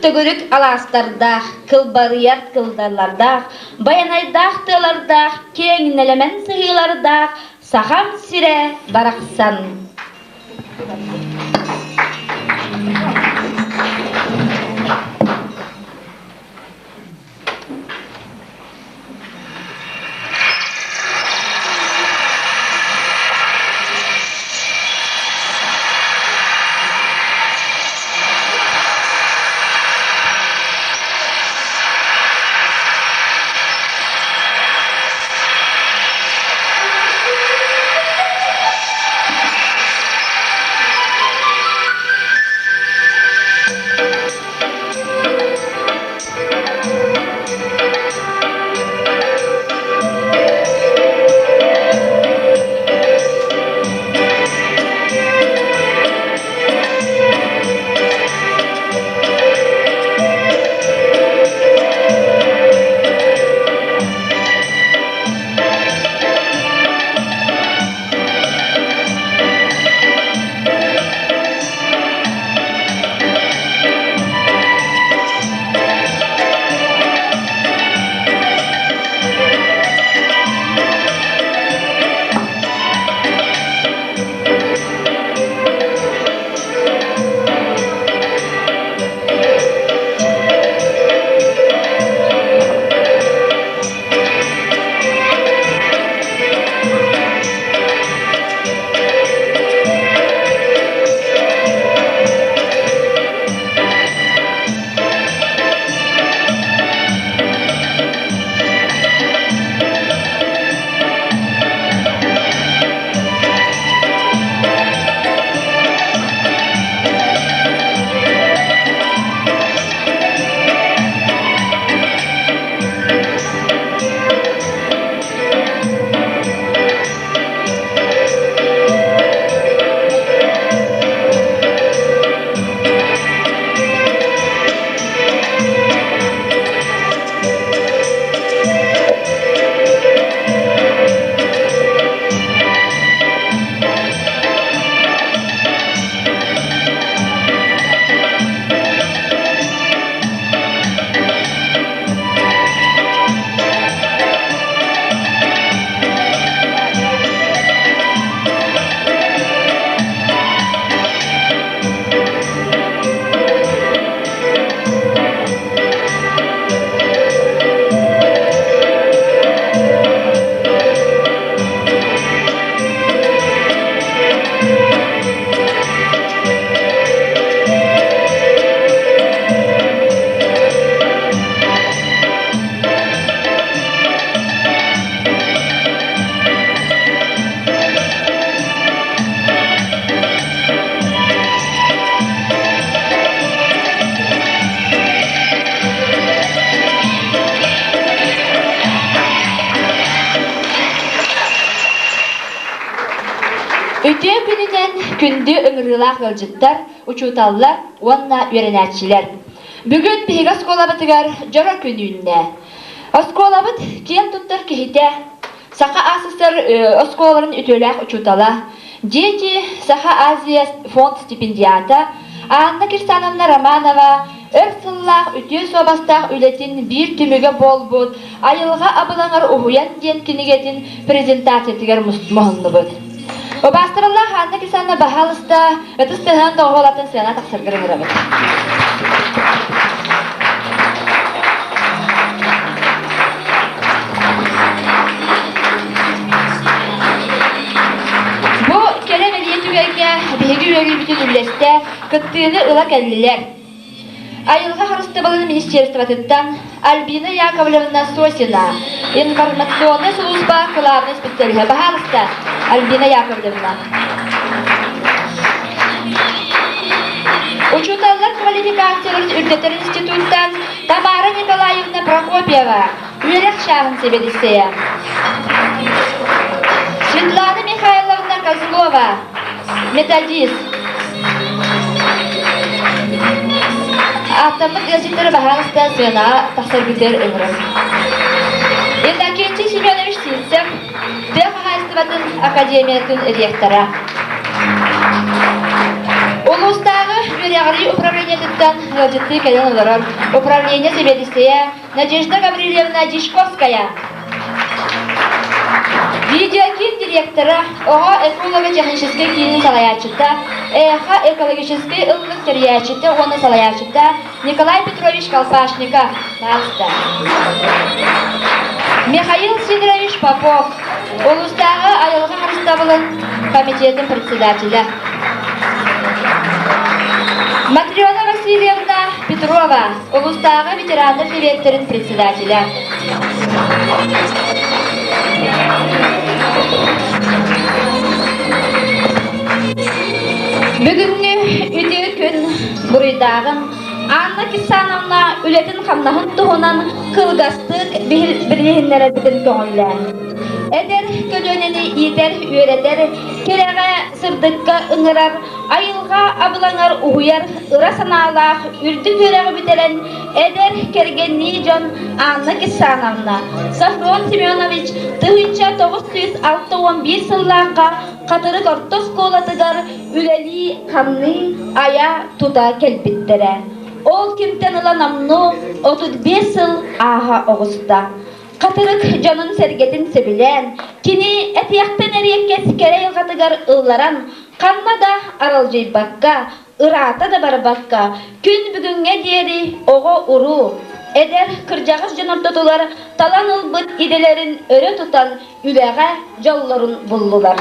Төгүрүк алаастардаах, кылбарыйар кылдалардаах, байанайдаах тыалардаах, киэҥ нэлэмэн сыһыылардаах Сахам сирэ барахсан. Үтүө күнүнэн күндү ыҥырыылаах ыалдьыттар, учууталлар уонна үөрэнээччилэр! Бүгүн биһиги оскуолабытыгар дьоро күн үүннэ. Оскуолабыт киэн туттар киһитэ, Саха АССР оскуолаларын үтүөлээх учуутала, Дети Саха Азия фонд стипендиата Анна Кирсановна Романова өр сыллаах үтүө суобастаах үлэтин биир түмүгэ буолбут Айылҕа абылаҥар уһуйан диэн кинигэтин презентациятыгар муһуннубут. Убаастабыллаах Анна Кирсановна баһаалыста ытыс тыаһынан доҕуһуолатын сыана тахсаргар ыҥырабыт. Бу кэрэ бэлиэ түгэҥҥэ биһиги үөрүүбүтүн үллэстэ, кыттыыны ыла кэллилэр. Айылҕа харыстабылын министерствотыттан Альбина Яковлевна Сосина, информационнай сулууспа кылаабынай специалиһа. Баһаалыста, Альбина Яковлевна. Учууталлар квалификацияларын үрдэтэр институттан Тамара Николаевна Прокопьева, үөрэх чааһын сэбиэдиссэйэ. Светлана Михайловна Козлова, методист. Ааттаммыт ыалдьыттары баһаалыста сыанаҕа тахсаргытыгар ыҥырабыт. Иннокентий Семенович Сивцев, тыа хаһаайыстыбатын академиятын ректора. Улуустааҕы үөрэх. үөрэҕирии управлениетыттан ыалдьыттыы кэлэн олорор управление сэбиэдиссэйэ Надежда Гаврильевна Дьячковская. Видеокиин директора, оҕо эколого-техническэй киинин салайааччыта, Эхо экологическай ыллык тэрийээччитэ уонна салайааччыта Николай Петрович Колпашников, паста. Михаил Сидорович Попов, улуустааҕы айылҕа харыстабылын комитетын председателэ. Матрена Васильевна Петрова, улуустааҕы ветераннар сэбиэттэрин председателэ. Бүгүҥҥү үтүө күн буруйдааҕын Анна Кисановна үлэтин-хамнаһын туһунан кылгастык билиһиннэрэрбитин көҥүллээн. Эдэр көлүөнэни иитэр, үөрэтэр, кэрэҕэ, сырдыкка ыҥырар, айылҕа абылаҥар уһуйар ыра санаалаах үрдүк үөрэҕи бүтэрэн эдэр кэргэннии дьон Анна Кисановна, Софрон Семенович 1961 сыллаахха Хатырык орто оскуолатыгар үлэлии-хамныы, айа-тута кэлбиттэрэ. Ол кимтэн ыла номнуо 35 сыл ааһа оҕуста. Хатырык дьонун-сэргэтин сөбүлээн, кини этиэхтэн эриэккэс кэрэ айылҕатыгар ылларан, ханна да аралдьыйбакка, ыраата да барбакка, күн бүгүҥҥэ диэри оҕо-уруу, эдэр кырдьаҕас дьон ортотугар талан ылбыт идэлэрин өрө тутан үлэҕэ дьоллорун буллулар.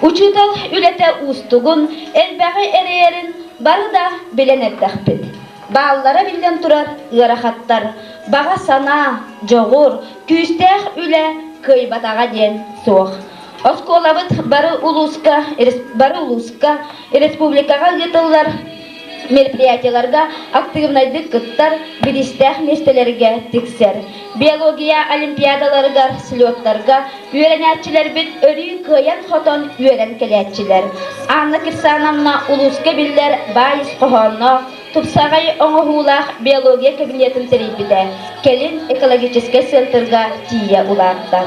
Учуутал үлэтэ уустугун, элбэҕи эрэйэрин бары да билэн эрдэхпит. Бааллара биллэн турар ыарахаттар, баҕа санаа, дьоҕур, күүстээх үлэ кыайбатаҕа диэн суох. Оскуолабыт бары улууска, бары улууска, республикаҕа ыытыллар мероприятиеларга актыыбынайдык кыттар, бириистээх миэстэлэргэ тиксэр. Биология олимпиадаларыгар, слеттарга үөрэнээччилэрбит өрүү кыайан-хотон үөрэн кэлээччилэр. Анна Кирсановна улууска биллэр баай ис хоһоонноох, тупсаҕай оҥоһуулаах биология кабинетын тэрийбитэ, кэлин экологическай центрга тиийэ улаатта.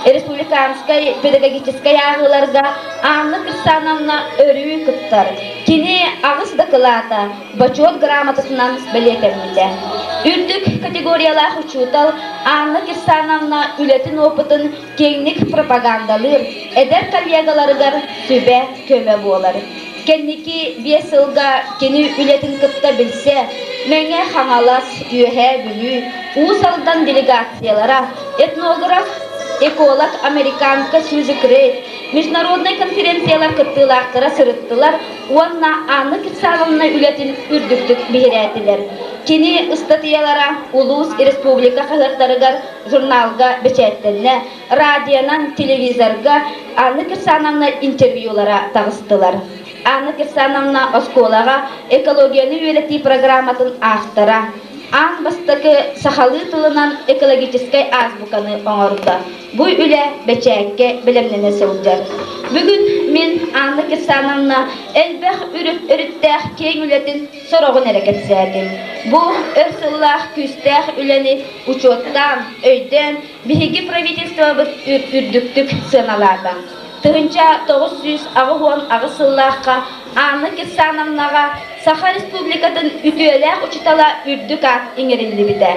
Республиканскай педагогическай ааҕыыларга Анна Кирсановна өрүү кыттар. Кини аҕыс дакылаата бочуот грамотатынан бэлиэтэммитэ. Үрдүк категориялаах учуутал Анна Кирсановна үлэтин опытын киэҥник пропагандалыыр, эдэр коллегаларыгар сүбэ-көмө буолар. Кэнники 5 сылга кини үлэтин кытта билсэ, Мэҥэ Хаҥалас, Үөһээ Бүлүү, Уус Алдан делегациялара, этнограф, эколог американка Сьюзи Крейт, международнай конференциялар кыттыылаахтара сырыттылар уонна Анна Кирсановна үлэтин үрдүктүк биһирээтилэр. Кини ыстатыйалара улуус, республика хаһыаттарыгар, журналга бэчээттэннэ, радионан, телевизорга Анна Кирсановна интервьюлара таҕыстылар. Анна Кирсановна оскуолаҕа экологияны үөрэтии программатын автора, аан бастакы сахалыы тылынан экологическай азбуканы оҥордо. Бу үлэ бэчээккэ бэлэмнэнэ сылдьар. Бүгүн мин Анна Кирсановна элбэх өрүттээх киэҥ үлэтин сороҕун эрэ кэпсээтим. Бу өр сыллаах күүстээх үлэни учуоттаан, өйдөөн биһиги правительствобыт үрдүктүк сыаналаата. 1988 сыллаахха Анна Кирсановнаҕа Саха Республикатын үтүөлээх учуутала үрдүк аат иҥэриллибитэ.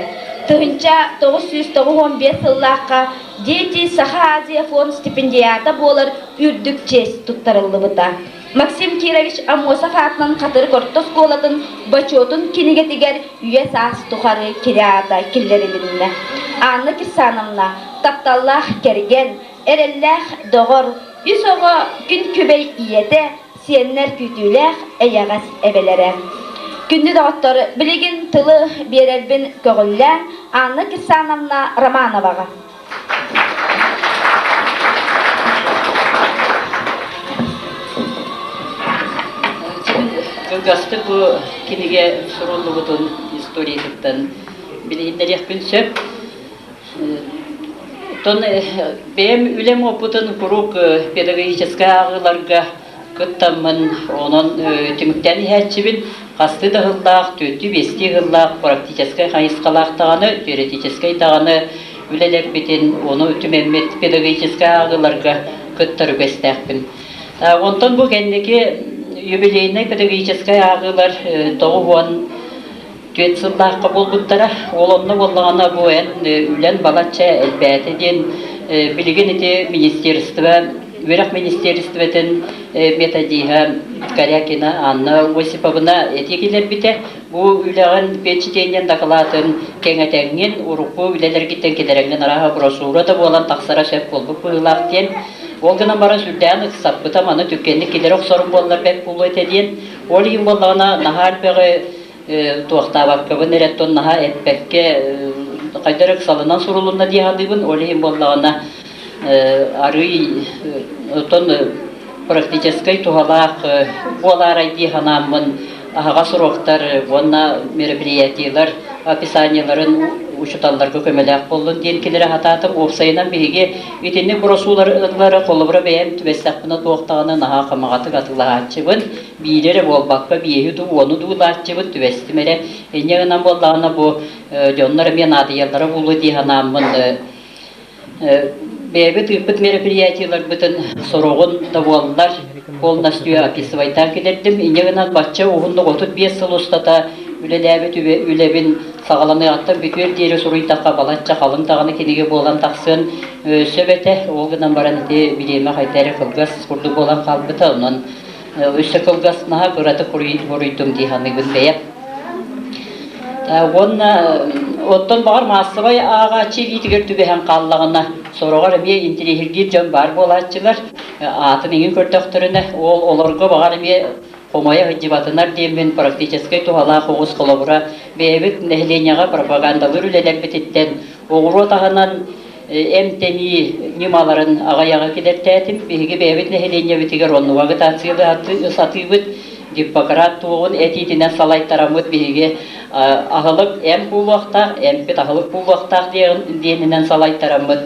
1995 сыллаахха Дети Саха Азия фонд стипендиата буолар үрдүк чиэс туттарыллыбыта. Максим Кирович Аммосов аатынан Хатырык орто оскуолатын бочуотун кинигэтигэр үйэ-саас тухары кини аата киллэрилиннэ. Анна Кирсановна тапталлаах кэргэн, эрэллээх доҕор, үс оҕо күн күбэй ийэтэ, сиэннэр күүтүүлээх эйэҕэс эбэлэрэ. Күндү доҕоттор, билигин тылы биэрэрбин көҕүллээн Анна Кирсановна Романоваҕа. Кылгастык бу кинигэ суруллубутун историятыттан билиһиннэриэхпин сөп. Оттон бэйэм үлэм опытын куруук педагогическай ааҕыыларга кыттаммын, онон түмүктээн иһээччибин. Хастыы да сыллаах, түөртүү-биэстии сыллаах практическай хайысхалаах даҕаны, теоретическай даҕаны үлэлэрбитин, ону түмэммит педагогическай ааҕыыларга кыттар үгэстээхпин. Онтон бу кэнники Юбилейнай педагогическай ааҕыылар 94 сыллаахха буолбуттара. Ол онно буоллаҕына бу эн үлэн балачча элбээтэ диэн билигин ити министерство үөрэх министиэристибэтин методиһа Корякина Анна Осиповна этии киллэрбитэ. Бу үлэҕин педчитиэнньэн дакылаатын кэҥэтэҥҥин, урукку үлэлэргиттэн килэрэҥҥин арааһа брошюра да буолан тахсара сөп буолбут быһыылаах диэн. Ол гынан баран сүрдээҕин ыксаппыта, маны түргэнник килэрэ охсорум буоллар бэрт буолуо этэ диэн. Ол иһин буоллаҕына наһаа элбэҕи туохтаабаккабын эрэ оттон наһаа эппэккэ хайдах эрэ ыксалынан сурулунна дии саныыбын. Ол иһин буоллаҕына арыый оттон практическай туһалаах буолаарай дии санааммын аһаҕас уруоктар уонна мероприятиелар описаниеларын учууталларга көмөлөөх буоллун диэн кинилэри сатаатым. Уопсайынан биһиги итинник брошюралары холобура бэйэм түбэстэхпинэ туох даҕаны наһаа хамаҕатык атыылаһааччыбын. Биири эрэ буолбакка биэһи дуу, уону дуу ылааччыбын түбэстим эрэ. Инньэ гынан буоллаҕына бу дьоннор эмиэ наадыйаллара буолуо дии санааммын Бэйэбит ыыппыт мероприятиеларбытын сороҕун да буоллар полностью описывайтаан килэрдим. Инньэ гынан бачча уһуннук 35 сыл устата үлэлээбит үлэбин саҕаланыаҕыттан бүтүөр диэри суруйдахха балачча халыҥ даҕаны кинигэ буолан тахсыан сөп этэ. Ол гынан баран ити бириэмэ хайда эрэ кылгас курдук буолан хаалбыта. Онон өссө кылгас наһаа кыратык буруйдум дии саныыбын бэйэм. Уонна оттон баҕар маассабай ааҕааччы илиитигэр түбэһэн хааллаҕына, сороҕор эмиэ интириэһиргиир дьон баар буолааччылар, аатын иҥин көрдөхтөрүнэ, ол олорго баҕар эмиэ хомойо сылдьыбатынар диэммин практическай туһалаах оҕус холобура бэйэбит нэһилиэнньэҕэ пропагандалыыр үлэлэрбититтэн оҕуруот аһынан эмтэнии ньымаларын аҕыйаҕы килэртээтим. Биһиги бэйэбит нэһилиэнньэбитигэр оннуга агитациялыы сатыыбыт. Гиппократ туоҕун этиитинэн салайтараммыт биһиги аһылык эм буолуохтаах, эмпит аһылык буолуохтаах диэнинэн салайтараммыт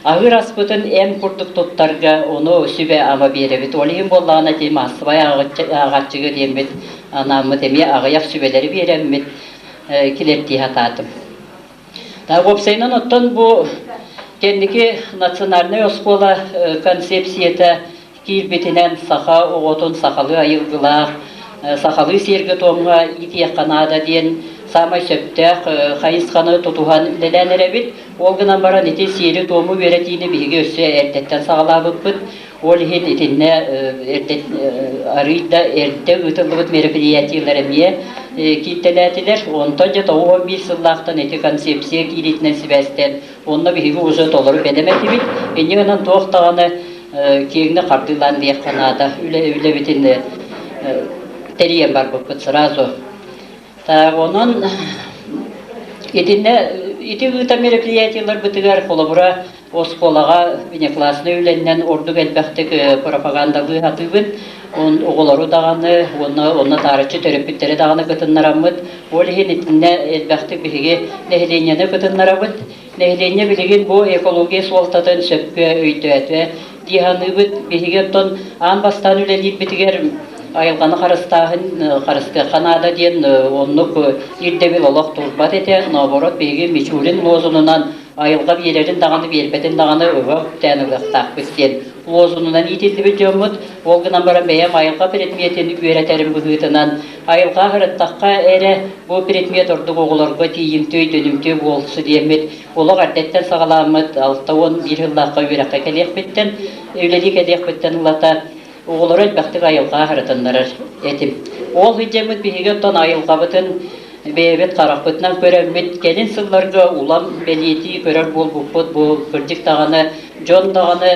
аһыыр аспытын эм курдук туттарга ону сүбэ-ама биэрэбит. Ол иһин буоллаҕына ити маассабай ааҕааччыга диэммит анааммыт эмиэ аҕыйах сүбэлэри биэрэммит килэртии сатаатым. Уопсайынан оттон бу кэнники национальнай оскуола концепцията киирбитинэн саха оҕотун сахалыы айылгылаах, сахалыы сиэргэ-туомҥа иитиэххэ наада диэн саамай сөптөөх хайысханы тутуһан үлэлээн эрэбит. Ол гынан баран ити сиэри-туому үөрэтиини биһиги өссө эрдэттэн саҕалаабыппыт. Ол иһин итиннэ эрдэ арыый да эрдэ ыытыллыбыт мероприятиелар эмиэ кииртэлээтилэр. Онтон дьэ 91 сыллаахтан ити концепция киириитинэн сибээстээн онно биһиги уже толору бэлэм этибит. Инньэ гынан туох даҕаны киэҥник хардыылаан диэххэ наада. Үлэ үлэбитин тэрийэн барбыппыт сразу. Онон итиннэ ити ыыта мероприятиеларбытыгар холобура Оскуолаҕа внекласснай үлэннэн ордук элбэхтик пропагандалыы сатыыбын. Оҕолору даҕаны уонна онно таарыччы төрөппүттэри даҕаны кытыннараммыт. Ол иһин итиннэ элбэхтик биһиги нэһилиэнньэни кытыннарабыт. Нэһилиэнньэ билигин бу экология суолтатын сөпкө өйдөөтө дии саныыбыт. Биһиги оттон аан бастаан үлэлиирбитигэр айылҕаны харыстааһын харыстыахха наада диэн оннук ирдэбил олох турбат этэ. Наоборот, биһиги Мичурин лозунунан айылҕа биэрэрин даҕаны биэрбэтин даҕаны ыга үктээн ылыахтаахпыт диэн лозунунан иитиллибит дьоммут. Ол гынан баран бэйэм айылҕа предметин үөрэтэрим быһыытынан айылҕа аһырыттахха эрэ бу предмет ордук оҕолорго тиийимтиэ өйдөнүмтүө буолсу диэммит олох эрдэттэн саҕалааммыт 61 сыллаахха үөрэххэ кэлиэхпиттэн үлэлии кэлиэхпиттэн ылата оҕолору элбэхтик айылҕа аһарытыннарар этим. Ол сылдьаммыт биһиги оттон айылҕабытын бэйэбит харахпытынан көрөммүт, кэлин сылларга улам бэлиэтии көрөр буолбуппут. Бу кырдьык даҕаны дьон даҕаны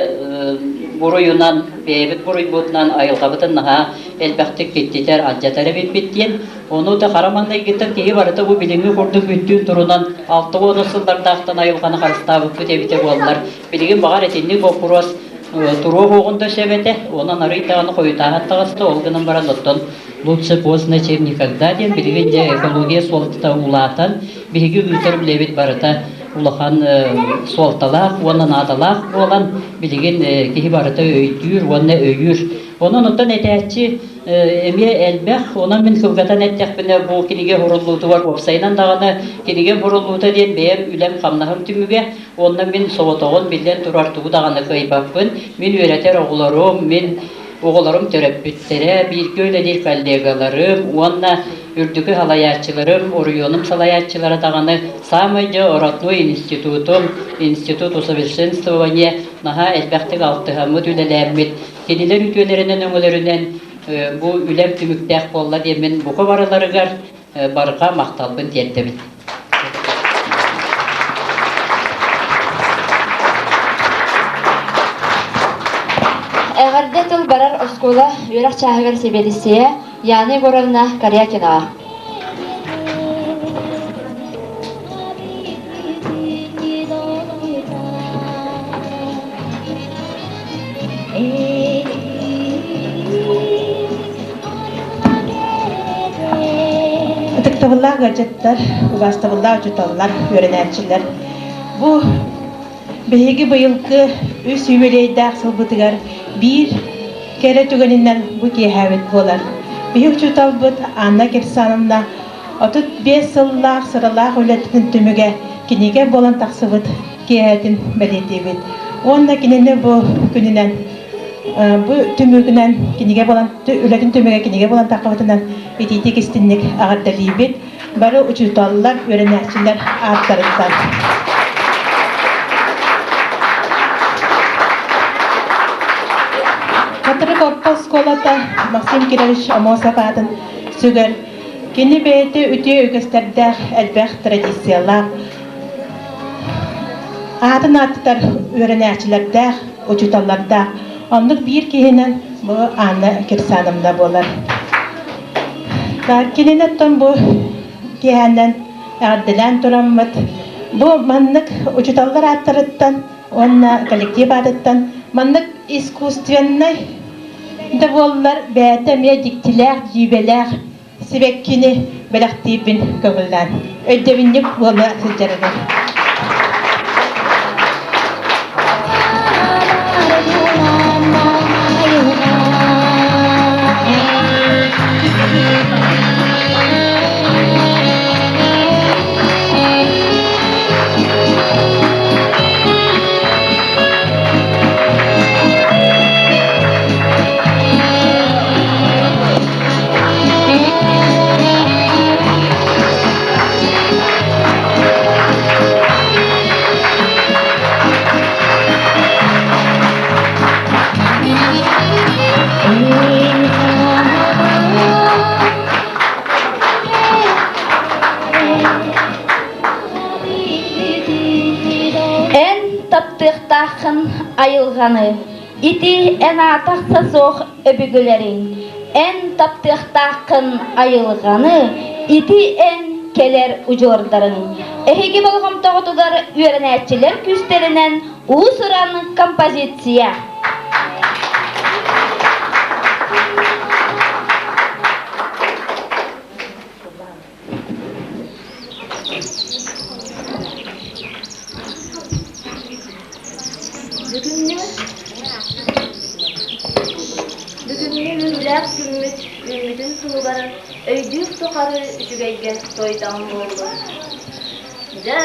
буруйунан, бэйэбит буруйбутунан айылҕабытын наһаа элбэхтик киттитэр, алдьатар эбиппит диэн. Ону да хара маҥнайгыттан киһи барыта бу билиҥҥи курдук бүттүүн турунан 60 сыллардаахтан айылҕаны харыстаабыппыт эбитэ буоллар, билигин баҕар итинник боппуруос туруох уоҕун да сөп этэ, онон арый даҕаны хойутааһын таҕыста, ол гынан баран оттон лучше поздно, чем никогда диэн билигин дьэ экология суолтата улаатан, биһиги ыытар үлэбит барыта улахан суолталаах уонна наадалаах буолан, билигин киһи барыта өйдүүр уонна өйүүр. Онон оттон этээччи эмиэ элбэх, онон мин кылгатан эттэхпинэ, бу кинигэ суруллуутугар уопсайынан даҕаны кинигэ суруллуута диэн бэйэм үлэм-хамнаһым түмүгэ, Уонна мин соҕотоҕун биллэн турар тугу даҕаны кыайбаппын. Мин үөрэтэр оҕолорум, мин Оҕолорум төрөппүттэрэ, бииргэ үлэлиир коллегаларым уонна үрдүкү салайааччыларым, оройуонум салайааччылара даҕаны саамай дьэ родной институтум, институт усовершенствования наһаа элбэхтик алтыһаммыт, үлэлээммит, кинилэр үтүөлэринэн өҥөлөрүнэн бу үлэм түмүктээх буолла диэммин бука барыларыгар барҕа махталбын тиэрдэбин. Эҕэрдэ тыл барар оскуола үөрэх чааһыгар сэбиэдиссэйэ Яна Егоровна Корякинова. Ытыктабыллаах ыалдьыттар, убаастабыллаах учууталлар, үөрэнээччилэр! Бу биһиги быйылгы үс юбилейдаах сылбытыгар биир кэрэ түгэнинэн бу киэһээбит буолар. Биһиги учууталбыт Анна Кирсановна 35 сыллаах сыралаах үлэтин түмүгэ кинигэ буолан тахсыбыт киэһэтин бэлиэтиибит. Уонна кинини бу күнүнэн бу түмүгүнэн кинигэ буолан үлэтин түмүгэ кинигэ буолан таххыбытынан итиитик истинник эҕэрдэлиибит. Бары учууталлар, үөрэнээччилэр ааттарыттан. Хатырык орто оскуолата Максим Кирович Амосов аатын сүгэр. Кини бэйэтэ үтүө үгэстэрдээх, элбэх традициялаах, аатын ааттатар үөрэнээччилэрдээх, учууталлардаах. Оннук биир киһинэн бу Анна Кирсановна буолар. Кинини оттон бу киэһэнэн эҕэрдэлээн тураммыт, бу маннык учууталлар ааттарыттан уонна коллектив аатыттан маннык искусственнай да буоллар бэйэтэ эмиэ дьиктилээх, дьиибэлээх сибэккини бэлэхтиирбин көҥүллээн өйдөбүнньүк буола сылдьарыгар. Эн таптыахтааххын айылҕаны, ити эн аатахса суох өбүгэлэриҥ, эн таптыахтааххын айылҕаны, ити эн кэлэр удьуордарыҥ. Эһиги болҕомтоҕутугар үөрэнээччилэр күүстэринэн уус-уран композиция. Бүгүҥҥү Бүгүҥҥү үөрүүлээх күммүт үүммүтүн туһугар өйдүүр тухары үчүгэйгэ туойдаҕым буоллун. Дьэ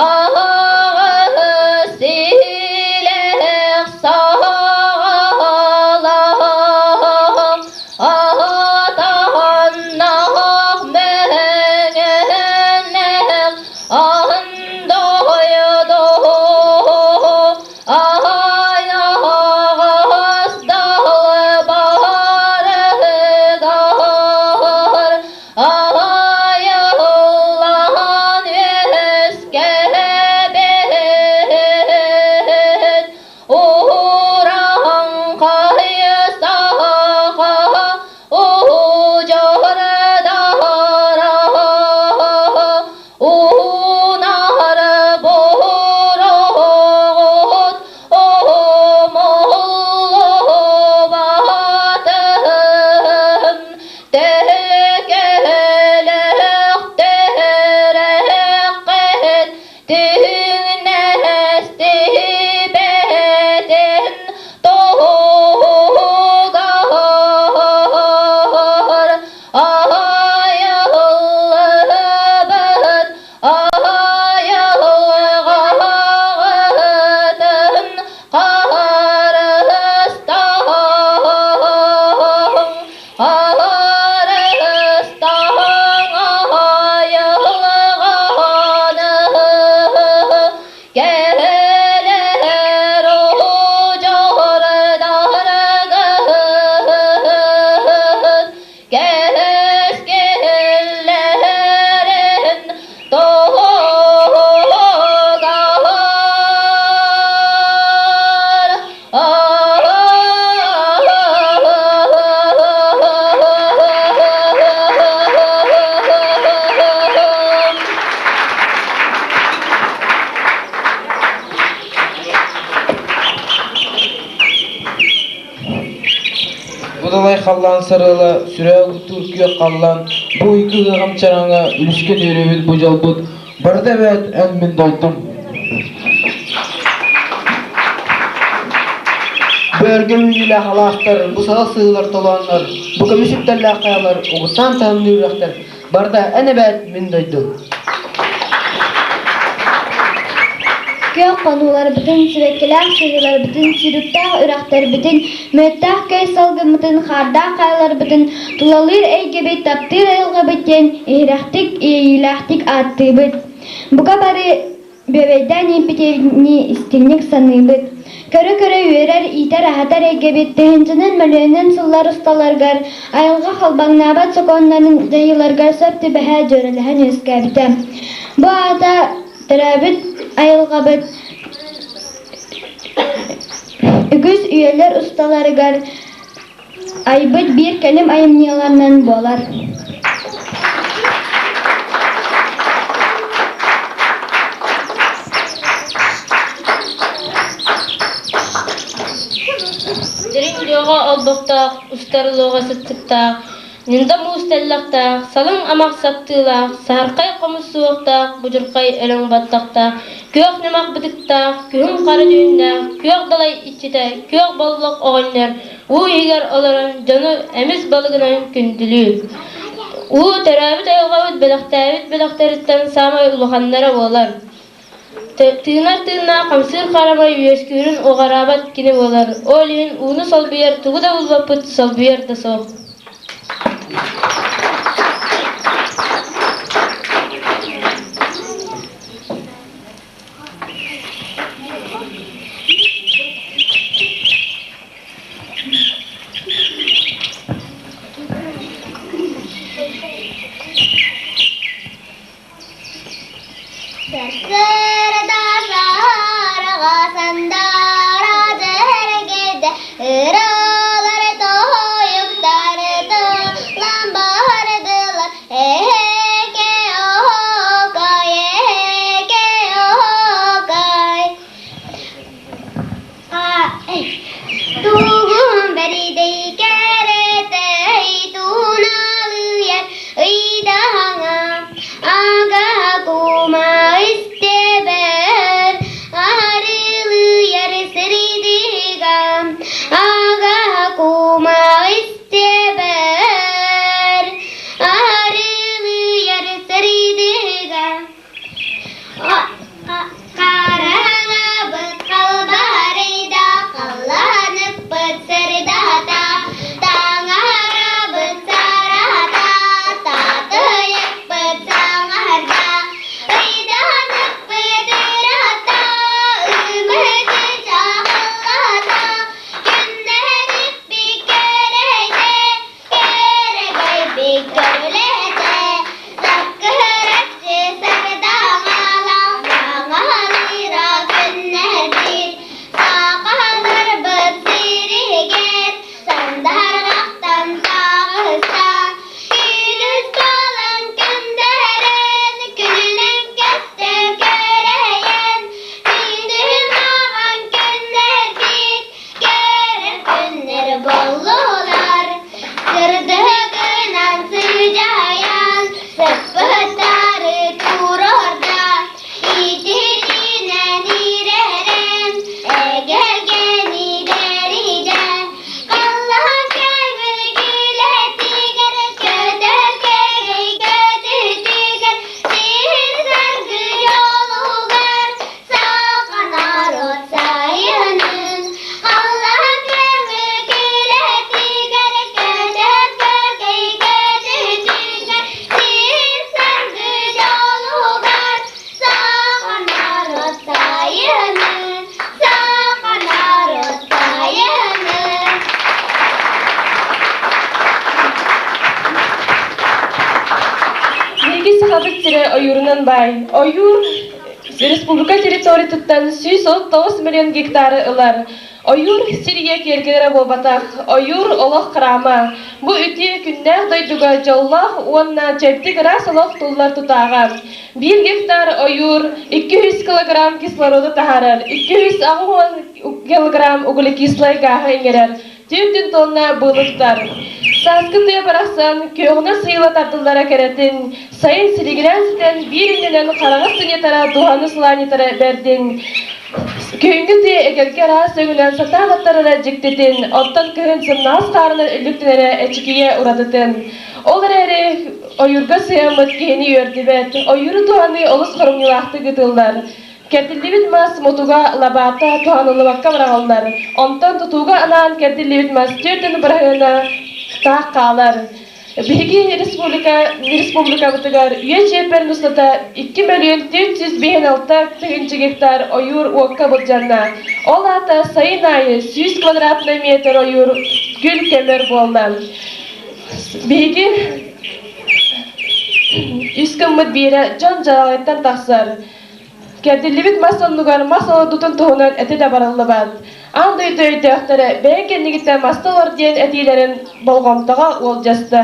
Аҕа силэх саҕалаах. Бу далай халлаан сарыала, сүрэҕи угуттуур күөх халлаан, бу уйгу ыаҕам чараҥа, үлүскэ нүөрүбүт бу дьолбут, барыта эбээт эн мин дойдум. Бу өргө үүнүүлээх алаастар, бу саҕа сыһыылар толооннор, бу көмүс үктэллээх хайалар, угуттаан таһымныыр үрэхтэр, барыта эн эбээт мин дойдум. Күөх хонууларбытын, сибэккилээх сыһыыларбытын, сүүрүктээх үрэхтэрбитин, мүөттээх көй салгыммытын, хаардаах хайаларбытын тулалыыр эйгэбит, таптыыр айылҕабыт диэн иһирэхтик, иэйиилээхтик ааттыыбыт. Бука бары бүөбэйдээн ииппитини истиҥник саныыбыт. Көрө-көрө үөрэр, иитэр-аһатар эйгэбит тыһыынчанан мөлүйүөнүнэн сыллар усталарыгар айылҕа халбаҥнаабат сокуоннарын дьайыыларыгар сөп түбэһэ дьүөрэлэһэн үөскээбитэ. Бу аата төрөөбүт айылҕабыт үгүс үйэлэр усталарыгар айбыт биир кэлим айымньыларынан буолар. Дириҥ дьуоҕа олбохтоох, устар луоҕа сыттыктаах, ньында муус тэллэхтээх, салыҥ амах саптыылаах, саһархай хомус суохтаах, будьурхай өлөҥ баттахтаах, күөх ньамах бытыктаах, күһүн хара дьүһүннээх, күөх далай иччитэ, күөх боллох оҕонньор уу иһигэр олорон дьону эмис балыгынан күндүлүүр. Уу төрөөбүт айылҕабыт бэлэхтээбит бэлэхтэриттэн саамай улаханнара буолар. Тыынар тыыннаах хамсыыр харамай үөскүүрүн уҕараабат кини буолар. Ол иһин ууну солбуйар тугу да булбаппыт, солбуйар да суох. Сарсыарда саһарҕа сандаара дьэргэйдэ, ыралар тоһуйуктары тыллан бардылар. Эһэкэ оһоокой, эһэкэ оһоокой. Тугун бэридэй кэрэтэй туналыйар ыйдаһаҥа ага кума истэбэр арылыйар сиридига ага кума истэбэр арылыйар сиридига Хараҥабыт халбарыйда, халлааныкпыт сырдата, таҥарабыт сарата, таатыйыкпыт саҥарда, ыйданыкпыт ыраата, ымыты чаҕыллата, күннэрикпит кэрэйдэ, Кэрэгэйбит көрүлэтэ, саккыраччы сардаҥалаах саҥалыыра күннэрбит, саахаларбыт сиригэр сандарҕахтан таҕыста, күнүс буолан күндэрэн, күнүнэн көстөр кэрэйэн, күндү маҕан күннэрбит, Кэрэ күннэр буоллулар, сырдыгынан сыдьаайан, сыппыттары туруорда, итининэн ирэрэн, эгэлгэни бэридэ, халлаан көҥүл күлэтигэр, көтөр кэгэй көтүтүгэр, сир саргы дьолугар, Саха норуот сайынын халлаан көҥүл күлэтигэр көтөр көкөй көтүтүгэр сир саргы дьолугар саха норуот сайынын саха норуот сайынын Биһиги Сахабыт сирэ ойуурунан баай. Ойуур Республика территориятыттан 139 миллион гектары ылар. Ойуур сиргэ киэргэлэрэ буолбатах, ойуур олох храма. Бу үтүө күннээх дойдуга дьоллоох уонна чэбдик ыраас олох туллар тутааҕа. Биир гектар ойуур 200 килограмм кислороду таһаарар, 280 килограмм углекислай гааһы иҥэрэр. Түүн тонна былыттар. Сааскы тыа барахсан күөҕүнэн сыыла тардыллара кэрэтин, сайын силигирээн ситэн биир иннинэн хараҕы сынньатара, дууһаны сылаанньытара бэрдин. Күһүҥҥү тыа эгэлгэ араас өҥүнэн сатаан аттарара дьиктитин, оттон кыһын сымнаҕас хаарынан үллүктэнэрэ эчикийэ уратытын. Ол эрээри ойуурга сыһыаммыт киһини үөрдүбэт, ойууру туһаныы олус хоромньулаахтык ыытыллар. Кэрдиллибит мас мутуга лабаата туһаныллыбакка быраҕыллар, онтон тутууга анаан кэрдиллибит мас түөртүн быраһыана таах хаалар. Биһиги республика республикабытыгар үйэ чиэппэрин устата 2 мөлүйүөн 456 тыһыынча гектар ойуур уокка былдьанна. Ол аата сайын аайы 100 квадратный метр ойуур күл көмөр буолла. Биһиги үс гыммыт биирэ дьон дьалаҕыттан тахсар. Кэрдиллибит мас оннугар мас олордутун туһунан этэ да барыллыбат. Аан дойду өйдөөхтөрө бэйэ кэннигиттэн маста олор диэн этиилэрин болҕомтоҕо уолдьаста.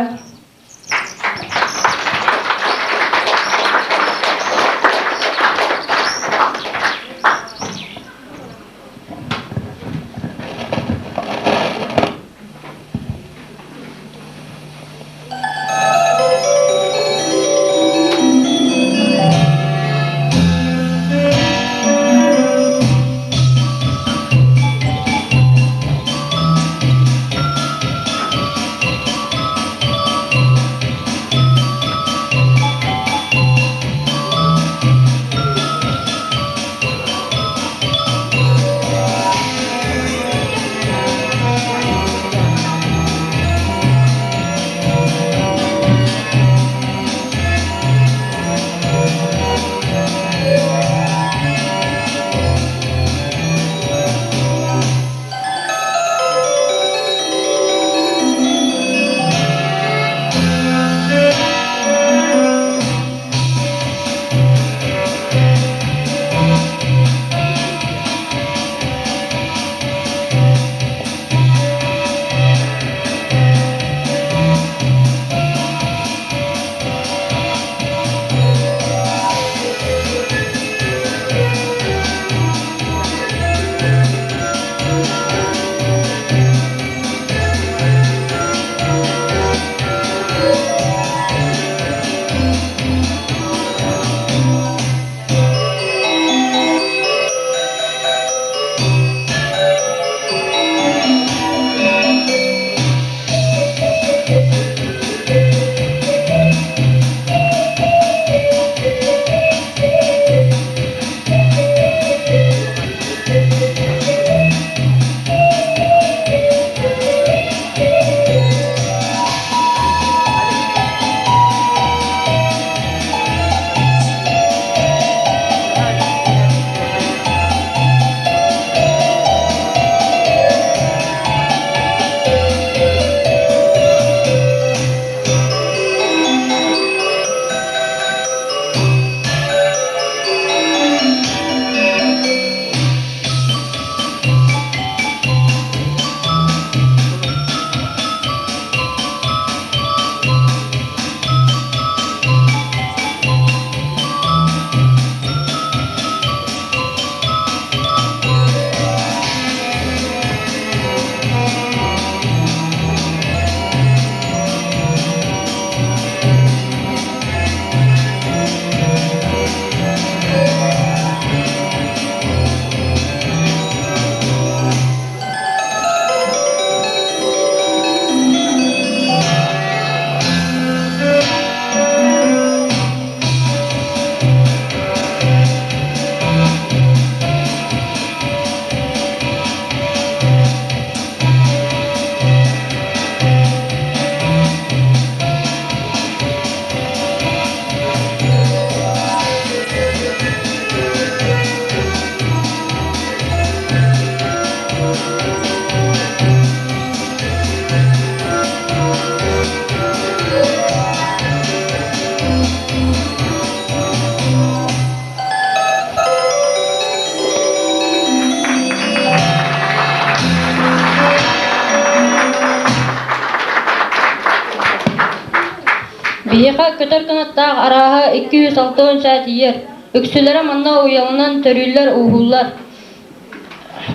Биһиэхэ көтөр кынаттаах арааһа 260 саа тиийэр. Үксүлэрэ манна уйаланан төрүүллэр-ууһууллар.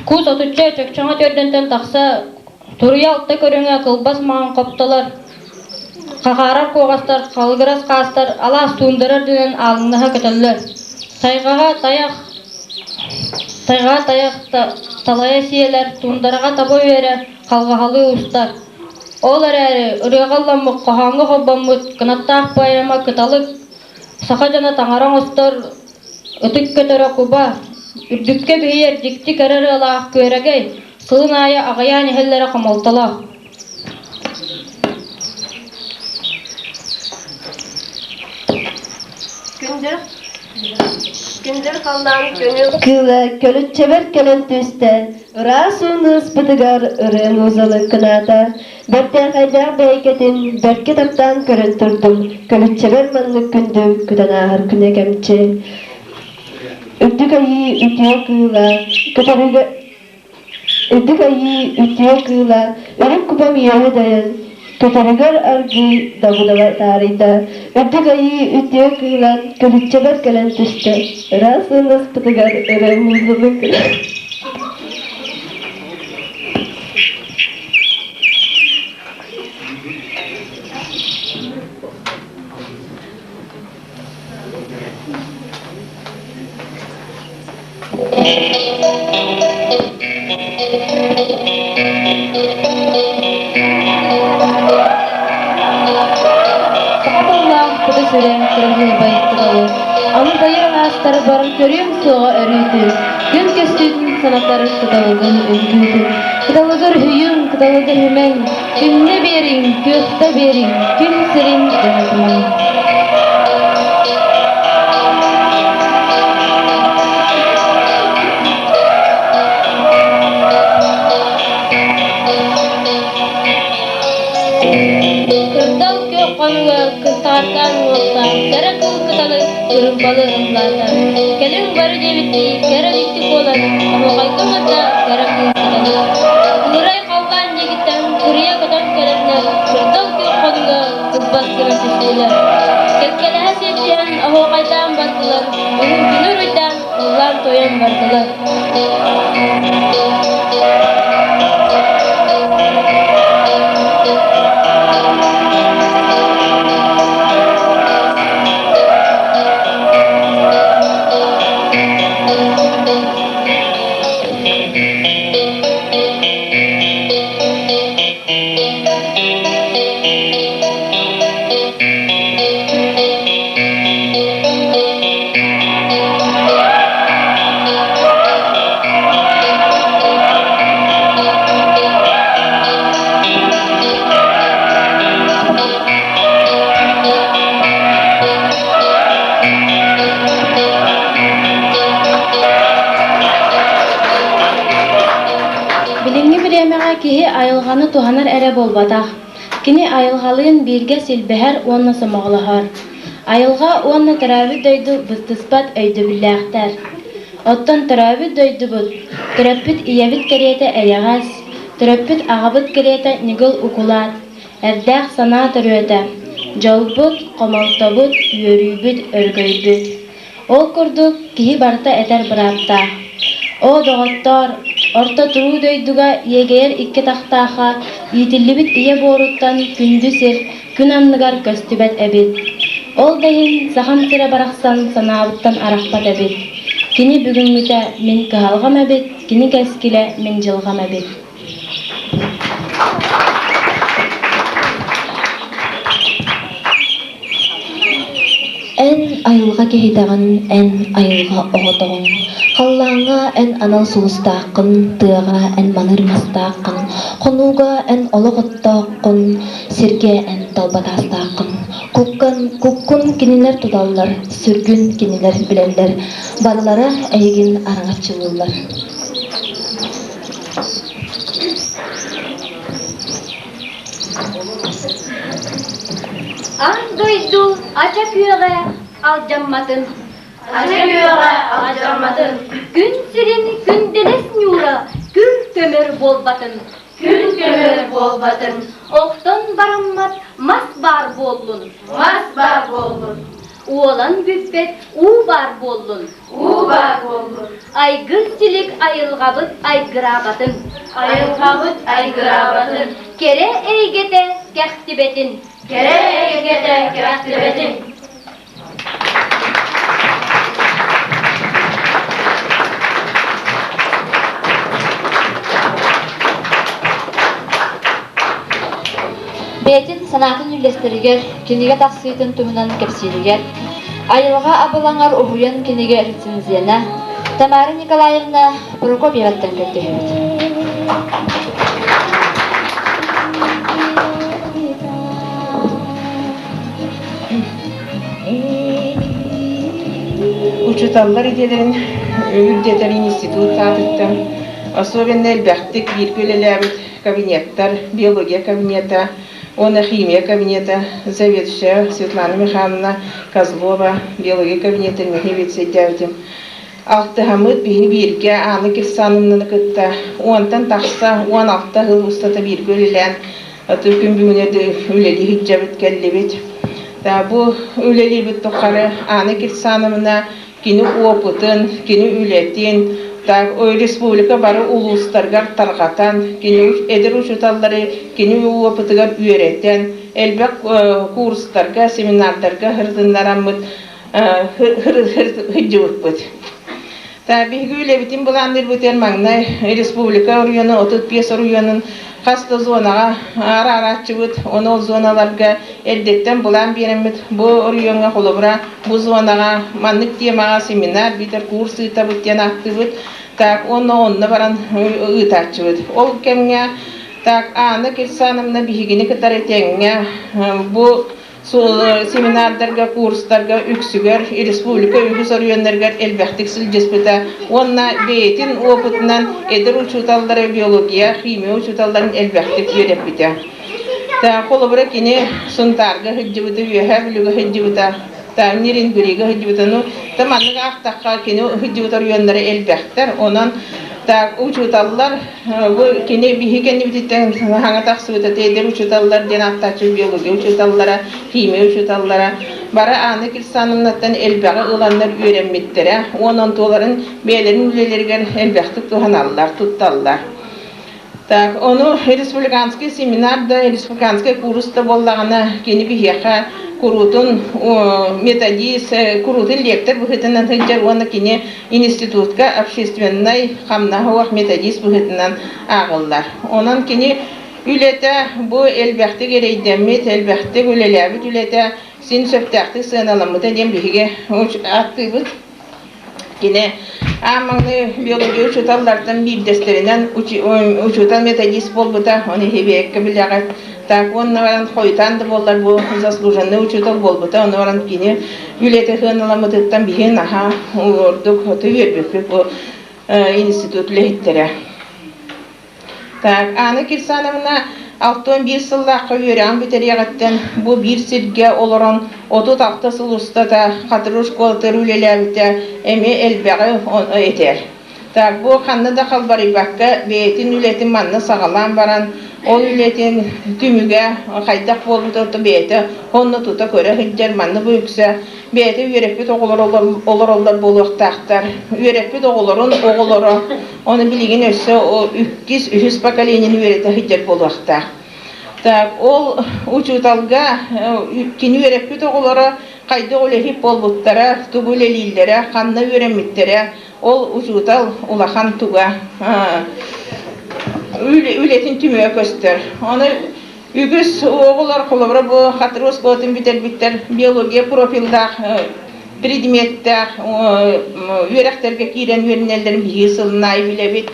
Кус отучча чөкчөҥө төрдөнтөн тахса. Туруйа алта көрүҥэ кылбас маҥан хоптолор, хахаарар куоҕастар, халыгырас хаастар алаас туундара үрдүнэн аалыҥнаһа көтөллөр. Тайҕаҕа тайах тайҕаҕа тайах талайа сиэлэр, туундараҕа таба үөрэ халҕаһалыы устар. Ол эрээри ырыаҕа ылламмыт, хоһооҥҥо холбоммут кынаттаах поэма «Кыталык» саха дьоно таҥара оҥостор ытык көтөрө куба, үрдүккэ биһийэр дьикти кэрэ ырыалаах күөрэгэй сылын аайы аҕыйаан иһэллэрэ хомолтолоох. Күндүр, күндүр халлаан көҥүл Кыыла көлүччэбэр кэлэн түстэ, ыраас ууну ыспытыгар ырыа музалы кынаата. Бэртээхэйдээх бэйэкэтин бэркэ таптаан көрөн турдум, көлүччэбэр маннык күндү күтэн ааһар күнэ кэмчи. Үрдүк айыы үтүө кыыла, көтөрүгэ Үрдүк айыы үтүө кыыла, үрүҥ кубам үөһэ дайан, көтөрүгэр аргыый дабыдала таарыйда. Үрдүк айыы үтүө кыыла көлүччэбэр кэлэн түстэ, ыраас ынаспытыгар өрө музылык Саха тыллаах кута сүрэ кыраһыабай кыталы, аны дайар алаастарбар көрүөм суоҕа өрүүтүн, күн көстүүтүн санатар кыталыгын үҥкүүтүн. Кыталыгар үһүйүҥ, кыталыгар үһүмэҥ, күннэ биэриҥ, күөхтэ биэриҥ, күн сирин дьаһатымаҥ. Кырдал күөх хонуга кыстаҕардаан уҥуохтаах, кэрэ кыл кыталы кырымпалы ыллаата. Кэлиҥ бары диэбиттии кэрэ дьикти буолан, оһуохайга ыҥырда кэрэ кыл кыталы. Кыырай халлаан диэкиттэн кырыйа көтөн кэлэннэр, кырдал күөх хонуга кылбас гына түстүлэр. Кэккэлэһэ сиэттиһэн оһуохайдаан бардылар, уһун уруйдаан ыллаан-туойан бардылар. Билиҥҥи бириэмэҕэ киһи айылҕаны туһанар эрэ буолбатах. Кини айылҕалыын бииргэ силбэһэр уонна сомоҕолоһор. Айылҕа уонна төрөөбүт дойду быстыспат өйдөбүллээхтэр. Оттон төрөөбүт дойдубут, төрөппүт ийэбит кэриэтэ эйэҕэс, төрөппүт аҕабыт кэриэтэ ньыгыл укулаат, эрдээх санаа төрүөтэ, дьолбут, хомолтобут, үөрүүбүт, өрөгөйбүт. Ол курдук киһи барыта этэр бырааптаах. Оо, доҕоттоор, орто туруу дойдуга иэгэйэр икки тахтаахха иитиллибит ийэ буоруттан күндү сир күн анныгар көстүбэт эбит. Ол да иһин сахам сирэ барахсан санаабыттан арахпат эбит. Кини бүгүҥҥүтэ мин кыһалҕам эбит, кини кэскилэ мин дьылҕам эбит. Эн айылҕа киһитэҕин, эн айылҕа оҕотоҕуҥ, халлааҥҥа эн анал сулустааххын, тыаҕа эн маныыр мастааххын, хонууга эн олох оттооххун, сиргэ эн талба таастааххын. Куккан, куккун кинилэр туталлар, сүргүн кинилэр билэллэр, барылара эйигин араҥаччылыыллар. Аан дойду ача күөҕэ алдьамматын, Ача күөҕэ алдьамматын, Күн сирин күндэлэс ньуура күл көмөр буолбатын, Күн көмөр буолбатын, Охтон бараммат мас баар буоллун, Мас баар буоллун, Уолан бүппэт уу баар буоллун, Уу баар буоллун, Айгыр-силик айылҕабыт айгыраабатын. Айылҕабыт айгыраабатын. Кэрэ эйгэтэ кэхтибэтин. Кэрэ эйгэтэ кэхтибэтин. Бэйэтин санаатын үллэстэригэр, кинигэ тахсыытын туһунан кэпсииригэр, айылҕа абылаҥар уһуйан кинигэ рецензиэнэ Тамара Николаевна Прокопьеваттан көрдөһөбүт. Учууталлар идэлэрин үрдэтэр институт аатыттан особенно элбэхтик бииргэ үлэлээбит кабинеттар, биология кабинета уонна химия кабинета, заведующая Светлана Михайловна Козлова, биология кабинетын мин вице-дээбитим. Алтыһаммыт биһи бииргэ Анна Кирсановнаны кытта уонтан тахса 16 сыл устата бииргэ үлэлээн күн бүгүнэ үлэлии сылдьабыт кэллибит. Бу үлэлиибит тухары Анна Кирсановна кини опытын, кини үлэтин республика бары улуустарыгар тарҕатан, кини эдэр учууталлары кини опытыгар үөрэтэн, элбэх курстарга, семинардарга сырытыннараммыт сылдьыбыппыт. Биһиги үлэбитин былаанныырбытыгар маҥнай республика оройуонун 35 оройуонун хас да зонаҕа араарааччыбыт. Ону ол зоналарга эрдэттэн былаан биэрэммит бу оройуоҥҥа холобура бу зонаҕа маннык темаҕа семинар биитэр курс ыытабыт диэн ааттыыбыт. Так уонна онно баран ыытааччыбыт. Ол кэмҥэ так Анна Кирсановна биһигини кытары тэҥҥэ бу семинардарга, курстарга үксүгэр республика үгүс оройуоннарыгар элбэхтик сылдьыспыта уонна бэйэтин опытынан эдэр учууталлары биология, химия учууталларын элбэхтик үөрэппитэ. Холобура кини Сунтаарга сылдьыбыта, Үөһээ Бүлүүгэ сылдьыбыта, Нерюнгрига сылдьыбыта. Ну, та маннык аахтахха кини сылдьыбыт оройуоннара элбэхтэр. Онон так учууталлар Бу кини биһи кэннибититтэн хаҥа тахсыбыта эдэр учууталлар диэн ааттааччы биология учууталлара, химия учууталлара бары Анна Кирсановнаттан элбэҕи ыланнар үөрэммиттэрэ уонна онтуларын бэйэлэрин үлэлэригэр элбэхтик туһаналлар, тутталлар. Так, ону республиканский семинар да, республиканский курс да буоллаҕына, кини биһиэхэ куруутун методист, куруутун лектор быһыытынан сылдьар уонна кини институтка общественнай хамнаһы методист быһыытынан ааҕыллар. Онон кини үлэтэ бу элбэхтик эрэйдэммит, элбэхтик үлэлээбит үлэтэ син сөптөөхтүк сыаналаммыта диэн биһиги ааттыыбыт. Кини аан маҥнай биология учууталлартан биирдэстэринэн учуутал-методист буолбута, ону иһибиэккэ билэҕит. Так уонна баран хойутаан да буоллар бу заслуженный учуутал буолбута, ону баран кини үлэтэ сыаналаммытыттан биһи наһаа ордук үөрбүппүт бу институт үлэһиттэрэ. Так, Анна Кирсановна 61 сыллаахха үөрэҕин бүтэриэҕиттэн бу биир сиргэ олорон 36 сыл устата Хатырык школатыгар үлэлээбитэ эмиэ элбэҕи этэр. Так, бу ханна да халбарыйбакка бэйэтин үлэтин манна саҕалаан баран, ол үлэтин түмүгэ хайдах буолбута бэйэтэ онно тута көрө сылдьар, манна бу үксэ бэйэтэ үөрэппит оҕолор олороллор буолуохтаахтар. Үөрэппит оҕолорун оҕолоро, ону билигин өссө иккис, үһүс поколениены үөрэтэ сылдьар буолуохтаах. Так, ол учууталга кини үөрэппит оҕолоро хайдах үлэһит буолбуттара, тугу үлэлииллэрэ, ханна үөрэммиттэрэ, Ол учуутал улахан туга үлэтин түмүгэ көстөр. Ону үгүс оҕолор холобура бу Хатырык оскуолатын бүтэрбиттэр биология профилдаах предметтээх үөрэхтэргэ киирэн үөрэнэллэрин биһиги сылын аайы билэбит.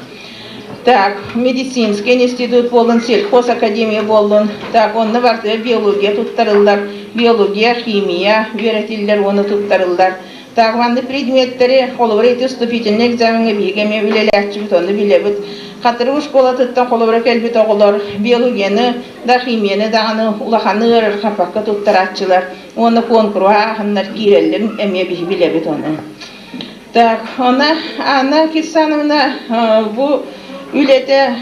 Так, медицинский институт буоллун, сельхозакадемия буоллун, так, онно барытыгар биология туттарыллар, биология, химия үөрэтиллэр уонна туттарыллар. Так, маннык предметтэри, холобура, ити вступительнай экзамеҥҥа биһиги эмиэ үлэлээччибит, ону билэбит. Хатырык школатыттан холобура кэлбит оҕолор биологияны да, химияны даҕаны улаханнык ыарырҕаппакка туттарааччылар уонна куонкуруһу ааһаннар киирэллэрин эмиэ биһи билэбит ону. Так, она Анна Кирсановна бу үлэтэ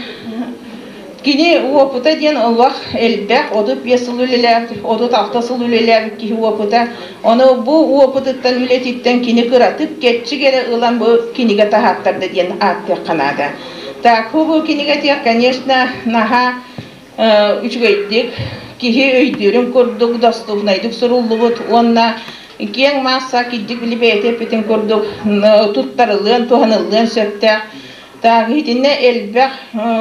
Кини уопута диэн олох элбэх, 35 сыл үлэлээбит, 36 сыл үлэлээбит киһи уопута. Ону бу уопутуттан, үлэтиттэн кини кыратык кэрчик эрэ ылан бу кинигэ таһааттарда диэн ааттыахха наада. Так, бу кинигэтигэр, конечно, наһаа үчүгэйдик киһи өйдүүрүн курдук доступнайдык суруллубут уонна киэҥ маасса кирдик били бэйэтэ эппитин курдук туттарыллыан, туһаныллыан сөптөөх. Так, итиннэ элбэх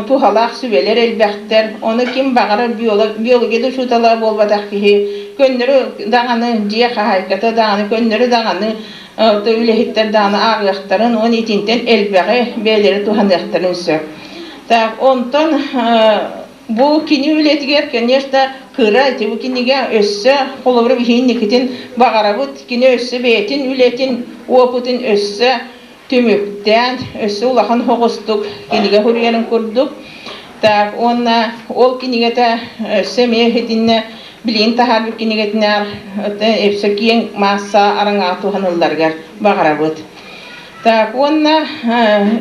туһалаах сүбэлэр элбэхтэр. Ону ким баҕарар биология да учуутала буолбатах киһи көннөрү даҕаны дьиэ хаһаайката даҕаны көннөрү даҕаны үлэһиттэр даҕаны ааҕыахтарын уонна итинтэн элбэҕи бэйэлэрэ туһаныахтарын сөп. Так, онтон бу кини үлэтигэр, конечно, кыра ити бу кинигэ өссө холобура биһиги баҕарабыт кини өссө бэйэтин үлэтин опытын өссө түмүктээн өссө улахан соҕустук кинигэ суруйарын курдук. Так, уонна ол кинигэтэ өссө эмиэ итиннэ билигин таһаарбыт кинигэтинээр өссө киэҥ маасса араҥаҕа туһанылларыгар баҕарабыт. Так, уонна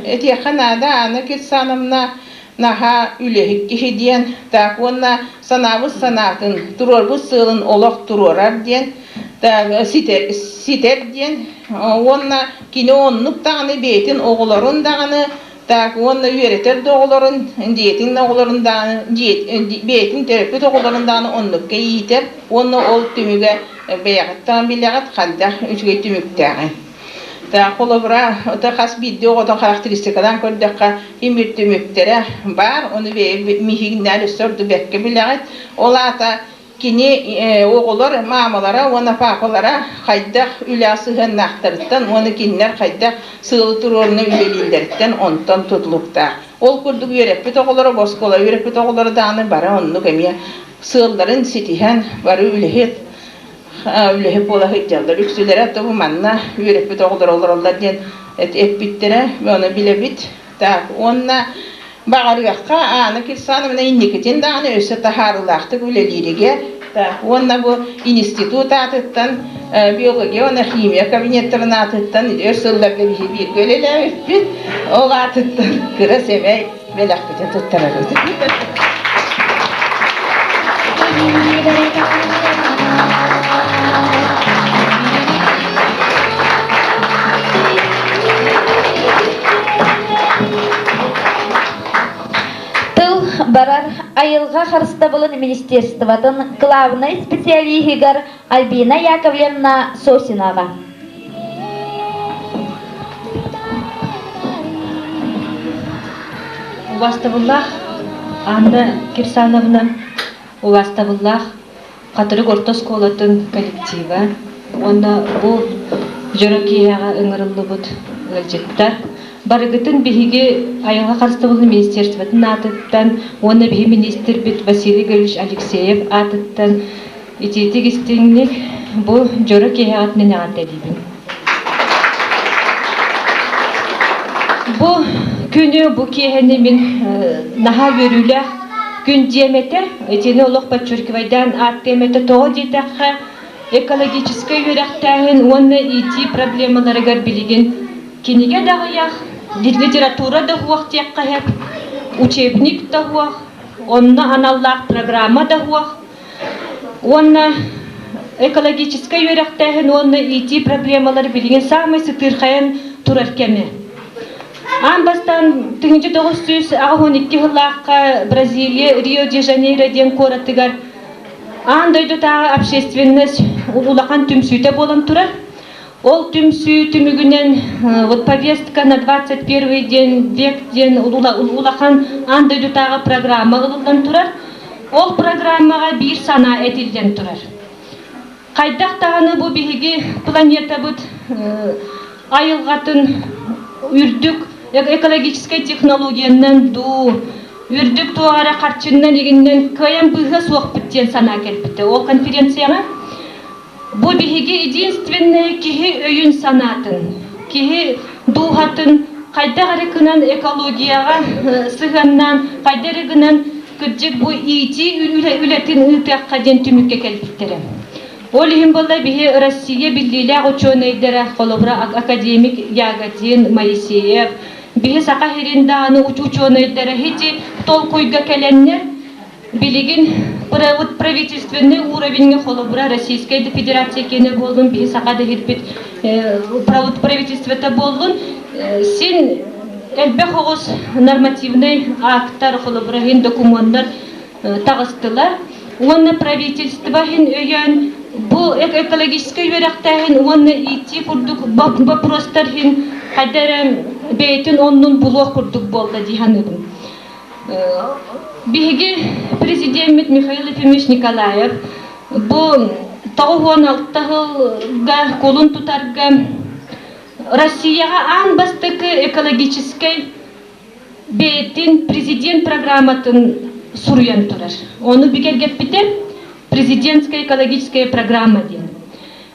этиэххэ наада, Анна Кирсановна наһаа үлэһит киһи диэн, так, уонна санаабыт санаатын, туруорбут сыалын олох туруорар диэн, так, ситэр, ситэр диэн, уонна кини оннук даҕаны бэйэтин оҕолорун даҕаны, так, уонна үөрэтэр да оҕолорун, дьиэтин да оҕолорун даҕаны, бэйэтин төрөппүт оҕолорун даҕаны оннукка иитэр уонна ол түмүгэ бэйэҕиттэн билэҕит хайдах үчүгэй түмүктээҕин. Холобура, хас биирдии оҕотун характеристикалаан көрдөххө, имир түмүктэрэ баар, ону бэйэ миһигиннээн өссө ордук бэркэ билэҕит. Ол аата кини оҕолор маамалара уонна паапалара хайдах үлэҕэ сыһыаннаахтарыттан уонна кинилэр хайдах сыалы туруоруна үлэлииллэриттэн онтон тутулуктаах. Ол курдук үөрэппит оҕолоро, бу оскуола үөрэппит оҕолоро даҕаны бары оннук эмиэ сыалларын ситиһэн бары үлэһит үлэһит буола сылдьаллар. Үксүлэрэ тобу манна үөрэппит оҕолор олороллор диэн эппиттэрэ, ону билэбит. Так, уонна баҕарыахха Аана Кирсановна инникитин даҕаны өссө таһаарыылаахтык үлэлииригэр уонна бу институт аатыттан биология уонна химия кабинеттарын аатыттан өр сылларга биһи бииргэ үлэлээбиппит. Ол аатыттан кыра сэмэй бэлэхпитин туттарабыт. Тыл барар айылҕа харыстабылын министерствотын главнай специалиһыгар Альбина Яковлевна Сосинаҕа. Убастабыллаах Анна Кирсановна, убастабыллаах Хатырык орто оскуолатын коллектива уонна бу дьоро киэһэҕэ ыҥырыллыбыт ыалдьыттар барыгытын биһиги айылҕа харыстабылын министерствотын аатыттан уонна биһи министрбит Василий Григорьевич Алексеев аатыттан итиитик истиҥник бу дьоро киэһэҕитинэн эҕэрдэлиибин. Бу күнү, бу киэһэни мин наһаа үөрүүлээх күн диэм этэ. Итини олох подчеркивайдаан ааттыам этэ. Тоҕо диэтэххэ, экологическай үөрэхтээһин уонна иитии проблемаларыгар билигин кинигэ да аҕыйах, литература да суох диэххэ сөп, учебник да суох, онно аналлаах программа да суох. Уонна экологическай үөрэхтээһин уонна иитии проблемалары билигин саамай сытыырхайан турар кэмэ. Аан бастаан 1982 сыллаахха Бразилия Рио-де-Жанейро диэн куоратыгар аан дойдутааҕы общественность улахан түмсүүтэ буолан турар. Ол түмсүү түмүгүнэн вот повестка на 21 диэн век диэн улахан аан дойдутааҕы программа ылыллан турар. Ол программаҕа биир санаа этиллэн турар. Хайдах даҕаны бу биһиги планетабыт айылҕатын үрдүк экологическай технологиянан дуу, үрдүк туох эрэ харчыннан игиннэн кыайан быыһыа суохпут диэн санаа кэлбитэ. Ол конференцияҕа Бу биһиги единственное киһи өйүн-санаатын, киһи дууһатын хайдах эрэ гынан экологияҕа сыһыаннаан, хайдах эрэ гынан кырдьык бу иитии үлэтин ыытыахха диэн түмүккэ кэлбиттэрэ. Ол иһин буолла биһи Россия биллиилээх учуонайдара, холобура академик Ягодин, Моисеев, биһи Саха сирин даҕаны учуонайдара ити толкуйга кэлэннэр Билигин правительственный уровеньҥа холобура Российскай Федерация киэнэ буоллун, биһи саха дэһирбит правительствота буоллун, син Элбэх оҕус нормативнай актар, холобура иһин докумуоннар таҕыстылар. Уонна правительство иһин өйөөн бу экологическай үөрэхтээһин уонна иитии курдук боппуруостар иһин хайда эрэ бэйэтин оннун булуох курдук буолла дии саныыбын. Биһиги президеммит Михаил Ефимович Николаев бу 96 сылга кулун тутарга Россияҕа аан бастакы экологическай бэйэтин президент программатын суруйан турар. Ону бигэргэппитэ президентская экологическая программа диэн.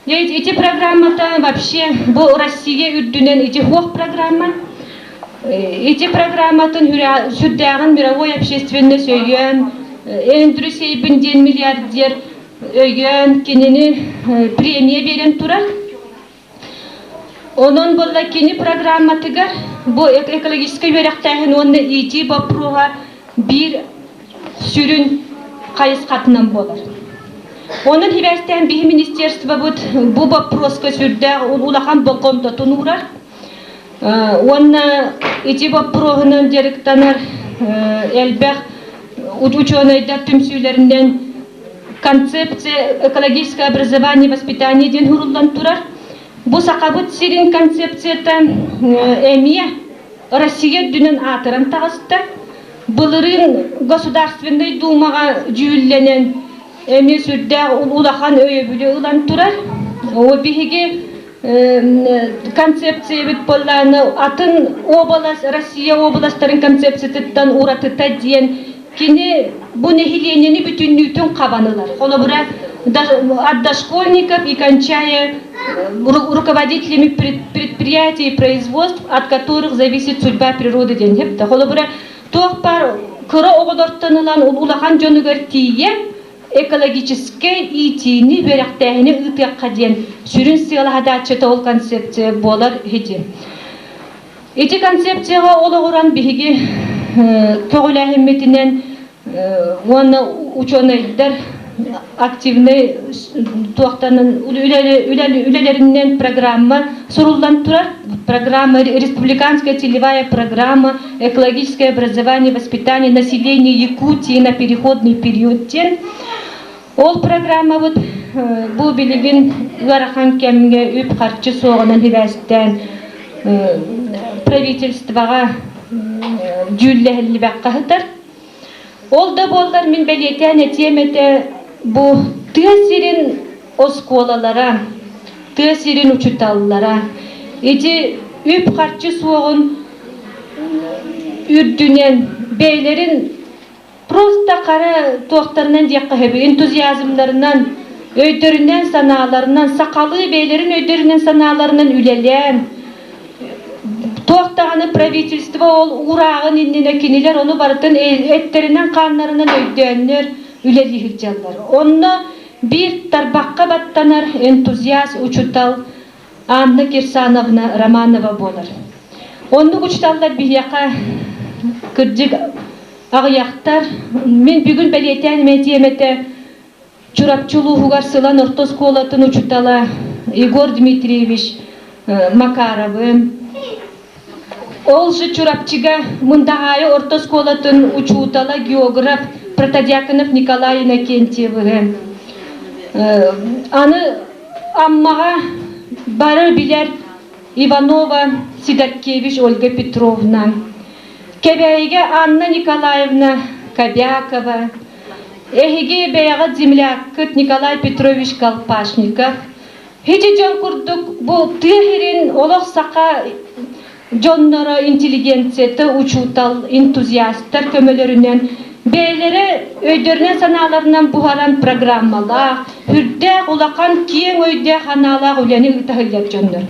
Эти программата вообще бу Россия үрдүнэн ити хуох программа. Ити программатын сүрдээҕин мировой общественность өйөөн, Эндрю Сейбин диэн миллиардер өйөөн кинини премия биэрэн турар. Онон буолла кини программатыгар бу экологическай үөрэхтээһин уонна иитии боппуруоһа биир сүрүн хайысхатынан буолар. Онон сибээстээн биһи министерствобыт бу боппуруоска сүрдээх улахан болҕомтотун уурар. Уонна ити боппуруоһунан дьарыктанар элбэх учуонайдар түмсүүлэринэн концепция экологическое образование и воспитание диэн суруллан турар. Бу Сахабыт сирин концепцията эмиэ Россия үрдүнэн аатыран таҕыста. Былырыын Государственнай Думаҕа дьүүллэнэн эмиэ сүрдээх улахан өйөбүлү ылан турар. Биһиги концепциябыт буоллааны атын уобалас Россия уобаластарын концепциятыттан уратыта диэн кини бу нэһилиэнньэни бүтүннүүтүн хабан ылар. Холобура, от дошкольников и кончая руководителями предприятий и производств, от которых зависит судьба природы диэн хепте. Холобура, туох бар кыра оҕолортон ылан улахан дьонугар тиийэ экологическай иитиини, үөрэхтээһини ыытыахха диэн сүрүн сыалаһадааччыта ол концепция буолар ити. Ити концепцияҕа олоҕуран биһиги көҕүлээһиммитинэн уонна учуонайдар активнай туохтанан үлэлэринэн программа суруллан турар. Программа республиканская целевая программа экологическое образование и воспитание населения Якутии на переходный период диэн. Ол программабыт бу билигин ыарахан кэмҥэ үп-харчы суоҕунан сибээстээн правительствоҕа дьүүллэһиллибэххэ сытар. Ол да буоллар мин бэлиэтээн этиэм этэ бу тыа сирин оскуолалара, тыа сирин учууталлара ити үп-харчы суоҕун үрдүнэн бэйэлэрин просто хара туохтарынан диэххэ сөбүй энтузиазмнарынан өйдөрүнэн санааларынан сахалыы бэйэлэрин өйдөрүнэн санааларынан үлэлээн туох даҕаны правительство ол уурааҕын иннинэ кинилэр ону барытын эттэринэн хааннарынан өйдөөннөр үлэлии сылдьаллар онно биир тарбахха баттанар энтузиаст учутал Анна Кирсановна Романова буолар. Оннук учуталлар биһиэхэ кырдьык аҕыйахтар. Мин бүгүн бэлиэтээн этиэм этэ Чурапчы улууһугар Сылан орто оскуолатын учуутала Егор Дмитриевич Макаровы, ол же Чурапчыга Мындаҕаайы орто оскуолатын учуутала, географ Протодьяконов Николай Иннокентьевиһы, аны Аммаҕа бары билэр Иванова Сидоркевич Ольга Петровна, Кэбээйигэ Анна Николаевна Кобякова, Эһиги бэйэҕит земляккыт Николай Петрович Колпашников ити дьон курдук бу тыа сирин олох саха дьонноро интеллигенцията учуутал энтузиастар көмөлөрүнэн бэйэлэрэ өйдөрүнэн санааларынан буһаран программалаах үрдээх улахан киэҥ өйдөөх санаалаах үлэни ыыта сылдьар дьоннор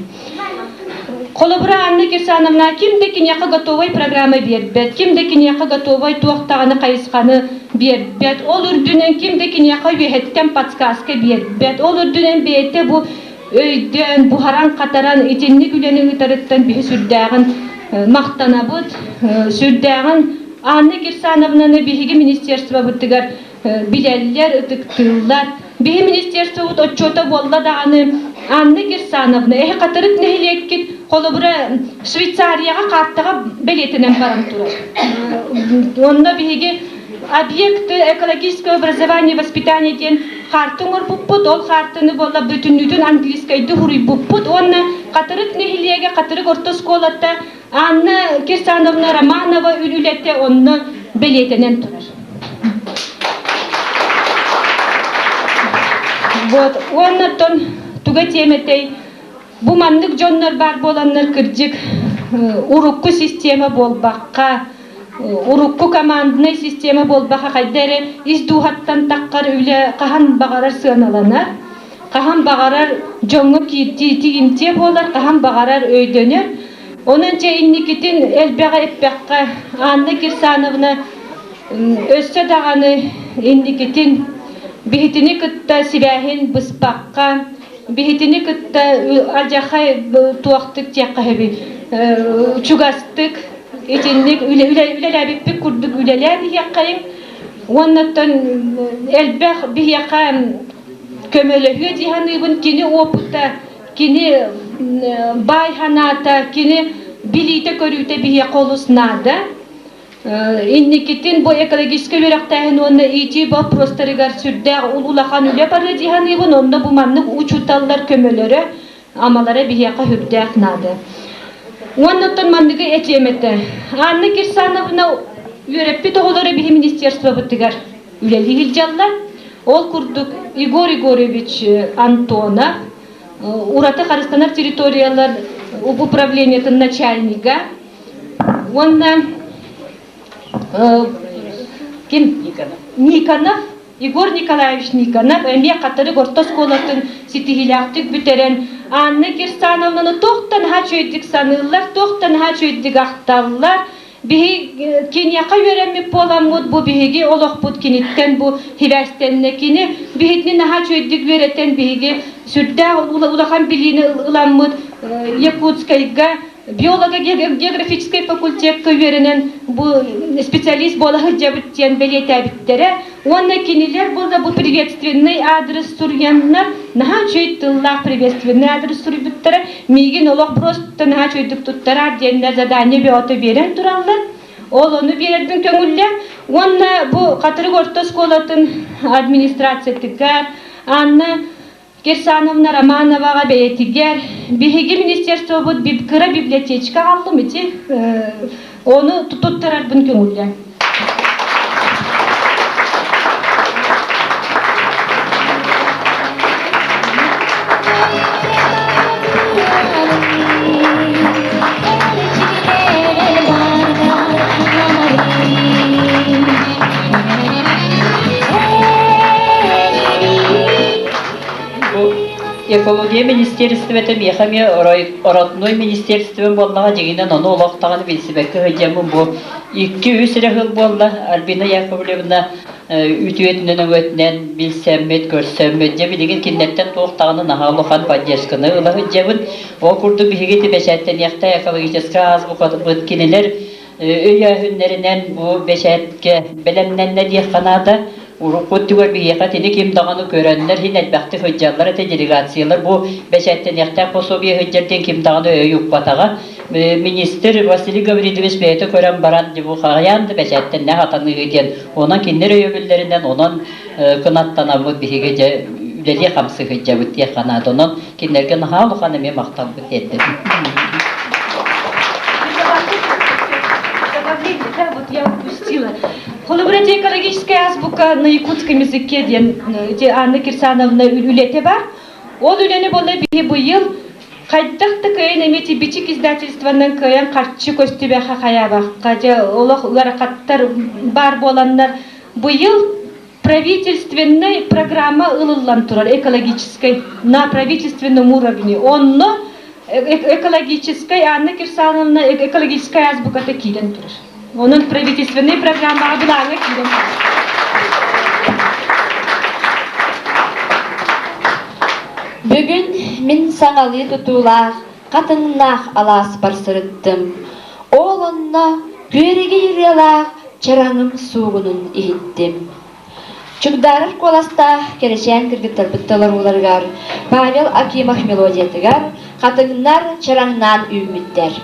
Холобура, Анна Кирсановна ким да киниэхэ готовай программа биэрбэт, ким да киниэхэ готовай туох даҕаны хайысханы биэрбэт, ол үрдүнэн ким да киниэхэ үөһэттэн подсказка биэрбэт, ол үрдүнэн бэйэтэ бу өйдөөн, буһаран-хатаран итинник үлэни ыытарыттан биһи сүрдээҕин махтанабыт, сүрдээҕин Анна Кирсановнаны биһиги министерствобытыгар билэллэр, ытыктыыллар. Биһи министерствобыт отчуота буолла даҕаны Анна Кирсановна, эһи Хатырык нэһилиэккит. Холобура, Швейцарияҕа каартаҕа бэлиэтэнэн баран турар. Онно биһиги объекты экологического образования и воспитания диэн хаарты оҥорбуппут. Ол хаартыны буолла бүтүннүүтүн английскайды хуруйбуппут. Уонна Хатырык нэһилиэгэ, Хатырык орто оскуолата Анна Кирсановна Романова үлэтэ онно бэлиэтэнэн турар. Вот. Уонна оттон туга тиэмэтэй Бу маннык дьоннор баар буоланнар кырдьык урукку система буолбакка, урукку команднай система буолбаха хайда эрэ ис дууһаттан таххар үлэ хаһан баҕарар сыаналанар, хаһан баҕарар дьоҥҥо киирдии тигимтиэ буолар, хаһан баҕарар өйдөнөр. Онон дьэ инникитин элбэҕи эппэххэ Анна Кирсановна өссө даҕаны инникитин биһитини кытта сибээһин быспакка Биһитини кытта алдьархай туохтук диэххэ сөбүй чугастык итинник үлэлээбиппит курдук үлэлээн иһиэххэйиҥ уоннаттан элбэх биһиэхэ көмөлөһүө дии саныыбын кини опыта кини баай санаата кини билиитэ-көрүүтэ биһиэхэ олус наада Инникитин бу экологическай үөрэхтээһин уонна иитии боппуруостарыгар сүрдээх улахан үлэ барыа дии саныыбын. Онно бу маннык учууталлар көмөлөрө, амалара биһиэхэ сүрдээх наада. Уонна оттон манныгы этиэм этэ. Анна Кирсановна үөрэппит оҕолоро биһи министерствобытыгар үлэлии сылдьаллар. Ол курдук Егор Егорович Антонов ураты харыстанар территориялар управлениетын начальнига Уонна ким? Никонов, Егор Николаевич Никонов эмиэ Хатырык орто оскуолатын ситиһиилээхтик бүтэрэн Анна Кирсановнаны туохтан наһаа үчүгэйдик саныыллар, туохтан наһаа үчүгэйдик ахталлар. Биһи киниэхэ үөрэммит буоламмыт бу биһиги олохпут киниттэн бу хибээстэннэ. Кини биһитини наһаа үчүгэйдик үөрэтэн биһиги сүрдээх улахан билиини ыламмыт Якутскайга биолого-географическай факультекка үөрэнэн бу специалист буола сылдьабыт диэн бэлиэтээбиттэрэ уонна кинилэр буолла бу приветственный адрес суруйаннар наһаа үчүгэй тыллаах приветственный адрес суруйбуттара миигин олох просто наһаа үчүгэйдик туттараар диэннэр задание бөҕөтө биэрэн тураллар ол ону биэрэрбин көҥүллээн уонна бу Хатырык орто оскуолатын администрациятыгар Анна Кирсановна Романоваҕа бэйэтигэр биһиги министерствобыт кыра библиотечка аҕаллым ити ону туттарарбын көҥүллээн. Бу экология министиэристибэтэ миэхэ эмиэ родной министиэристибэм буоллаҕа дьиҥинэн ону олох даҕаны билсибэккэ сылдьаммын бу икки-үс эрэ сыл буолла Альбина Яковлевна үтүөтүнэн өҥөтүнэн билсэммит, көрсөммүт дьэ билигин кинилэртэн туох даҕаны наһаа улахан поддержканы ыла сылдьабын. Ол курдук биһиги ити бэчээттэниэхтээх экологическай азбукабыт кинилэр өйөөһүннэринэн бу бэчээткэ бэлэмнэннэ диэххэ наада. Урукку өттүгэр биһиэхэ итини ким даҕаны көрөннөр иһин элбэхтик сылдьаллар этэ делегациялар бу бэчээттэниэхтээх пособие сылдьар диэн ким даҕаны өй укпатаҕа. Министр Василий Гаврильевич бэйэтэ көрөн баран бу хайаан да бэчээттэннэх атаныыһы диэн онон кинилэр өйөбүллэринэн онон кынаттанаммыт биһиги дьэ үлэлии хамсыы сылдьабыт диэххэ наада. Онон кинилэргэ наһаа улахан эмиэ махталбыт тиэрдэбин. Добавление, да, вот я упустила. Холобура, экологическая азбука на якутском языке диэн Анна Кирсановна үлэтэ бар. Ол үлэни буолла биһи быйыл хайдах да кыайан эмиэ бичик издательствонан кыайан харчы көстүбэхэ хайаабахха дьэ олох ыарахаттар баар буоланнар быйыл правительственный программа ылыллан турар экологическай на правительственном уровне онно экологическай Анна Кирсановна экологическая азбуката киирэн турар онон правительственный программаҕа былааҥҥа киирэн турар Бүгүн мин саҥалыы тутуулаах, хатыҥнаах алааспар сырыттым. Ол онно күөрэгэй ырыалаах чараҥым суугунун иһиттим. Чугдаарар куоластаах кэрэчээн кыргыттарбыт толорууларыгар Павел Акимов мелодиятыгар Хатыҥнар чараҥнаан үүммүттэр.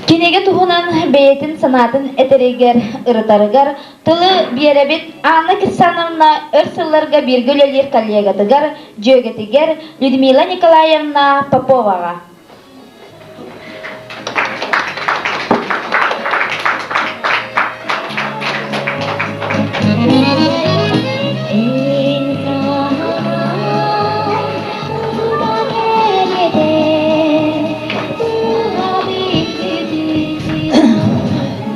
Кинигэ туһунан бэйэтин санаатын этэригэр, ырытарыгар тылы биэрэбит Анна Кирсановна өр сылларга бииргэ үлэлиир коллегатыгар, дьүөгэтигэр Людмила Николаевна Поповаҕа.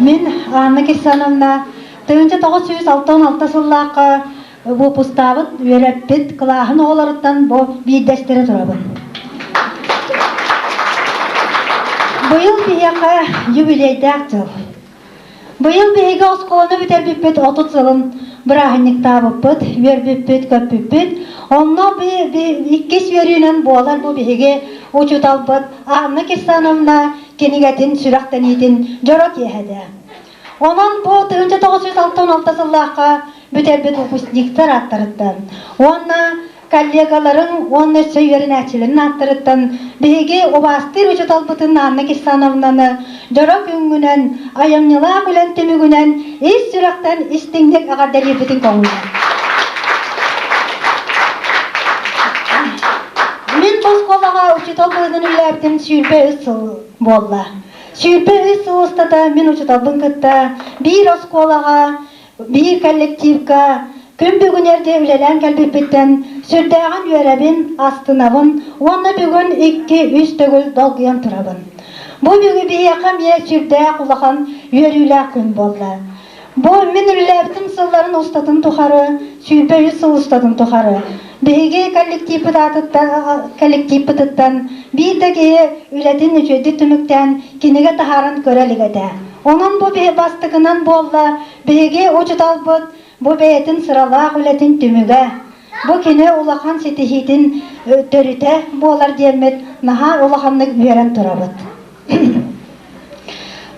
Мин Анна Кирсановна 1966 сыллаахха выпустаабыт, үөрэппит кылааһын оҕолоруттан бу биирдэстэрэ турабын. Быйыл биһиэхэ юбилейдаах дьыл. Быйыл биһиги оскуоланы бүтэрбиппит 30 сылын бырааһынньыктаабыппыт, үөрбүппүт, көппүппүт. Онно иккис үөрүүнэн буолар бу биһиги учууталбыт Анна Кирсановна кинигэтин сүрэхтэниитин дьоро киэһэтэ. Онон бу 1966 сыллаахха бүтэрбит выпускниктар ааттарыттан уонна коллегаларын уонна өссө үөрэнээччилэрин ааттарыттан биһиги убаастыыр учууталбытын Анна Кирсановнаны дьоро күҥҥүнэн, айымньылаах үлэн түмүгүнэн ис сүрэхтэн истиҥник эҕэрдэлиирбитин көҥүллээн. Мин бу оскуолаҕа учуутал быһыытынан үлэлээбитим 23 сыл буолла. 23 сыл устата мин учууталбын кытта биир оскуолаҕа биир коллективка күн бүгүн эрдэ үлэлээн кэлбиппиттэн сүрдээҕин үөрэбин, астынабын уонна бүгүн икки-үс төгүл долгуйан турабын. Бу бүгүн биһиэхэ эмиэ сүрдээх улахан үөрүүлээх күн буолла. Бу мин үлэлээбитим сылларын устатын тухары, 23 сыл устатын тухары, биһиги коллективпыт аатыттан, коллективпытыттан биир да киһи үлэтин үчүгэйдик түмүктээн кинигэ таһааран көрө илик этэ. Онон бу бастакынан буолла биһиги учууталбыт бу бэйэтин сыралаах үлэтин түмүгэ, бу кини улахан ситиһиитин төрүтэ буолар диэммит наһаа улаханнык үөрэн турабыт.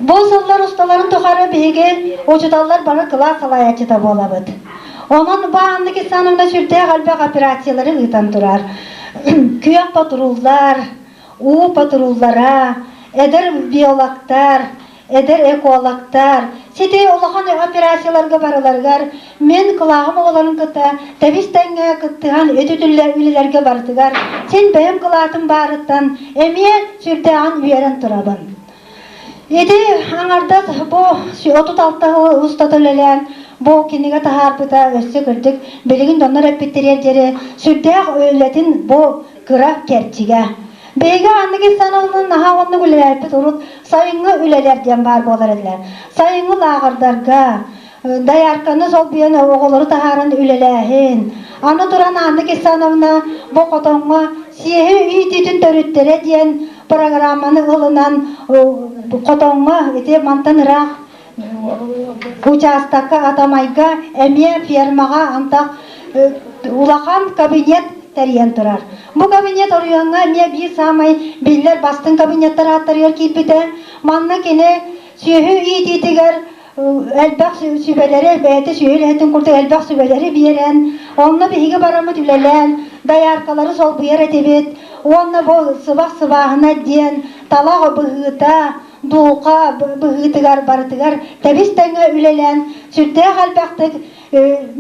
Бу сыллар усталарын тухары биһиги учууталлар бары кылаас салайааччыта буолабыт. Онон бу Анна Кисановна сүрдээх элбэх операциялары ыытан турар. Күөх патруллар, уу патруллара, эдэр биологтар, эдэр экологтар, сити улахан операцияларга барыларыгар мин кылааһым оҕолорун кытта тэбис-тэҥҥэ кыттыһан үтүтүллэр үлэлэргэ барытыгар син бэйэм кылаатым баарыттан эмиэ сүрдээҕин үөрэн турабын. Ити аҥардас бу 36 сыл устата үлэлээн бу кинигэ таһаарбыта өссө кырдьык билигин дьоннор эппиттэригэр диэри сүрдээх үлэтин бу кыра кэрчигэ. Биһиги аныгы санааларын наһаа оннук үлэлээппит урут. Сайыҥҥы үлэлэр диэн баар буолар этилэр. Сайыҥҥы лааҕырдарга доярканы солбуйан оҕолору таһааран үлэлээһин. Аны туран Анна Кисановна бу хотоҥҥо сиэһи иитиитин төрүттэрэ диэн программаны ылынан хотоҥҥо ити мантан ыраах учаастакка Атамайга эмиэ фермаҕа антах улахан кабинет тэрийэн турар. Бу кабинет оройуоҥҥа эмиэ биир саамай биллэр бастыҥ кабинеттар ааттарыгар киирбитэ. Манна кини сүөһү иитиитигэр элбэх сүбэлэри, бэйэтэ сүөһү үлэһитин курдук элбэх сүбэлэри биэрэн, онно биһиги бараммыт үлэлээн, дояркалары солбуйар этибит. Уонна бу сыбах сыбааһына диэн талах быһыыта, дулҕа быһыытыгар барытыгар тэбис-тэҥҥэ үлэлээн, сүрдээх элбэхтик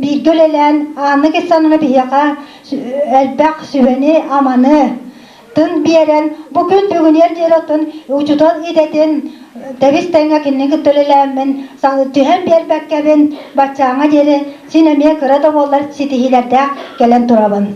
бииргэ үлэлээн, Анна Кирсановна биһиэхэ элбэх сүбэни-аманы тын биэрэн, бу күн бүгүнүөр диэри оттон учуутал идэтин тэбис-тэҥҥэ кинини кытта үлэлээммин, түһэн биэрбэккэбин баччааҥҥа диэри син эмиэ кыра да буоллар ситиһиилэрдээх кэлэн турабын.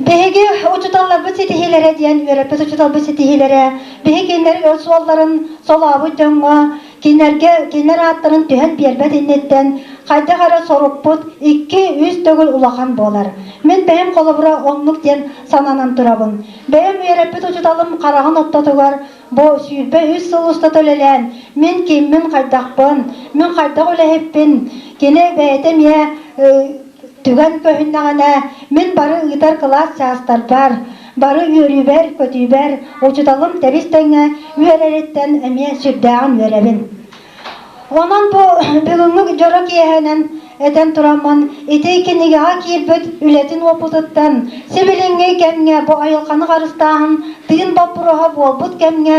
Биһиги учууталларбыт ситиһиилэрэ диэн үөрэппит учууталбыт ситиһиилэрэ, биһи кинилэр өр суолларын солообут дьоҥҥо кинилэргэ кинилэр ааттарын түһэн биэрбэт инниттэн хайдах эрэ сорукпут 2-3 төгүл улахан буолар. Мин бэйэм холобура оннук диэн сананан турабын. Бэйэм үөрэппит учууталым хараҕын ортотугар бу 23 сыл устата үлэлээн мин киммин хайдахпын, мин хайдах үлэһиппин, кини бэйэтэ эмиэ Түгэн көһүннэҕинэ, мин бары ыытар кылаас чаастарбар, бары үөрүүбэр-көтүүбэр учууталым тэбис-тэҥҥэ үөрэриттэн эмиэ сүрдээҕин үөрэбин. Онон бу бүгүҥҥү дьоро киэһэнэн этэн тураммын, ити кинигэҕэ киирбит үлэтин уопутуттан, сибилиҥҥи кэмҥэ бу айылҕаны харыстааһын тыын боппуруоһа буолбут кэмҥэ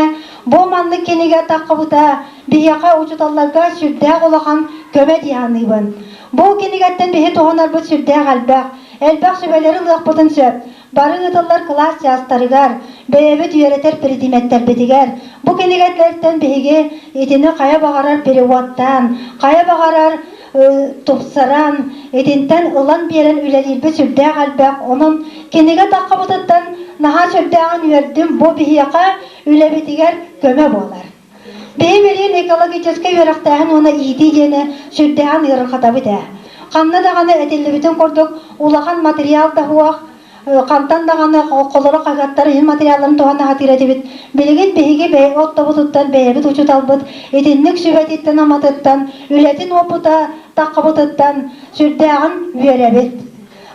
бу маннык кинигэ таххыбыта биһиэхэ учууталларга сүрдээх улахан көмө дии саныыбын. Бу кинигэттэн биһи туһанарбыт сүрдээх элбэх. Элбэх сүбэлэри ылыахпытын сөп. Бары ыытыллар кылаас чаастарыгар, бэйэбит үөрэтэр предметтэрбитигэр. Бу кинигэлэртэн биһиги итини хайа баҕарар переводтаан, хайа баҕарар тупсаран, итинтэн ылан биэрэн үлэлиирбит сүрдээх элбэх. Онон кинигэ таххыбытыттан наһаа сүрдээҕин үөрдүм. Бу биһиэхэ үлэбитигэр көмө буолар. Биһи билигин экологическай үөрэхтээһин уонна иитии диэни сүрдээҕин ыарырҕатабыт ээ. Ханна даҕаны этиллибитин курдук улахан материал да суох, хантан даҕаны холоро хаһыаттар иһин материалларын туһана сатыыр этибит. Билигин биһиги бэйэ оттобутуттан бэйэбит учууталбыт итинник сүбэтиттэн-аматыттан, үлэтин уопута таххыбытыттан сүрдээҕин үөрэбит.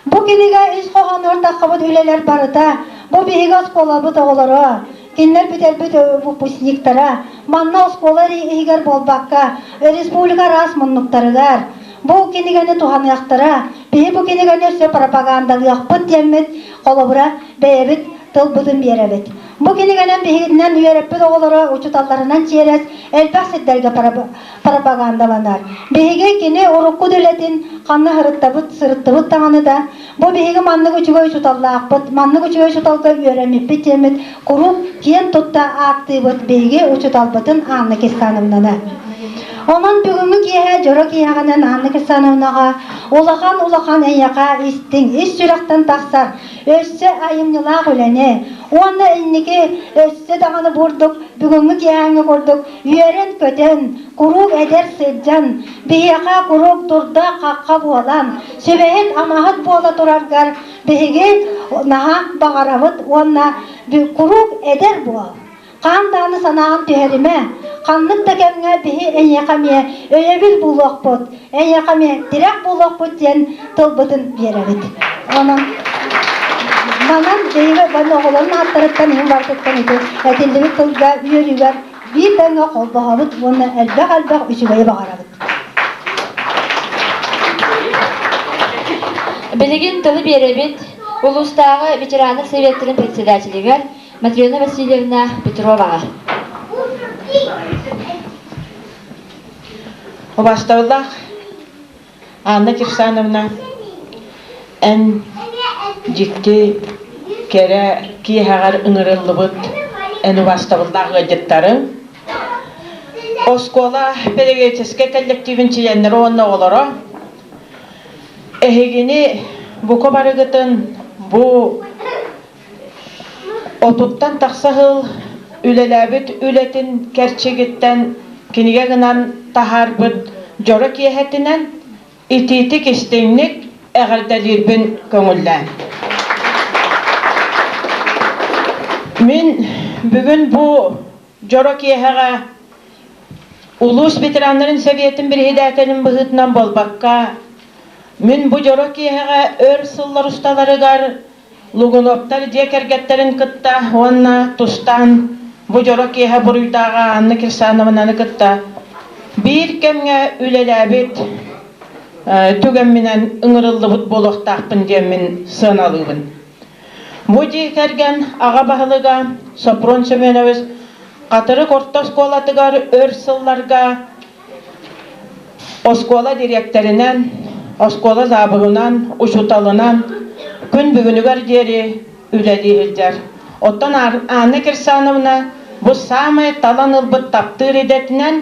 Бу кинигэ ис хоһоонугар таххыбыт үлэлэр барыта бу биһиги оскуолабыт оҕолоро, Кинилэр бүтэрбит выпускниктара манна оскуола иһигэр буолбакка, республика араас муннуктарыгар бу кинигэни туһаныахтара, биһи бу кинигэни өссө пропагандалыахпыт диэммит холобура бэйэбит тылбытын биэрэбит. Бу кинигэнэн биһигинэн үөрэппит оҕолоро учууталларынан чиэрэс элбэх сирдэргэ пропагандаланар. Биһиги кини урукку үлэтин ханна сырыттабыт, сырыттыбыт даҕаны да, бу биһиги маннык үчүгэй учууталлаахпыт, маннык үчүгэй учууталга үөрэммиппит диэммит куруук киэн тутта ааттыыбыт биһиги учууталбытын Анна Кирсановнаны. Онон бүгүҥҥү киэһэ дьоро киэһэҕинэн Анна Кирсановнаҕа улахан-улахан эйиэхэ истиҥ, ис сүрэхтэн тахсар өссө айымньылаах үлэни уонна инники өссө даҕаны бурдук бүгүҥҥү киэһээҥҥи курдук үөрэн-көтөн, куруук эдэр сылдьан, биһиэхэ куруук дурда-хахха буолан, сүбэһит-амаһыт буола тураргар биһиги наһаа баҕарабыт уонна куруук эдэр буол. Хаан даҕаны санааҕын түһэримэ, ханнык да кэмҥэ биһи эйиэхэ эмиэ өйөбүл булуохпут, эйиэхэ эмиэ тирэх буолуохпут диэн тылбытын биэрэбит. Онон манан биһиги бары оҕолорун ааттарыттан иһин барытыттан ити этиллибит тылга үөрүүгэр биир тэҥҥэ холбоһобут уонна элбэх-элбэх үчүгэйи баҕарабыт. Билигин тылы биэрэбит улуустааҕы ветераннар советтарын председателигэр Матрена Васильевна Петроваҕа. Убаастабыллаах Анна Кирсановна, эн дьикти кэрэ киэһэҕэр ыҥырыллыбыт эн убаастабыллаах ыалдьыттарыҥ, оскуола педагогическай коллективын чилиэннэрэ уонна оҕолоро, эһигини бука барыгытын бу Отуттан тахса сыл. үлэлээбит үлэтин кэрчигиттэн кинигэ гынан таһаарбыт дьоро киэһэтинэн итиитик-истиҥник эҕэрдэлиирбин көҥүллээн. Мин бүгүн бу дьоро киэһэҕэ улуус ветераннарын сэбиэтин бириһидээтэлин быһыытынан буолбакка, мин бу дьоро киэһэҕэ өр сыллар усталарыгар Лугуновтар дьиэ кэргэттэрин кытта уонна тустаан бу дьоро киэһэ буруйдааҕа Анна Кирсановнаны кытта биир кэмҥэ үлэлээбит түгэмминэн ыҥырыллыбыт буолуохтаахпын диэммин сыаналыыбын. Бу дьиэ кэргэн аҕа баһылыга Сопрон Семенович Хатырык орто оскуолатыгар өр сылларга Оскуола дириэктэринэн, оскуола заабыһынан, учууталынан күн бүгүнүгэр диэри үлэлии сылдьар. Оттон Анна Кирсановна бу саамай талан ылбыт таптыыр идэтинэн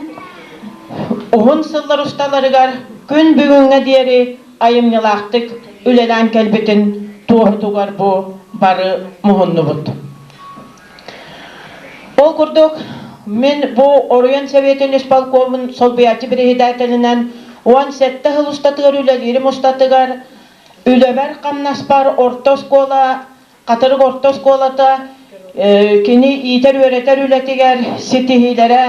уһун сыллар усталарыгар күн бүгүҥҥэ диэри айымньылаахтык үлэлээн кэлбитин туоһутугар бу бары муһуннубут. Ол курдук, мин бу оройуон Советын исполкомун солбуйааччы председателинэн 17 сыл устатыгар үлэлиирим устатыгар үлэбэр-хамнаспар орто оскуола, Хатырык орто оскуолата кини иитэр-үөрэтэр үлэтигэр ситиһиилэрэ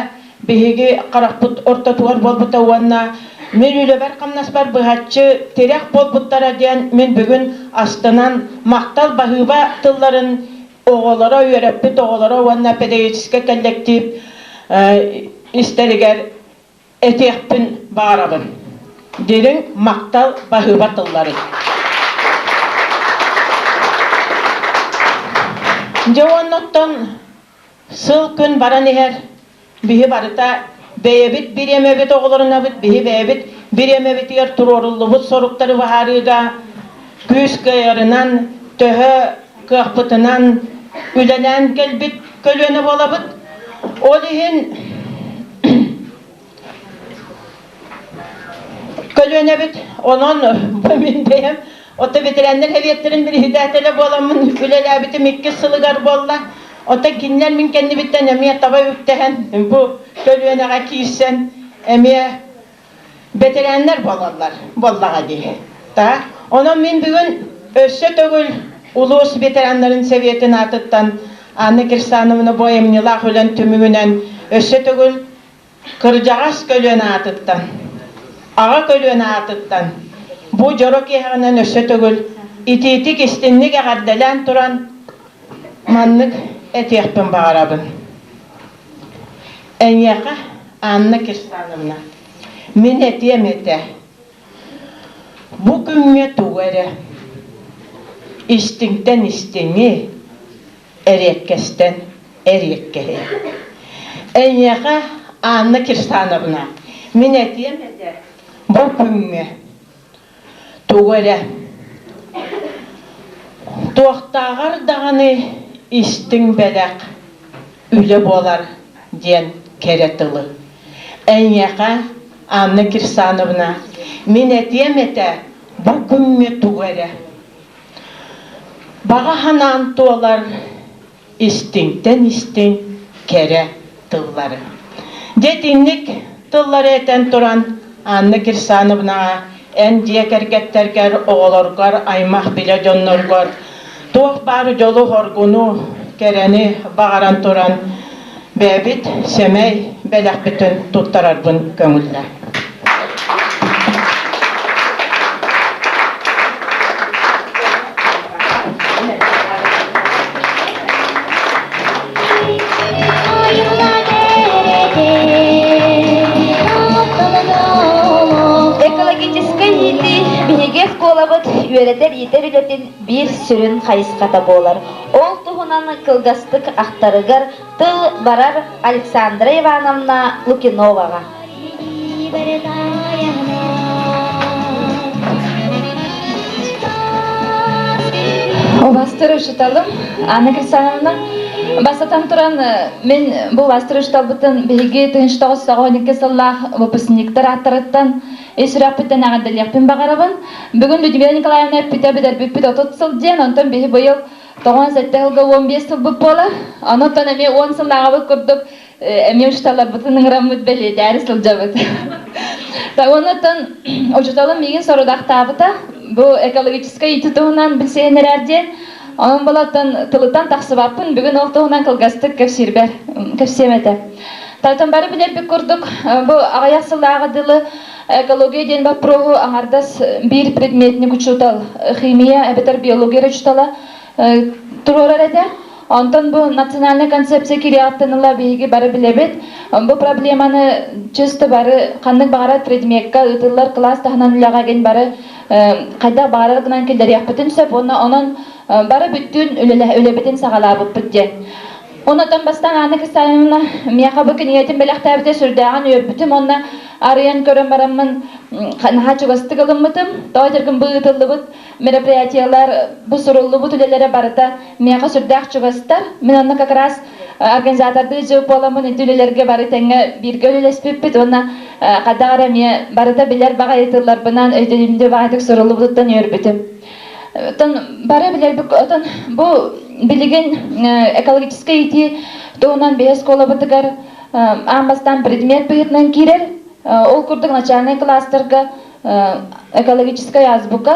биһиги харахпыт ортотугар буолбута уонна мин үлэбэр-хамнаспар быһаччы тирэх буолбуттара диэн мин бүгүн астынан махтал баһыыба тылларын оҕолоро, үөрэппит оҕолоро уонна педагогическай коллектив истэригэр этиэхпин баҕарабын. Дириҥ махтал баһыыба тылларын. Дьэ уонна сыл күн баран иһэр Биһи барыта бэйэбит бириэмэбит оҕолорунабыт, биһи бэйэбит бириэмэбитигэр туруоруллубут соруктары быһаарыыга күүс кыайарынан, төһө кыахпытынан үлэлээн кэлбит көлүөнэ буолабыт. Ол иһин көлүөнэбит онон бу мин бэйэм ото ветераннар сэбиэттэрин председателэ буоламмын үлэлээбитим иккис сылыгар буолла. Оттон кинилэр мин кэннибиттэн эмиэ таба үктэһэн бу көлүөнэҕэ киирсэн эмиэ бэтэрээннэр буолаллар буоллаҕа дии. Та онон мин бүгүн өссө төгүл улуус ветераннарын сэбиэтин аатыттан Анна Кирсановна бу айымньылаах үлэн түмүгүнэн өссө төгүл Кырдьаҕас көлүөнэ аатыттан, аҕа көлүөнэ аатыттан бу дьоро киэһэҕинэн өссө төгүл итиитик истинник эҕэрдэлээн туран маннык этиэхпин баҕарабын. Эйиэхэ, Анна Кирсановна, мин этиэм этэ, бу күҥҥэ тугу эрэ истиҥтэн истиҥи, эриэккэстэн эриэккэһи. Эйиэхэ, Анна Кирсановна, мин этиэм этэ, бу күҥҥэ тугу эрэ туохтааҕар даҕаны истиҥ бэлэх үлэ буолар диэн кэрэ тылы. Эйиэхэ, Анна Кирсановна, мин этиэм этэ, бу күҥҥэ тугу эрэ Баҕа санаан туолар истиҥтэн истиҥ кэрэ тыллары. Дьэ итинник тыллары этэн туран Анна Кирсановнаҕа эн дьиэ кэргэттэргэр, оҕолоргор, аймах-билэ дьонноргор туох баар дьолу-хоргуну, кэрэни баҕаран туран бэйэбит сэмэй бэлэхпитин туттарарбын көҥүллээ. Экологическай иитии биһиги оскуолабыт үөрэтэр-иитэр үлэтин биир сүрүн хайысхата буолар. Ол туһунан кылгастык ахтарыгар тыл барар Александра Ивановна Лукиноваҕа. Убастыр учуталым Анна Кирсановна. Бастатан туран, мин бу убастыр учуталбытын биһиги 1992 сыллаах выпускниктар ааттарыттан ис сүрэхпиттэн эҕэрдэлиэхпин баҕарабын. Бүгүн Людмила Николаевна эппитэ бүтэрбиппит 30 сыл диэн, онтон биһи быйыл. 97 сылга 15 сылбыт буолар. Онон эмиэ 10 сыллааҕыбыт курдук эмиэ учууталларбытын ыҥыраммыт бэлиэтээри сылдьабыт. Оннуттан учууталым миигин сорудахтаабыта бу экологическай ити туһунан билсиһиннэрээр диэн. Онон булаттан тылыттан тахсыбаппын, бүгүн ол туһунан кылгастык кэпсиирбэр кэпсиэм этэ. Тайтан бары билэрбит курдук, бу аҕыйах сыллааҕы дылы экология диэн боппуруоһу аҥардас биир предметник учуутал, химия эбэтэр биология учуутала туруорар этэ. Онтон бу национальная концепция кириэҕиттэн ыла биһиги бары билэбит. Бу проблеманы чисто бары ханнык баҕарар предмекка ыытыллар кылаас таһынан үлэҕэ гин бары хайдах баҕарар гынан киллэриэхпитин сөп уонна онон бары бүттүүн үлэбитин саҕалаабыппыт диэн. Онтон бастаан Анна Кристиановна миэхэ бу кинигэтин бэлэхтээбитэ сүрдээҕин үөрбүтүм уонна арыйан көрөн бараммын наһаа чугастык ылыммытым. Тоҕо дьэргин бу ыытыллыбыт мероприятиелар, бу суруллубут үлэлэрэ барыта миэхэ сүрдээх чугастар. Мин онно как раз организатордыы дьыл буоламмын ити үлэлэргэ бары тэҥҥэ бииргэ үлэлэспиппит уонна хайдах эрэ эмиэ барыта билэр баҕайы тылларбынан өйдөбүлүмдүү баҕайытык суруллубутуттан үөрбүтүм. Оттон бары билэрбит отон бу билигин экологическай иитии туһунан биһи оскуолабытыгар аан бастаан предмет быһыытынан киирэр. Ол курдук начальнай кылаастарга экологическай азбука,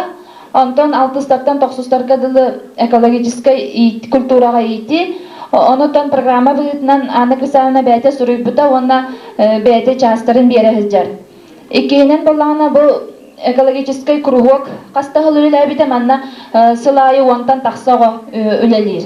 онтон алтыстартан тохсустарга дылы экологическай культураҕа иитии, онутан программа быһыытынан Анна Крисановна бэйэтэ суруйбута уонна бэйэтэ чаастарын биэрэ сылдьар. Иккиһинэн буоллаҕына бу экологическай куруһуок хас да сыл үлэлээбитэ манна сыл аайы уонтан тахса оҕо үлэлиир.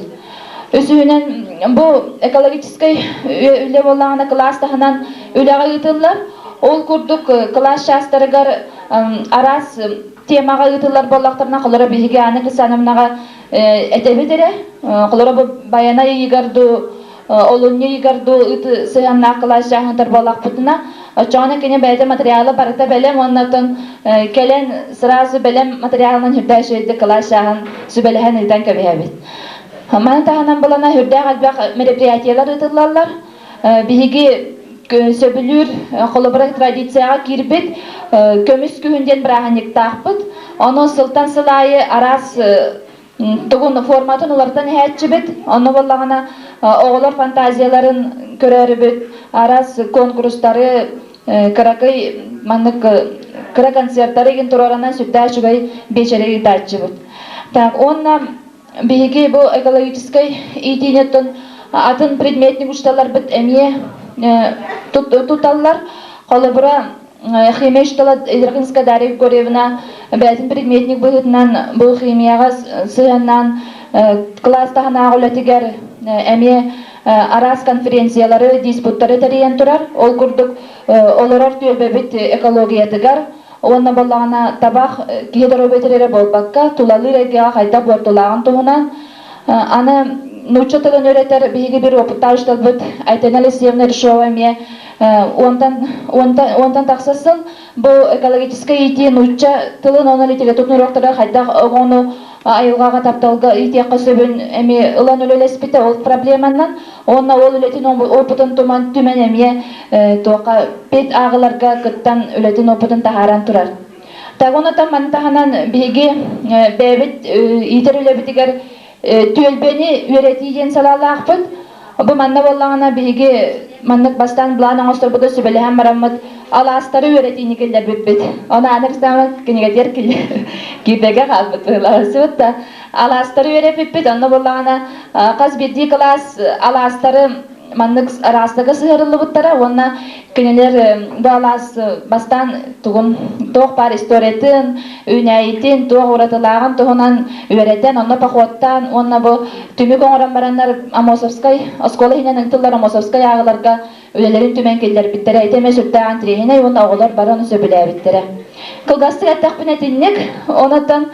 Үсүһүнэн бу экологическай үлэ буоллаҕына кылаас таһынан үлэҕэ ыытыллар. Ол курдук кылаас чаастарыгар араас темаҕа ыытыллар буоллахтарына, холоро биһиги Анна Кисановнаҕа этэбит эрэ. Холоро бу Байанай ыйыгар дуу, олунньу ыйыгар дуу ыты сыһыаннаах кылаас чааһын буоллахпытына, оччоҕуна кини бэйэтэ материала барыта бэлэм уонна оттон кэлэн сразу бэлэм материалынан үрдээх үчүгэйдик кылаас чааһын сүбэлэһэн ыытан кэбиһэбит. Маны таһынан булана үрдээх элбэх мероприятиелар ыытыллаллар. Биһиги сөбүлүүр холобура традицияҕа киирбит көмүс күһүн диэн бырааһынньыктаахпыт. Ону сылтан сыл аайы араас тугун форматын уларытан иһээччибит. Онно буоллаҕына оҕолор фантазияларын көрөөрүбүт, араас конкурстары, кыракый маннык кыра концерттары игин туруоранан сүрдээх үчүгэй биэчэри ыытааччыбыт. Так, уонна биһиги бу экологическай иитиини оттон атын предметник учууталларбыт эмиэ туталлар. Холобура, химия учуутала Идрахинская Дарья Григорьевна бэйэтин предметник быһыытынан бу химияҕа сыһыаннаан кылаас таһынааҕы үлэтигэр эмиэ араас конференциялары, диспуттары тэрийэн турар. Ол курдук олорор түөлбэбит экологиятыгар уонна буоллаҕына табах киһи доруобуйатыгар эрэ буолбакка, тулалыыр эйгэҕэ хайдах буортулааҕын туһунан аны нуучча тылын үөрэтэр биһиги бір опыттаах учууталбыт Айтана Алексеевна Ришова эмиэ уонтан, уонтан тахса сыл бу экологическай иитии нуучча тылын уонна литературатын уруоктара хайдах оҕону айылҕаҕа тапталга иитиэххэ сөбүн эмиэ ылан үлэлэспитэ ол проблеманан уонна ол үлэтин опытын туман түмэн эмиэ туохха пед ааҕыларга кыттан үлэтин опытын таһааран турар. Тагонатан маны таһынан биһиги бэйэбит иитэр үлэбитигэр түөлбэни үөрэтии диэн салаалаахпыт. Бу манна буоллаҕына биһиги маннык бастаан былаан оҥосторбуту сүбэлэһэн бараммыт алаастары үөрэтиини киллэрбиппит. Ону Анна Александровна кинигэтигэр киирбэккэ хаалбыт быһыылаах да алаастары үөрэппиппит. Онно буоллаҕына хас биирдии кылаас алаастары маннык араастарга сыһыарыллыбыттара уонна кинилэр бу алаас бастаан тугун туох баар историятын, үүнээйитин, туох уратылааҕын туһунан үөрэтэн, онно походтаан уонна бу түмүк оҥорон бараннар Амосовскай оскуола иһинэн ыытыллар Амосовскай ааҕыларга үлэлэрин түмэн киллэрбиттэрэ. Ити эмиэ сүрдээх интириэһинэй уонна оҕолор бары ону сөбүлээбиттэрэ. Кылгастык эттэхпинэ итинник. Онон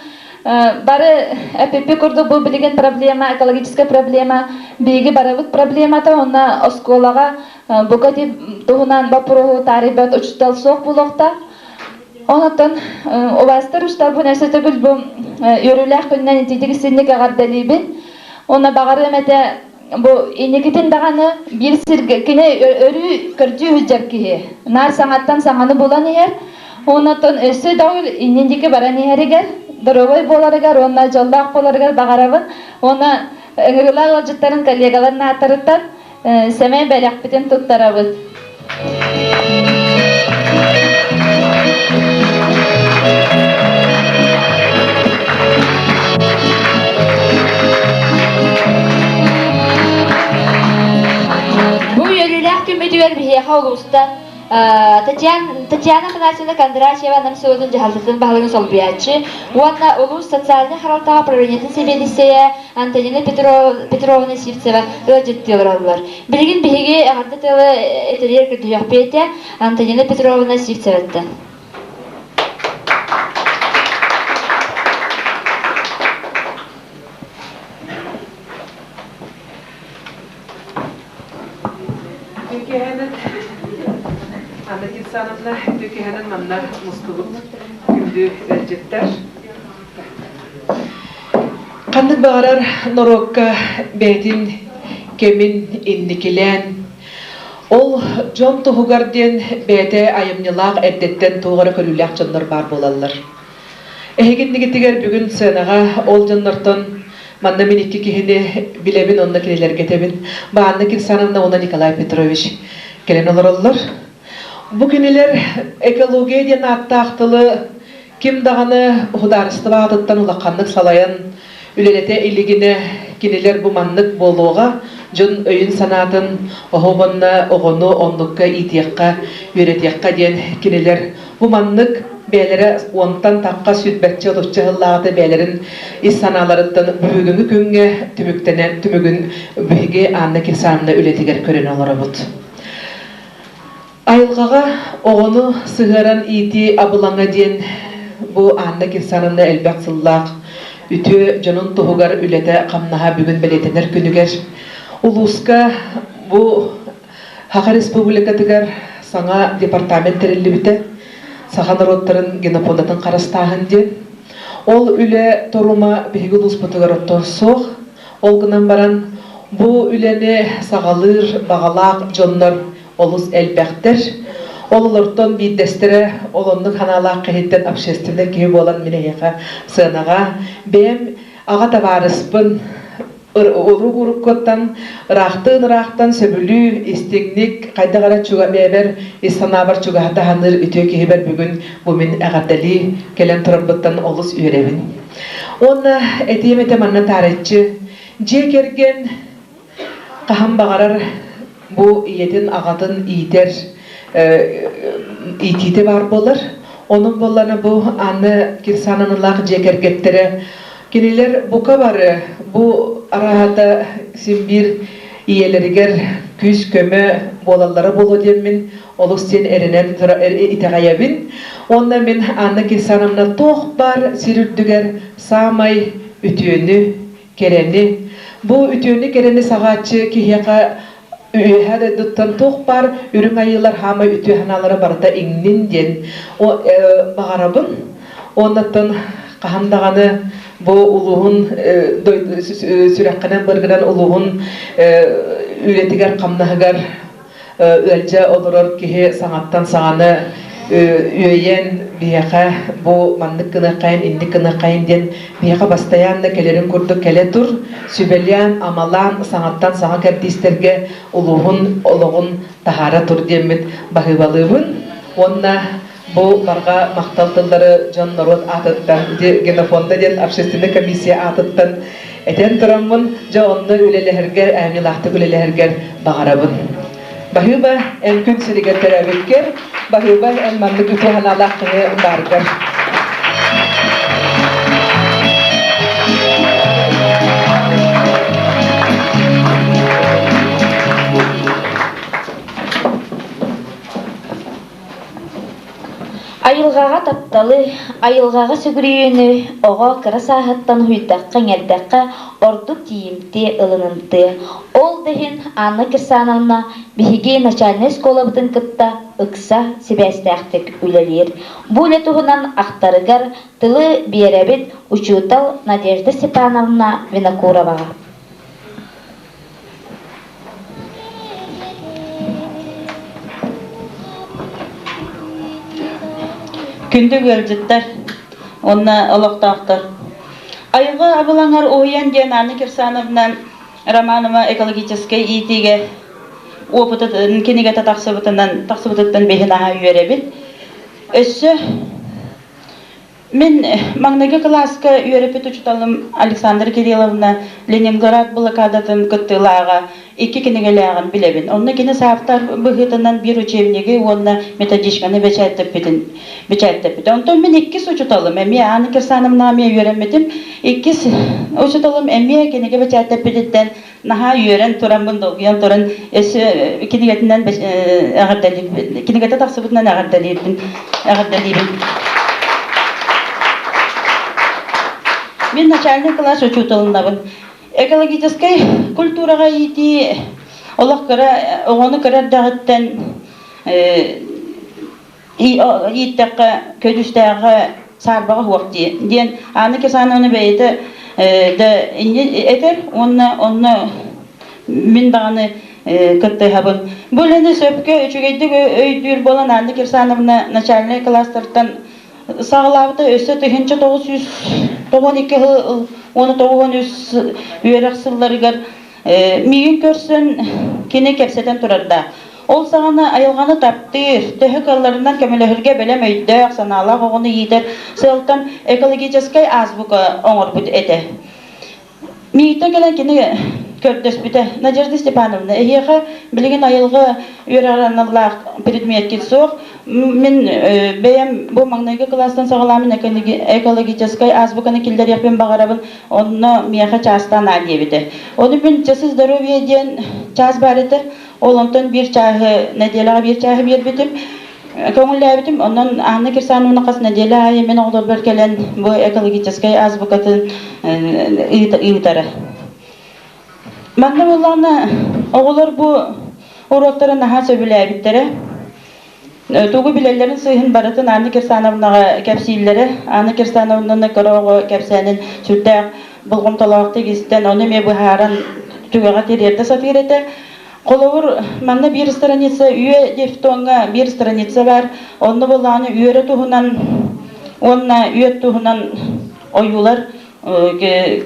Бары эпиппи курдук бу билигин проблема, экологическая проблема, биһиги барыбыт проблемата уонна оскуолаҕа бука туһунан боппуруоһу таарыйбат учуутал суох буолуохтаах. Онтон убаастар учууталбын өссө төгүл бу үөрүүлээх күнүнэн итиитик истинник эҕэрдэлиибин. Уонна баҕарыам этэ бу инникитин даҕаны биир сиргэ кини өрүү көрдүү сылдьар киһи. Наар саҥаттан саҥаны булан иһэр. Онтон өссө да иннин диэки баран иһэригэр. доруобай буоларыгар уонна дьоллоох буоларыгар баҕарабын. Уонна ыҥырыылаах ыалдьыттарын коллегаларын ааттарыттан сэмэй бэлэхпитин туттарабыт. Бу үөрүүлээх күммүтүгэр биһиэхэ улуустан Татьяна Афанасьевна Кондратьева Нам селотун дьаһалтатын баһылыгын солбуйааччы уонна улуус социальнай харалтаҕа управлениетын сэбиэдиссэйэ Антонина Петровна Сивцева ыалдьыттыы олороллор. Билигин биһиги эҕэрдэ тылы этэригэр көрдөһүөхпүт этэ Антонина Петровна Сивцеваттан. Үтүөкэһэнэн Анна Кирсановна үтүөкэһэнэн манна мустубут күндү ыалдьыттар. Ханнык баҕарар норуокка бэйэтин кэмин инникилээн, ол дьон туһугар диэн бэйэтэ айымньылаах эрдэттэн туох эрэ көрүүлээх дьоннор баар буолаллар. Эһигиннигитигэр бүгүн сценаҕа ол дьоннортон манна мин икки киһини билэбин уонна кинилэргэ этэбин. Баанна Кирсановна уонна Николай Петрович кэлэн олороллор. Бу кинилэр экология диэн ааттаах тылы ким даҕаны судаарыстыба аатыттан улаханнык салайан үлэлэтэ илигинэ кинилэр бу маннык буолуоҕа, дьон өйүн-санаатын оһо уонна оҕону оннукка иитиэххэ, үөрэтиэххэ диэн кинилэр бу маннык бэйэлэрэ уонтан тахха сүүрбэччэ отучча сыллааҕыта бэйэлэрин ис санааларыттан бүгүҥҥү күҥҥэ түмүктэнэн түмүгүн биһиги Анна Кирсановна үлэтигэр көрөн олоробут. Айылҕаҕа оҕону сыһыаран иитии абылаҥа диэн бу Анна Кирсановна элбэх сыллаах үтүө дьонун туһугар үлэтэ-хамнаһа бүгүн бэлиэтэнэр күнүгэр улууска бу Саха Республикатыгар саҥа департамент тэриллибитэ, саха норуоттарын генофондатын харыстааһын диэн. Ол үлэ торума биһиги улууспутугар оттон суох. Ол гынан баран бу үлэни саҕалыыр баҕалаах дьоннор олус элбэхтэр. Ол олортон биирдэстэрэ ол оннук санаалаах киһиттэн общественнай киһи буолан мин эһиэхэ сыанаҕа бэйэм аҕа табаарыспын урук-уруккуттан ыраахтыын-ыраахтан сөбүлүү, истиҥник, хайдах эрэ чуга бэйэбэр ис санаабар чугаһата саныыр үтүө киһибэр бүгүн бу мин эҕэрдэлии кэлэн турарбыттан олус үөрэбин. Уонна этиэм этэ манна таарыччы дьиэ кэргэн хаһан баҕарар бу ийэтин аҕатын иитэр иитиитэ баар буолар. Онон буоллана бу Анна Кирсановналаах дьиэ кэргэттэрэ кинилэр бука бары бу араһата син биир ийэлэригэр күүс-көмө буолаллара буолуо диэммин олус диэн эрэнэн итэҕэйэбин. Уонна мин Анна Кирсановна туох баар сир үрдүгэр саамай үтүөнү кэрэни. Бу үтүөнү-кэрэни саҕааччы киһиэхэ үөһээ дойдуттан туох баар үрүҥ айыылар хаамай үтүө санаалара барыта иҥнин диэн баҕарабын. Уоннаттан хаһан даҕаны бу улууһун сүрэххинэн быргынан улууһун үлэтигэр хамнаһыгар ыалдьа олорор киһи саҥаттан саҥаны үөйэн биһиэхэ бу маннык гыныаххайын, инник гыныаххайын диэн биһиэхэ бастайаанна кэлэрин курдук кэлэ тур, сүбэлээн, амалаан саҥаттан саҥа кэрдиистэргэ улууһун олоҕун таһаара тур диэммит баһыыбалыыбын уонна бу барҕа махтал тыллары дьон норуот аатыттан генофонда диэн общественнай комиссия аатыттан этэн тураммын дьэ онно үлэлэһэргэр аамилаахтык үлэлэһэргэр баҕарабын баһыыба эн күн сиригэр төрөөбүккэр баһыыба эн маннык үтүө санаалаах киһи бааргар Айылҕаҕа тапталы, айылҕаҕа сүгүрүйүүнү оҕо кыра сааһыттан уһуйдахха-иҥэрдэххэ ордук тиийимтиэ, ылынымтыа. Ол да иһин Анна Кирсановна биһиги начальнай оскуолабытын кытта ыкса сибээстээхтик үлэлиир. Бу үлэ туһунан ахтарыгар тылы биэрэбит учуутал Надежда Степановна Винокуроваҕа. Күндү ыалдьыттар! уонна олохтоохтор. Айылҕа абылаҥар уһуйан диэн Анна Кирсановна Романова экологическай иитиигэ опытын кинигэтэ тахсыбытынан тахсыбытыттан биһин аһа үөрэбит. Өссө Мин маҥнайгы кылааска үөрэппит учууталым Александра Кирилловна Ленинград блокадатын кыттыылааҕа икки кинигэлээҕин билэбин. Онно кини сааптар быһыытынан биир учебнигы уонна методичканы бэчээттэппитин бэчээттэппитэ. Онтон мин иккис учууталым эмиэ Анна Кирсановна эмиэ үөрэммитим. Иккис учууталым эмиэ кинигэ бэчээттэппититтэн наһаа үөрэн тураммын, долгуйан туран өссө кинигэтинэн эҕэрдэлиибин, кинигэтэ тахсыбытынан эҕэрдэлиирбин, эҕэрдэлиибин. Мин начальный класс учууталынабын. Экологическай культураҕа иитии олох кыра оҕону кыра эрдэҕиттэн ииттэххэ көдьүүстээҕэ саарбаҕа суох дии диэн Анна Кисановна бэйэтэ да инньэ этэр уонна онно мин даҕаны кыттыһабын. Бу үлэни сөпкө үчүгэйдик өйдүүр буолан Анна Кирсановна начальнай кылаастартан саҕалаабыта өссө 1992 сыл уонна 93 үөрэх сылларыгар Миигин көрсөн кини кэпсэтэн турардаах. Ол саҕана айылҕаны таптыыр, төһө кыалларынан көмөлөһөргө бэлэм өйдөөх, санаалаах оҕону иитэр сыалтан экологическай азбука оҥорбут этэ. Миигиттэн кэлэн кини көрдөспүтэ. Надежда Степановна, эһиэхэ билигин айылҕа үөрэҕэр аналлаах предметкит суох. Мин бэйэм бу маҥнайгы кылаастан саҕалааммын экологическай азбуканы киллэриэхпин баҕарабын. Онно миэхэ чаастаан аа диэбитэ. Ону мин часы здоровья диэн чаас баар этэ. Ол онтон биир чааһы, нэдиэлэҕэ биир чааһы биэрбитим. Көҥүллээбитим. Онон Анна Кирсановна хас нэдиэлэ аайы мин оҕолорбор кэлэн бу экологическай азбукатын ыытара. Манна буоллаҕына оҕолор бу уруоктары наһаа сөбүлээбиттэрэ. Тугу билэллэрин сыыһын барытын Анна Кирсановнаҕа кэпсииллэрэ. Анна Кирсановнаны кыра оҕо кэпсээнин сүрдээх болҕомтолоохтук истэн, ону эмиэ быһааран түгэҕэ тириэрдэ сатыыр этэ. Холобур, манна биир страница үө дифтоҥҥа биир страница баар. Онно буоллаҕына үөрэ туһунан уонна үөт туһунан ойуулар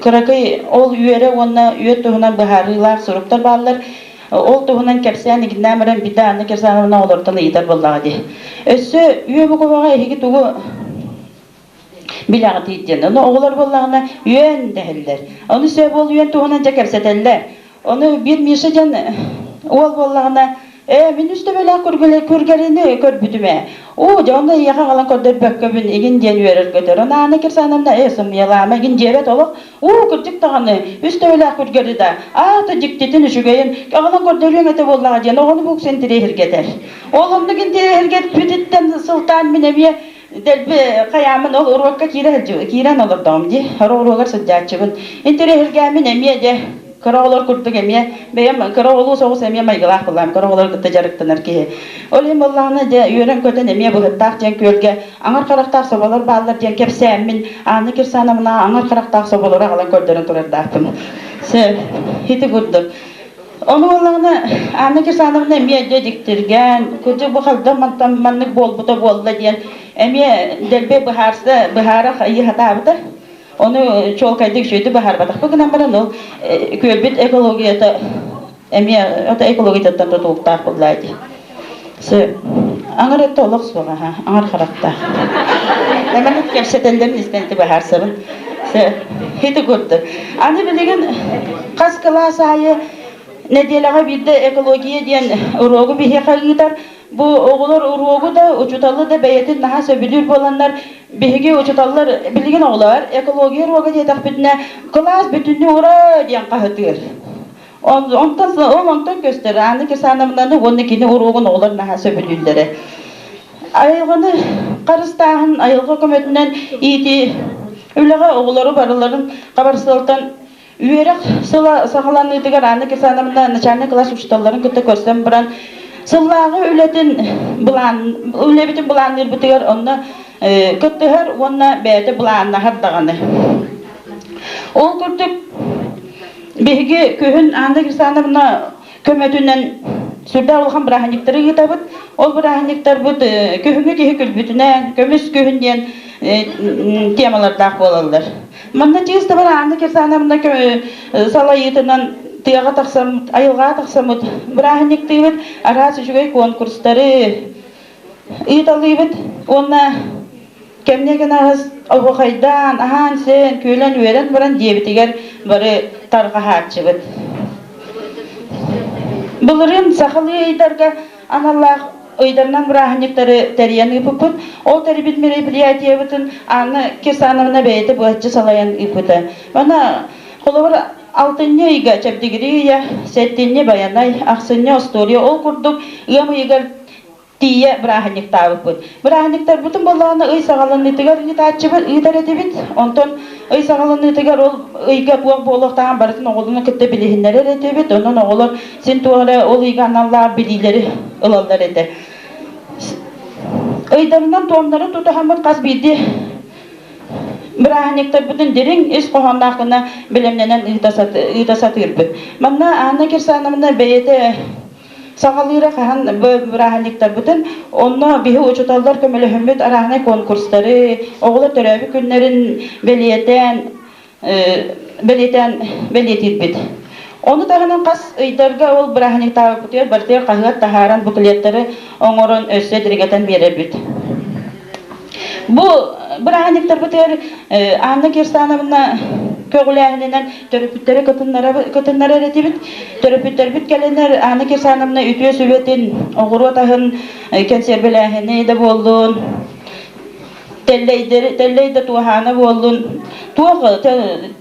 кыракый ол үөрэ уонна үөт туһунан быһаарыылаах суруктар бааллар. Ол туһунан кэпсээн игиннээн баран биирдэ Анна Кирсановна оҕолортон ыйытар буоллаҕа дии. Өссө үө букубаҕа эһиги тугу билэҕитий диэн. Ону оҕолор буоллаҕына үөн дэһэллэр. Ону сөп ол үөн туһунан дьэ кэпсэтэллэр. Ону биир Миша диэн уол буоллаҕына Ээ, мин үс төбөлөөх күргэлини көрбүтүм ээ. Оо, дьэ, онно эйиэхэ аҕалан көрдөрбөккөбүн, игин диэн үөрэр-көтөр. Ону Аана Кирсановна, ээ, сымыйалаама, игин диэбэт олох. Уу, кырдьык даҕаны, үс төбөлөөх күргэли да, аата дьиктитин, үчүгэйин, аҕалан көрдөрүөҥ этэ буоллаҕа диэн оҕону букса интириэһиргэтэр. Ол оннук интириэһиргэппититтэн сылтаан мин эмиэ дэлби хайааммын ол уруокка киирэ киирэн олордоҕум дии. Хоро уруогар сылдьааччыбын. Интириэһиргээммин эмиэ дьэ кыра оҕолор курдук эмиэ бэйэм кыра оҕолуу соҕус эмиэ майгылаах буоллаҕым кыра оҕолору кытта дьарыктанар киһи. Ол иһин буоллаҕына дьэ үөрэн-көтөн эмиэ быһыттаах диэн күөлгэ аҥар харахтаах соболор бааллар диэн кэпсээммин Анна Кирсановна аҥар харахтаах соболору аҕалан көрдөрөн турардаахпын. Сөп, ити курдук. Ону буоллаҕына Анна Кирсановна эмиэ дьэ дьиктиргээн, кырдьык бу хайдах мантан маннык буолбута буолла диэн эмиэ дэлби быһаарса быһаара хайыы сатаабыта. Ону чуолкайдык үчүгэйдик быһаарбатахпыт гынан баран ол күөлбүт экологията эмиэ ото экологиятыттан тутулуктаах буолла дии. Сөп. Аҥар өттө олох суох аха, аҥар харахтаах. Эмэн кэпсэтэллэрин истэн ити быһаарсабын. Сөп. Ити курдук. Аны билигин хас кылаас аайы нэдиэлэҕэ биирдэ экология диэн уруогу биһиэхэ ыытар. Бу оҕолор уруогу да, учууталы да бэйэтин наһаа сөбүлүүр буоланнар, биһиги учууталлар билигин оҕолор экология уруога диэтэхпитинэ, кылаас бүтүннүү ура диэн хаһытыыр. Онтон ол онтон көстөр Анна Кирсановнаны уонна кини уруогун оҕолор наһаа сөбүлүүллэрэ. Айылҕаны харыстааһын, айылҕа көмөтүнэн иитии үлэҕэ оҕолору барыларын хабар сыалтан Үөрэх сыла саҕаланыытыгар Анна Кирсановна начальнай кылаас учууталларын кытта көрсөн баран сыллааҕы үлэтин былаан үлэбитин былаанныырбытыгар онно кыттыһар уонна бэйэтэ былааннаһар даҕаны. Ол курдук биһиги күһүн Анна Кирсановна көмөтүнэн сүрдээх улахан бырааһынньыктары ыытабыт. Ол бырааһынньыктарбыт күһүҥҥү киһи күлбүтүнэн, көмүс күһүн диэн темалардаах буолаллар. Манна чыыстабар Анна Кирсановна салайыытынан тыаҕа тахсаммыт, айылҕаҕа тахсаммыт бырааһынньыктыыбыт, араас үчүгэй конкурстары ыыталыыбыт уонна кэмниэ кэнэҕэс оһуохайдаан, аһаан-сиэн, күлэн-үөрэн баран дьиэбитигэр бары тарҕаһааччыбыт. Былырыын сахалыы ыйдарга аналлаах ыйдарынан бырааһынньыктары тэрийэн ыыппыппыт. Ол тэрийбит мероприятиебытын Анна Кирсановна бэйэтэ быһаччы салайан ыыппыта. Манна холобур алтынньы ыйга чэбдигирии ыйа, сэттинньи байанай, ахсынньы остуоруйа ол курдук ыам ыйыгар тиийэ бырааһынньыктаабыппыт. Бырааһынньыктарбытын буоллаҕына ый саҕаланыытыгар ыытааччыбыт, ыытар этибит. Онтон ый саҕаланыытыгар ол ыйга туох буолуохтааҕын барытын оҕолорун кытта билиһиннэрэр этибит. Онон оҕолор син туох эрэ ол ыйга аналлаах билиилэри ылаллар этэ. Ыйдарынан туомнарын тутуһаммыт хас биирдии бырааһынньыктарбытын дириҥ ис хоһоонноох гына бэлэмнэнэн ыыта сатыырбыт. Манна Анна Кирсановна бэйэтэ Саҕалыыра хаһан бырааһынньыктарбытын, онно биһи учууталлар көмөлөһөммүт арааһынай конкурстары, оҕолор төрөөбүт күннэрин бэлиэтээн, бэлиэтээн бэлиэтиирбит. Ону таһынан хас ыйдарга ол бырааһынньыктаабыппытыгар барытыгар хаһыат таһааран буклеттары оҥорон өссө дириҥэтэн биэрэрбит. Бу бырааһынньыктарбытыгар Анна Кирсановна көҕүлээһининэн төрөппүттэри кытыннарар этибит. Төрөппүттэрбит кэлэннэр Анна Кирсановна үтүө сүбэтин, оҕуруот аһын кэнсиэрбэлээһини да буоллун, тэллэй да туоһаана буоллун, туох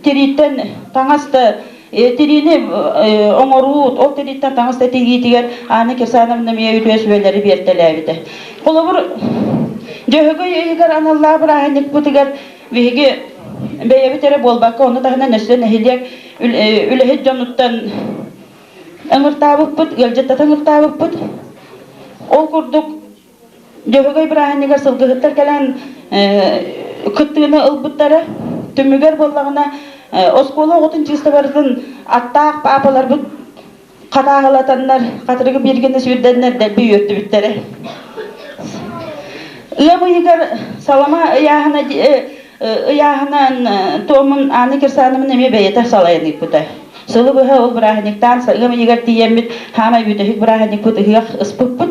тирииттэн таҥас да тириини оҥоруу, ол тирииттэн таҥас да тигиитигэр Анна Кирсановна эмиэ үтүө сүбэлэри биэртэлээбитэ. Холобур, Дьөһөгөй ыйыгар аналлаах бырааһынньыкпытыгар биһиги бэйэбит эрэ буолбакка, ону таһынан өссө нэһилиэк үлэһит дьонуттан ыҥыртаабыппыт, ыалдьыттата ыҥыртаабыппыт. Ол курдук Дьөһөгөй бырааһынньыгар сылгыһыттар кэлэн кыттыыны ылбыттара. Түмүгэр буоллаҕына, оскуола оҕотун чыыста барытын аттаах паапаларбыт хатааһылатаннар, хатырыгы бииргэнэ сүүрдэннэр дэлби үөрдүбүттэрэ. Ыам ыйыгар салама ыйааһына ыйааһынан туомун Анна Кирсановна эмиэ бэйэтэ салайан ыыппыта. Сылы быһа ол бырааһынньыктаан ыам ыйыгар тиийэммит, хаамай бүтэһик бырааһынньыкпыт ыһыах ыспыппыт.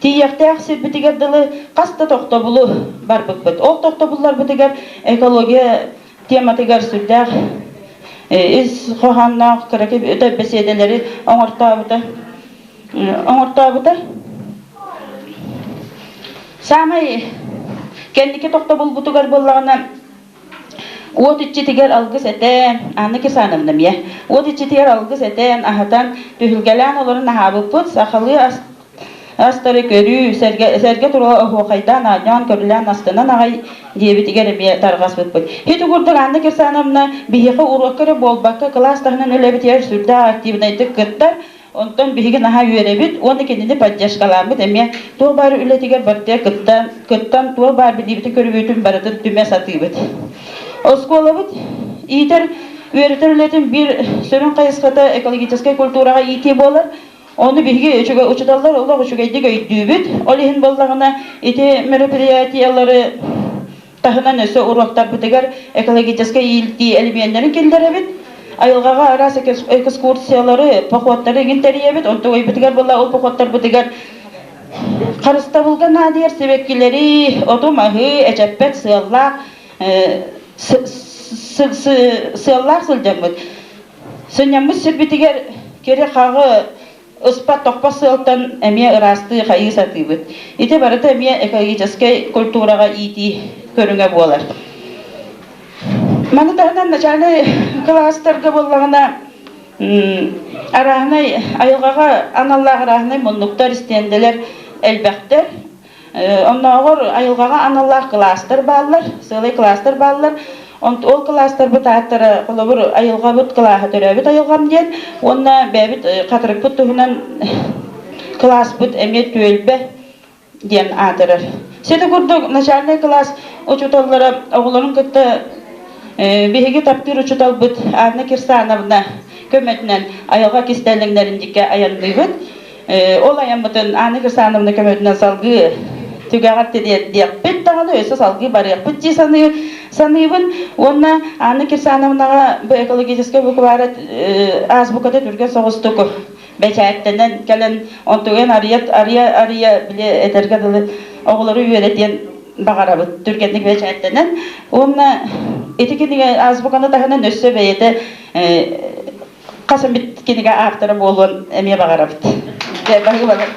Тиийиэхтээх сирбитигэр дылы хас да тохтобулу барбыппыт. Ол тохтобулларбытыгар экология тематыгар сүрдээх ис хоһоонноох кыракый бэсиэдэлэри оҥортообута. Оҥортообута. Саамай кэнники тохтобулбутугар буоллаҕына Уот иччитигэр алгыс этэн, Анна Кисановна эмиэ, уот иччитигэр алгыс этэн, аһатан, түһүлгэлээн олорон аһаабыппыт, сахалыы ас астары көрүү, сэргэ, сэргэ турула оһуохайдаан, аанньаан, көрүлээн астынан аҕай диэбитигэр эмиэ тарҕаспыппыт. Ити курдук Анна Кирсановна биһиэхэ уруокка эрэ буолбакка, кылаас таһынан үлэбитигэр сүрдээх активнайдык кыттар, Онтон биһиги наһаа үөрэбит уонна кинини поддержкалааммыт эмиэ туох баар үлэтигэр барытыгар кыттан, кыттан туох баар билиибитин-көрүүбүтүн барытын түмэ сатыыбыт. Оскуолабыт иитэр үөрэтэр үлэтин биир сүрүн хайысхата экологическай культураҕа иитии буолар. Ону биһиги үчүгэй учууталлар олох үчүгэйдик өйдүүбүт. Ол иһин буоллаҕына ити мероприятиелары таһынан өссө уруоктарбытыгар экологическай иилтии элеменнэрин киллэрэбит. Айылҕаҕа араас экскурсиялары, походтары игин тэрийэбит. Онтон ыйбытыгар буолла ол походтарбытыгар харыстабылга наадыйар сибэккилэри, оту-маһы эчэппэт сыаллаах сыаллаах сылдьаммыт. Сынньаммыт сирбитигэр кири-хаҕы ыспат-тохпот сыалтан эмиэ ыраастыы хайыы сатыыбыт. Ити барыта эмиэ экологическай культураҕа иитии көрүҥэ буолар. Маны таһынан начальнай кылаастарга буоллаҕына арааһынай айылҕаҕа аналлаах арааһынай муннуктар, истиэндэлэр элбэхтэр. Оннооҕор айылҕаҕа аналлаах кылаастар бааллар, сыалай кылаастар бааллар. Ол кылаастарбыт ааттара, холобур, айылҕабыт кылааһа төрөөбүт айылҕам диэн уонна бэйэбит хатырыкпыт туһунан кылааспыт эмиэ түөлбэ диэн аатырар. Сити курдук начальнай кылаас учууталлара оҕолорун кытта биһиги таптыыр учууталбыт Анна Кирсановна көмөтүнэн айылҕа кистэлэҥнэрин диэки айанныыбыт. Ол айаммытын Анна Кирсановна көмөтүнэн салгыы түгэҕэр тириэрдиэхпит даҕаны, өссө салгыы барыахпыт дии саныыбын. Уонна Анна Кирсановнаҕа бу экологическай буквара азбуката түргэн соҕустук бэчээттэнэн кэлэн, онтугун арыйа арыйа били этэргэ дылы оҕолору үөрэтиэн баҕарабыт түргэнник бэчээттэнэн. Уонна ити кинигэ азбуканы таһынан өссө бэйэтэ хас эмит кинигэ автора буолуон эмиэ баҕарабыт. Дьэ, баһыыбалар.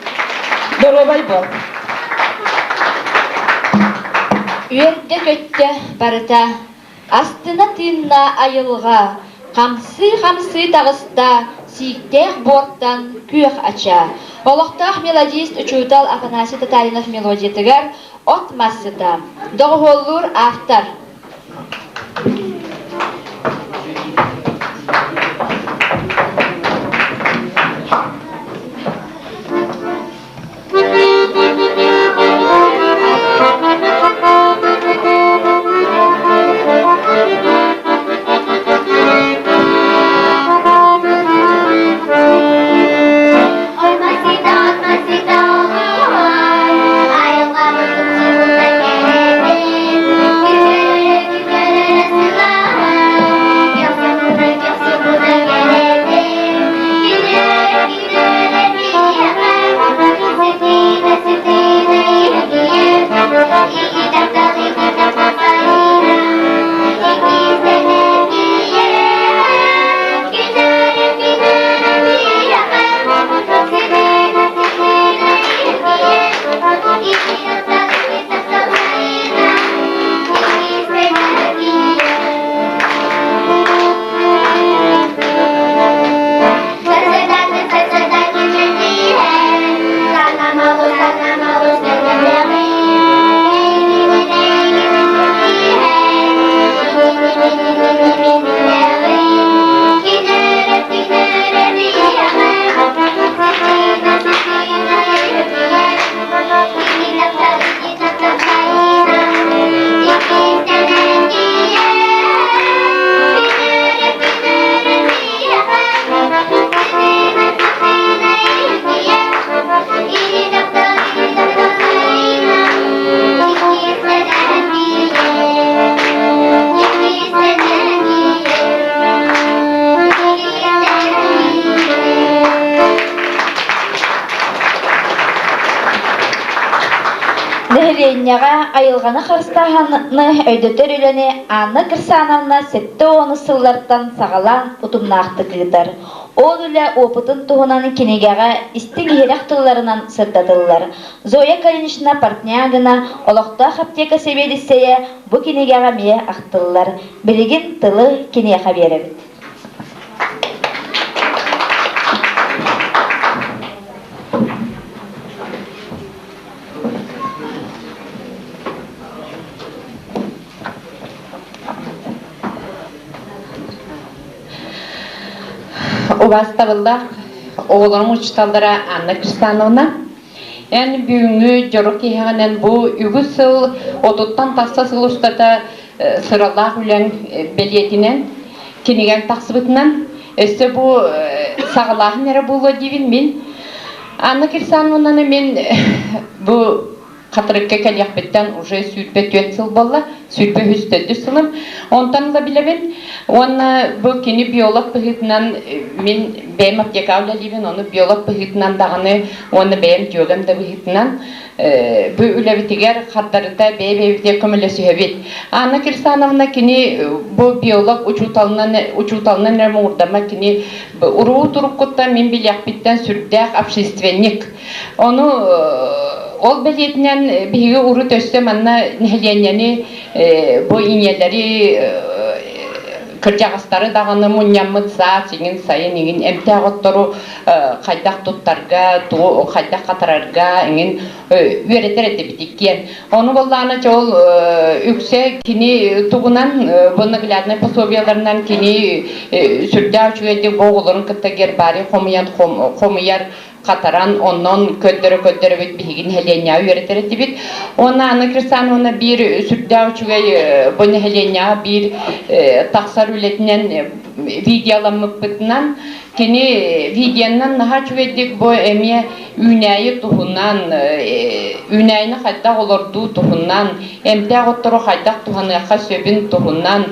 Доруобай буол. Үөрдэ-көттө барыта, астына тыынна айылҕа, хамсыы-хамсыы таҕыста сииктээх буортан күөх ача. Олохтоох мелодист учуутал Афанасий Татаринов мелодиятыгар от массыта. Доҕуһуоллуур автор. Нэһилиэнньэҕэ айылҕаны харыстааһыны өйдөтөр үлэни Анна Кирсановна 70 сыллартан саҕалаан утумнаахтык ыытар. Ол үлэ опытын туһунан кинигэҕэ истиҥ-иһирэх тылларынан сырдатыллар. Зоя Калинична Портнягина олохтоох аптека сэбиэдиссэйэ бу кинигэҕэ эмиэ ахтыллар. Билигин тылы киниэхэ биэрэбит. Убаастабыллаах оҕолорум учууталлара Анна Кристановна, эн бүгүҥҥү дьоро киһиҕинэн бу үгүс сыл отуттан тахса сыл устата сыралаах үлэҥ бэлиэтинэн кинигэҥ тахсыбытынан өссө бу саҕалааһын эрэ буолуо диибин мин. Анна Кирсановнаны мин бу Хатырыкка кэлиэхпиттэн уже 24 сыл буолла, 23 төрдүс сылым. Онтон ыла билэбин. Уонна бу кини биолог быһыытынан мин бэйэм аптекаҕа үлэлиибин, ону биолог быһыытынан даҕаны уонна бэйэм дьүөгэм да быһыытынан бу үлэбитигэр хардарыта бэйэ-бэйэбитигэр көмөлөсүһэбит. Анна Кирсановна кини бу биолог учууталынан учууталынан эрэ муҥурдаммат кини уруу туруккуттан мин билиэхпиттэн сүрдээх общественник. Ону ол бэлиэтинэн биһиги урут өссө манна нэһилиэнньэни бу ийэлэри кырдьаҕастары даҕаны мунньаммыт саас иҥин сайын иҥин эмтээх оттору хайдах туттарга, тугу хайдах хатарарга иҥин үөрэтэр этибит иккиэн. Ону буоллаҕына чол үксэ кини тугунан бу нагляднай пособиеларынан кини сүрдээх үчүгэйдик бу оҕолорун кытта гербарий хомуйан хомуйар хатаран, онон көрдөрө-көрдөрөбүт биһиги нэһилиэнньэҕэ үөрэтэр этибит. Уонна Анна Кирсановна биир сүрдээх үчүгэй бу нэһилиэнньэҕэ биир тахсар үлэтинэн видеоламмыппытынан Кини видеонан наһаа үчүгэйдик бу эмиэ үүнээйи туһунан, үүнээйини хайдах олордуу туһунан, эмтээх оттору хайдах туһаныахха сөбүн туһунан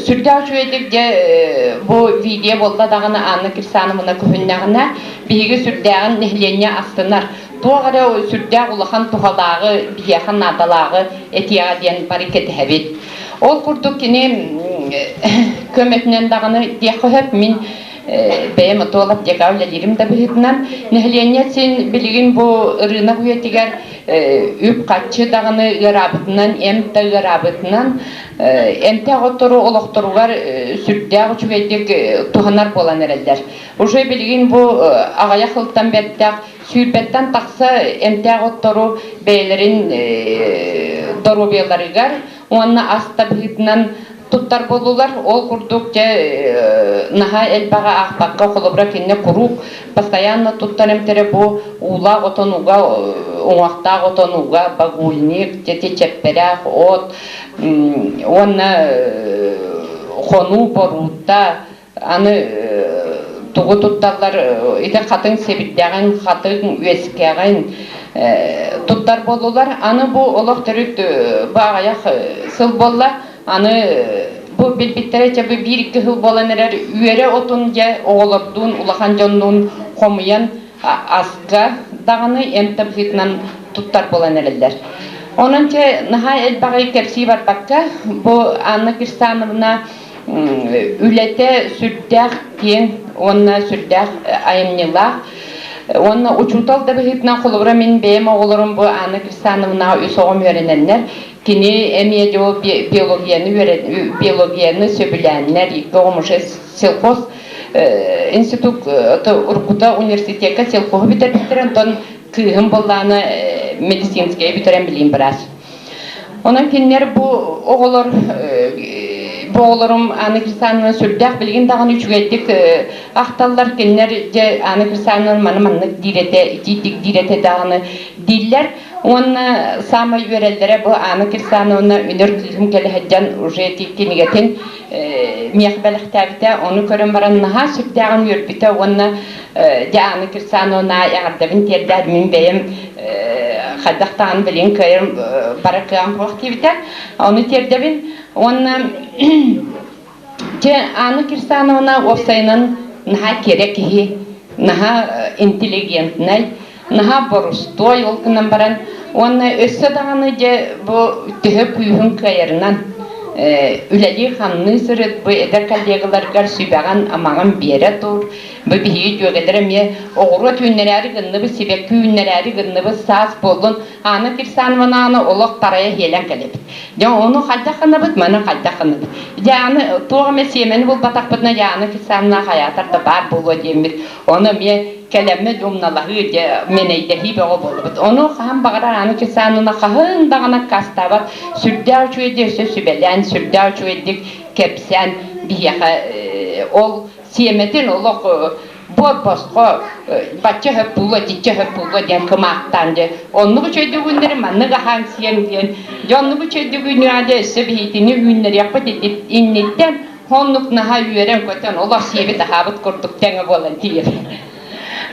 сүрдээх үчүгэйдик дьэ бу видео буолла даҕаны Анна Кирсановна көһүннэҕинэ биһиги сүрдээҕин нэһилиэнньэ астынар. Туох эрэ сүрдээх улахан туһалааҕы, биһиэхэ наадалааҕы этиэҕэ диэн бары кэтэһэбит. Ол курдук кини көмөтүнэн даҕаны диэххэ сөп мин бэйэм отуол аптекаҕа үлэлиирим да быһыытынан нэһилиэнньэ син билигин бу ырыынак үйэтигэр үп-харчы даҕаны ыараабытынан, эмп да ыараабытынан эмтээх оттору олохторугар сүрдээх үчүгэйдик туһанар буолан эрэллэр. Уже билигин бу аҕыйах сылтан бэртээх сүүрбэттэн тахса эмтээх оттору бэйэлэрин доруобуйаларыгар уонна ас да быһыытынан туттар буоллулар. Ол курдук дьэ наһаа элбэҕи аахпакка, холобура кинини куруук постоянно туттар эмтэрэ бу уулаах отонуга, уҥуохтаах отонуга, багульник, дьэ чэппэрээх от уонна хонуу боруутта Аны тугу тутталлар ити хатыҥ сэбирдэҕин, хатыҥ үөскэҕин туттар буоллулар. Аны бу олох төрүт бу аҕыйах сыл буолла. Аны бу билбиттэрэ чэ бу биир-икки сыл буолан эрэр үөрэ отун дьэ оҕолордуун, улахан дьоннуун хомуйан аска даҕаны эмп да быһыытынан туттар буолан эрэллэр. Онон чэ наһаа элбэҕи кэпсии барбакка бу Анна Кирсановна үлэтэ сүрдээх киэҥ уонна сүрдээх айымньылаах. Уонна учуутал да быһыытынан холобура мин бэйэм оҕолорум бу Анна Кирсановнаҕа үс оҕом үөрэнэннэр, кини эмиэ дьэ ол биологияны биологияны сөбүлээннэр, икки оҕом уже сельхоз институт уруккута университекка сельхоһу бүтэрбиттэр, онтон кыыһым буоллаҕына медицинскэйи бүтэрэн билиим быраас. Онон кинилэр бу оҕолор бу оҕолорум Анна Кирсановна сүрдээх билигин даҕаны үчүгэйдик ахталлар. Кинилэр дьэ Анна Кирсановна маны маннык диир этэ, итиитик диир этэ даҕаны дииллэр. Уонна саамай үөрэллэрэ бу Анна Кирсановна үнэр кыыһым кэлэ сылдьан уже ити кинигэтин миэхэ бэлэхтээбитэ. Ону көрөн баран наһаа сүрдээҕин үөрбүтэ уонна дьэ Анна Кирсановна эҕэрдэбин тиэрдээр мин бэйэм хайдах даҕаны билигин кыайан бара кыаҕым суох диэбитэ. Ону тиэрдэбин. Уонна дьэ Анна Кирсановна уопсайынан наһаа кэрэ киһи, наһаа интеллигентнэй, наһаа борустуой ол гынан баран уонна өссө даҕаны дьэ бу төһө күүһүн кыайарынан үлэлии-хамныы сырыт бу эдэр коллегаларгар сүбэҕин-амаҕын биэрэ тур Бу биһиги дьүөгэлэр эмиэ оҕуруот үүннэрээри гынныбыт, сибэкки үүннэрээри гынныбыт, саас буоллун, Анна Кирсановнааны олох тарайа хиэлэн кэлэбит. Дьэ, ону хайдах гынабыт, маны хайдах гынабыт. Дьэ, аны туох эмэ сиэмэни булбатахпытына, дьэ, Анна Кирсановна хайаатар да баар буолуо диэммит, ону эмиэ кэлэммит умналаһыы, дьэ, мэнэйдэһии бөҕө буоллубут. Ону хаһан баҕарар Анна Кирсановна хаһан даҕаны аккаастаабат, сүрдээх үчүгэйдик өссө сүбэлээн, сүрдээх үчүгэйдик кэпсээн биһиэхэ ол сиэмэтин олох буор босхо бачча өһөп буолуо, итиччэ өһөп буолуо диэн кымаахтаан дьэ оннук үчүгэйдик үүннэри маннык аһаан сиэҥ диэн дьэ оннук үчүгэйдик үүнүөҕэ өссө биһитини үүннэриэхпит инниттэн оннук наһаа үөрэн-көтөн олох сиэбит аһаабыт курдук тэҥэ буолан тиийэр.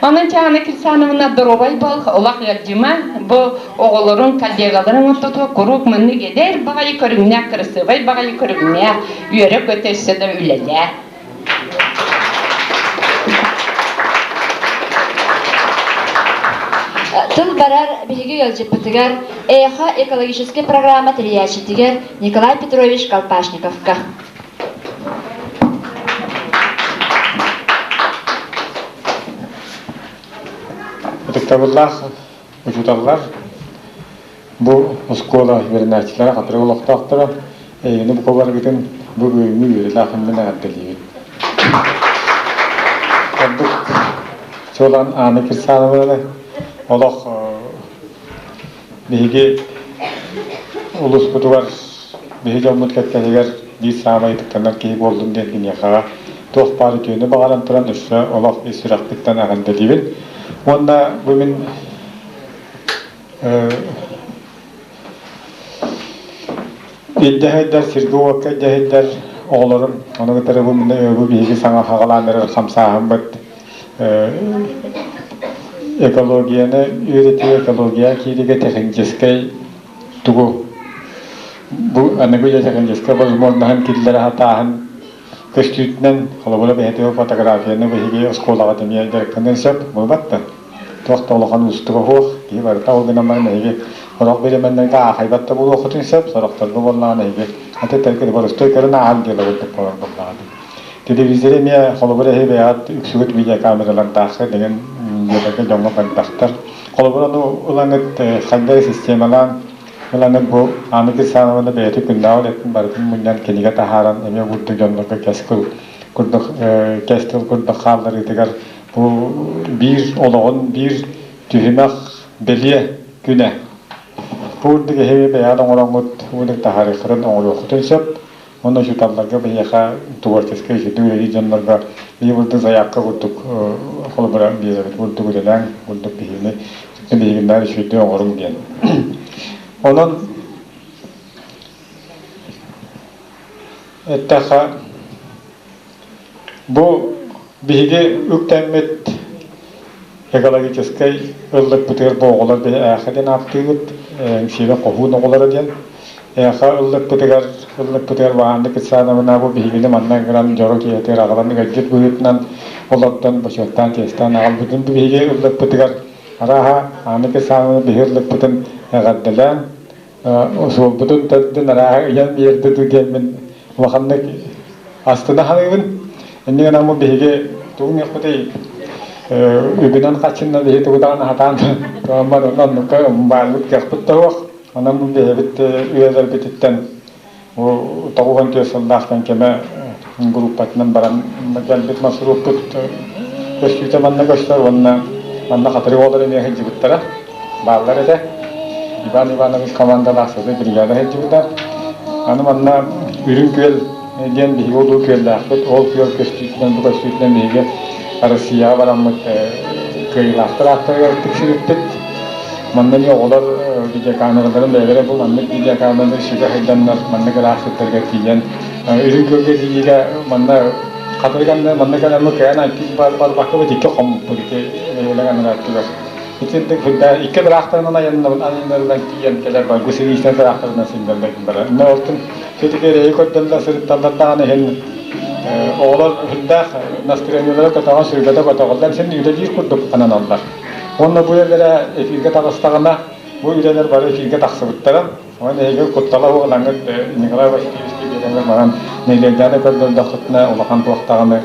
Онон Чаана Кирсановна доруобай буол, олох ыалдьыма, бу оҕолорун, коллегаларын ортотугар куруук маннык эдэр баҕайы көрүҥнээх, кырасыабай баҕайы көрүҥнээх, үөрэ-көтө өссө да үлэлээ. Тыл барар биһиги ыалдьыппытыгар Эхо экологическай программа тэрийээччитигэр Николай Петрович Колпашниковка. Ытыктабыллаах учууталлар, Бу оскуола үөрэнээччилэрэ хатырык олохтоохторо эйэни бука барыгытын бу бүгүҥҥү үөрүүлээх күнүнэн эҕэрдэлиибит. Ордук чуолаан Аана Кирсанованы олох биһиги улууспутугар биһи дьоммут кэккэтигэр биир саамай ытыктанар киһи буоллун диэн киниэхэҕэ туох баар үтүөнү баҕаран туран өссө олох ис сүрэхпиттэн эҕэрдэлиибин. Уонна бу мин Ирдэһэйдэр, сиргэ-уокка ирдэһэйдэр. оҕолорум, ону кытары бу бу биһиги саҥа хаҕалаан эрэр хамсааһыммыт экологияны үөрэтии, экология кииригэ техническэй тугу бу аныгы үйэ техническэй возможноһын киллэрэ сатааһын көстүүтүнэн холобура бэйэтигэр фотографияны биһиги оскуолаҕа эмиэ дьарыктаныан сөп буолбат да туох да улахан уустуга суох киһи барыта ол гынан баран эһиги сорох бириэмэннэргэ аахайбат да буолуоххутун сөп сорохторго буоллаҕына эһиги аты боростуой көрөн ааһар дьыала курдук буолар буоллаҕына телевизор эмиэ холобура эһиги бэйэҕит үксүгүт видеокамералардаахха деген дьиэлэргэ дьоҥҥо барбахтар холобура ону ылаҥыт хайдах системалаан Ылаҥыт бу Анна Кирсановна бэйэтэ күннээҕи үлэтин барытын мунньан кинигэ таһааран эмиэ курдук дьоннорго кэс тыл курдук кэс тыл курдук хаалларыытыгар бу биир олоҕун биир түһүмэх бэлиэ күнэ. Бу курдук эһиги бэйэҕит оҥороҥҥут курдук таһаарыаххытын оҥоруоххутун сөп. Уонна учууталларга биһиэхэ творческай үчүгэй үлэлиир дьоннорго биһи курдук заявка курдук холобура биэрэбит курдук үлэлээҥ курдук биһигини биһигиннээх үчүгэйдик оҥоруҥ диэн. Онон эттэххэ бу биһиги үктэммит экологическай ыллыкпытыгар бу оҕолор биһи ээхэ диэн ааттыыбыт, эҥсиэбэ хоһуун оҕолоро диэн. Ээхэ ыллыкпытыгар ыллыкпытыгар Ваанна Китсановна бу биһигини манна ыҥыран дьоро киһитигэр аҕалан ыалдьыт быһыытынан олордон бочуоттаан чиэстээн аҕалбытын бу биһиги ыллыкпытыгар арааһа Анна Китсановна биһи ыллыкпытын эҕэрдэлээн суолбутун төрдүн арааһа ыйан биэрдэ дуу диэммин улаханнык астына саныыбын. Инньэ гынан бу биһиги тугун үөхпүтүй үбүнэн хаччынна биһи тугу даҕаны сатаан туһаммат оннукка баарбыт кыахпыт да суох. Онон бу бэйэбит үйэлэрбититтэн бу 94 сыллаахтан кэмэ группатынан баран кэлбит маршруппут көстүүтэ манна көстөр уонна манна хатырык оҕолор эмиэ сылдьыбыттара бааллар этэ. Иван Иванович командалаах сылы бригада сылдьыбыта. Аны манна Үрүҥ күөл диэн биһиги улуу күөллээхпит. Ол күөл көстүүтүнэн бу көстүүтүнэн биһиги Россияҕа бараммыт кыайыылаахтар ааттарыгар тиксибиппит. Манна эмиэ оҕолор видеокамераларын бэйэлэрэ бу маннык видеокамераны сүгэ сылдьаннар маннык ыраах сирдэргэ тиийэн Үрүҥ күөлгэ тиийиигэ манна хатырыганна манна кэлэммит кыайан айкик барбаккабыт икки хоммуппут ити бөһүөлэк анараттыгар. Итинник хүндэ икки тыраахтарынан айаннабын айаннарынан тиийэн кэлэр бар гусеничнай тыраахтарынан сылдьаллар барар. Инна ортун все-таки эрэйи көрдөллөр сырытталлар даҕаны иһин оҕолор хүндээх настроениелара көтөҕөн сүргэтэ көтөҕүллэн син үлэлиир курдук ананаллар. Уонна бу үлэлэрэ эфиргэ таҕыстаҕына бу үлэлэр бары эфиргэ тахсыбыттара. Онон эһиги куттала уолаҥҥыт Николай Васильевич диэбитиҥэр баран нэһилиэнньэни көрдөрдөххүтүнэ улахан туохтаҕыны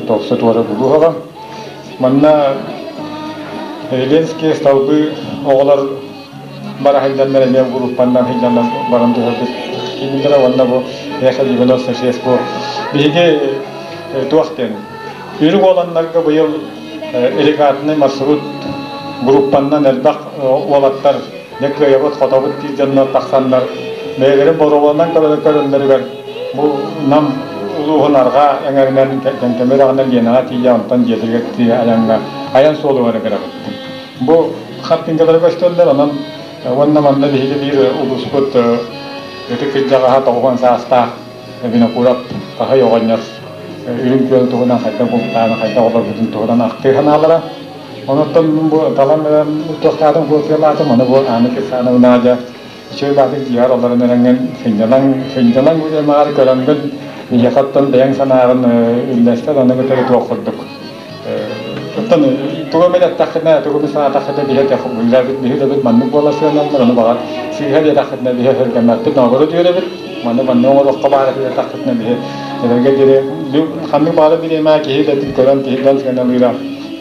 тохсу туора булуоҕа. Манна Ленские столбы оҕолор бара сылдьаннар эмиэ группаннан сылдьаннар баран түһэрбит кииннэрэ уонна бу Эхо 96 бу биһиги туох диэн үрүҥ уоланнарга быйыл регатный маршрут группаннан элбэх уолаттар дьэ кыайабыт хотобут диир дьоннор тахсаннар бэйэлэрин боруобаланан көрөллөрүгэр бу Нам улууһун арҕаа эҥэринэн Кэҥкэмэ үрэҕинэн Ленаҕа тиийэ онтон дьиэтигэр тиийэ айаҥҥа айан суолугар ыҥырабыт. Бу хартыынкалары көстөллөр, онон уонна манна биһиги биир улууспут ытык кырдьаҕаһа 90 саастаах Винокуров Хаһый оҕонньор Үрүҥ Күөл туһунан хайдах бултааны, хайдах олорбутун туһунан ахтыы санаалара. Онуттан бу талан туохтаатым, куотуйалаатым, ону бу Анна Кирсановна дьэ үчүгэй баатык дьиэҕэр олорон эрэҥҥин сынньалаҥ, сынньалаҥ үлэмэҕэр көрөҥгүн биһиэхэ оттон бэйэҥ санааҕын үллэстэр, ону кытары туох курдук Оттон тугу эмэ эттэххинэ, тугу эмэ санаатаххына биһи үлэбит, биһи үлэбит маннык буола сыаналлар, ону баҕар сыыһа диэтэххитинэ биһи өһүргэммэппит, наоборот үөрэбит. Маны манны оҥоруохха баар этэ диэтэххитинэ биһи эдэргэ диэри ханнык баҕарар бириэмэ киһи үлэтин көрөн, киһи дьон сыаналыыра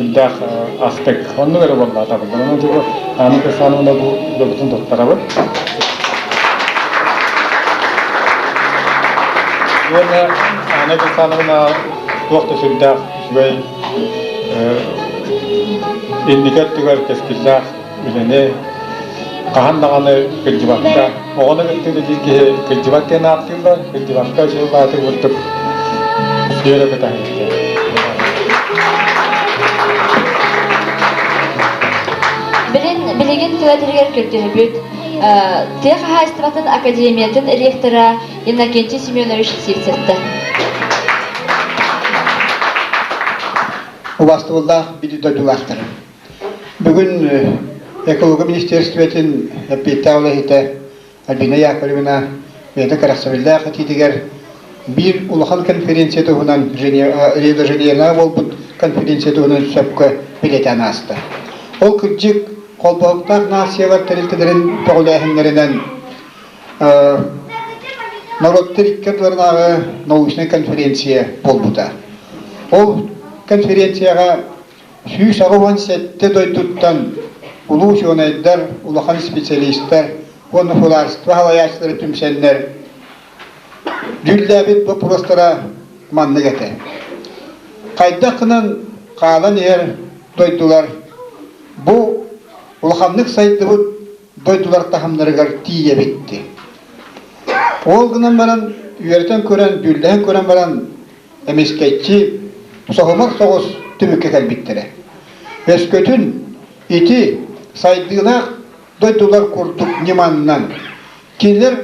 үрдээх астык. Оннук эрэ буоллаатабын. Онон дьэ Анна Кырсановна бу үлэбитин туттарабыт. Уонна Анна Кырсановна туох да сүрдээх үчүгэй инники өттүгэр кэскиллээх үлэни хаһан даҕаны кырдьыбакка, оҕону кытта үлэлиир киһи кырдьыбат диэн ааттыыллар, кырдьыбакка үчүгэй курдук үөрэ көтөһүллэр. Билин, билигин тыа сиригэр көрдөһөбүт. Тыа хаһаайыстыбатын академиятын ректора Иннокентий Семенович Сивцевтэр. Убаастабыллаах биир дойдулаахтар. Бүгүн экология министерствотын эппиэттээх үлэһитэ Альбина Яковлевна бэйэтэ кэрэхсэбиллээх этиитигэр биир улахан конференция туһунан Рио-де-Жанейроҕа буолбут конференция туһунан сөпкө бэлиэтээн ааста. Ол кырдьык холбоһуктаах нациялар тэрилтэлэрин көҕүлээһиннэринэн норуоттар икки ардыларынааҕы научнай конференция буолбута. Ол конференцияҕа 187 дойдуттан улуу учуонайдар, улахан специалистар уонна судаарыстыба салайааччылара түмсэннэр дьүүллээбит боппуруостара маннык этэ. Хайдах гынан хаалан иһэр дойдулар бу улаханнык сайдыбыт дойдулар таһымнарыгар тиийэбит дии. Ол гынан баран үөрэтэн көрөн, дьүүллэһэн көрөн баран эмискэччи соһумар соҕус түмүккэ кэлбиттэрэ. Өскөтүн ити сайдыылаах дойдулар курдук ньыманнан кинилэр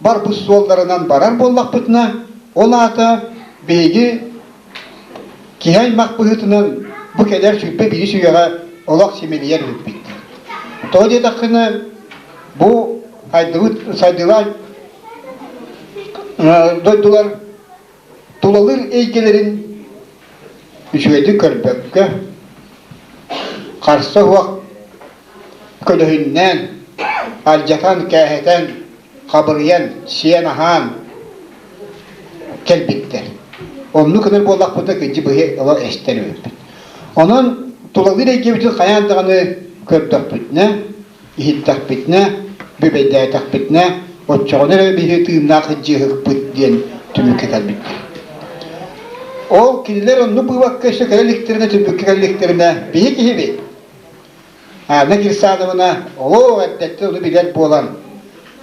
барбыт суолларынан барар буоллахпытына, ол аата биһиги киһи аймах быһыытынан бу кэлэр 21 үйэҕэ олох симэлийэр эбиппит. Тоҕо диэтэххинэ, бу сайдыбыт сайдыылаах дойдулар тулалыыр эйгэлэрин үчүгэйдик көрбөккө, харса суох көлөһүннээн, алдьатан, кээһэтэн, хабырыйан, сиэн-аһаан кэлбиттэр. Оннук гынар буоллахпытына кырдьык быһыы ыла эстэр эбиппит. Онон тулалыыр эйгэбитин хайаан даҕаны көрдөхпүтүнэ, иһиттэхпитинэ, бүбэйдээтэхпитинэ, оччоҕуна эрэ биһиги тыыннаах сылдьыаһыкпыт диэн түмүккэ кэлбиттэр. Ол кинилэр оннук быыбакка өссө кэлэ иликтэринэ, түмүккэ кэлэ иликтэринэ, биһи киһибит Анна Кирсановна олох эрдэттэн ону билэр буолан,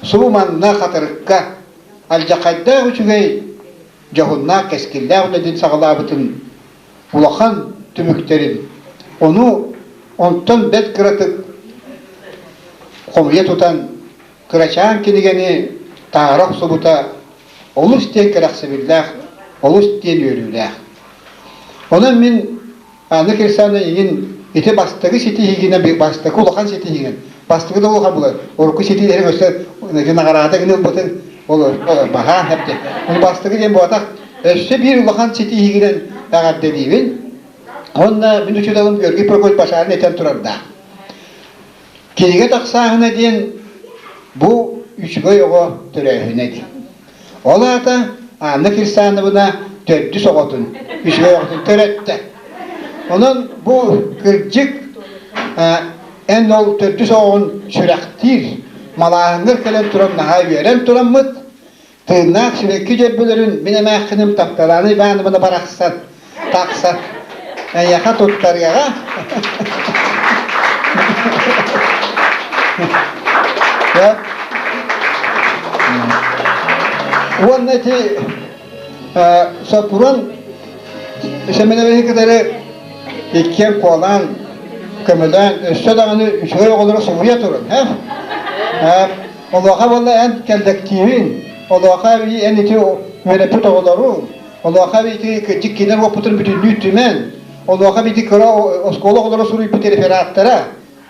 субу манна Хатырыкка алдьархайдаах үчүгэй, дьоһуннаах, кэскиллээх үлэтин саҕалаабытын улахан түмүктэрин, ону онтон бэрт кыратык хомуйа тутан кырачаан кинигэни таһаара охсубута олус диэн кэрэхсэбиллээх, олус диэн үөрүүлээх. Онон мин Анна Кирсановна игин ити бастакы ситиһиигинэн бастакы улахан ситиһиигин бастакы да улахан буолар урукку ситиилэрин өссө наҕараада гына ылбытын ол баһаан хэпте ол бастакы диэн буолбатах өссө биир улахан ситиһиигинэн эҕэрдэлиибин уонна мин учууталым Георгий Прокопьевич Башарин этэн турардаах Кинигэ тахсааһына диэн бу үчүгэй оҕо төрөөһүнэ диэн. Ол аата Анна Кирсановна төрдүс оҕотун, үчүгэй оҕотун төрөттө. Онон бу кырдьык эн ол төрдүс оҕоҕун сүрэхтиир малааһыҥҥар кэлэн туран наһаа үөрэн тураммыт Тыыннаах сибэкки дьөрбөлөрүн мин эмээххиним Тапталаана Ивановна барахсан тахсан эйиэхэ туттарыаҕа. Уонна ити Сопрун Сэмэнэбиһи кытары иккиэн куолаан, көмөлөөн, өссө даҕаны үчүгэй оҕолору суруйа турун, Олуоха буолла эн кэллэктиибин, олуоха эн ити үөрэппит оҕолоруҥ, олуоха ити кырдьык кинилэр уоппутун бүтүннүү түмэн, олуоха ити кыра оскуола оҕолоро суруйбут рефераттара,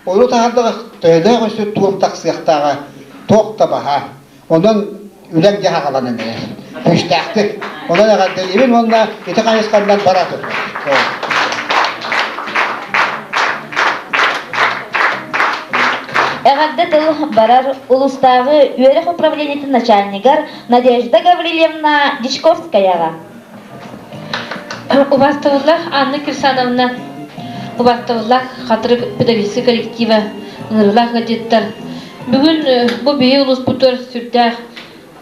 ону таһаардаҕа төһөлөөх өссө туом тахсыахтааҕа туох да баһа. Онон үлэҥ дьаһаҕаланан эрэр. Күүстээхтик. Онон эҕэрдэлиибин уонна ити хайысханнан бара тур. Эҕэрдэ тыл барар улуустааҕы үөрэх управлениетын начальнигар Надежда Гаврильевна Дичковскаяҕа. Убаастабыллаах Анна Кирсановна, убаастабыллаах Хатырык педагогическай коллектива, ыҥырыылаах ыалдьыттар. Бүгүн бу биһи улууспутугар сүрдээх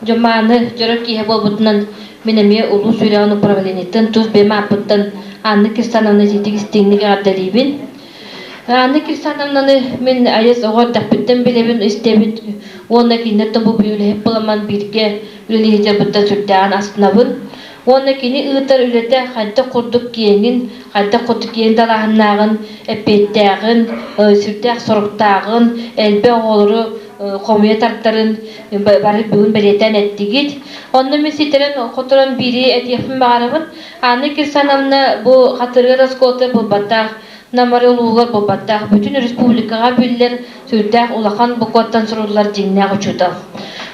дьомааны дьоро киэһэ буолбутунан мин эмиэ улуус үөрэҕин управлениетын тус бэйэм ааппыттан Анна Кирсановна итиитик истиҥник эҕэрдэлиибин. Анна Кирсановнаны мин айас оҕо эрдэхпиттэн билэбин, истэбин уонна кинилэр бу үлэһит буоламмын бииргэ үлэлии сылдьарбыттан сүрдээҕин астынабын. Уонна кини ыытар үлэтэ хайдах курдук киэҥин, хайдах курдук киэҥ далааһыннааҕын, эппиэттээҕин, сүрдээх соруктааҕын, элбэх оҕолору хомуйа тардарын бары бүгүн бэлиэтээн эттигит. Онно мин ситэрэн хоторон биири этиэхпин баҕарабын. Анна Кирсановна бу Хатырыгар оскуолата буолбатах, Намары улууһугар буолбатах, бүтүн республикаҕа биллэр сүрдээх улахан букваттан суруллар дьиҥнээх учуутал.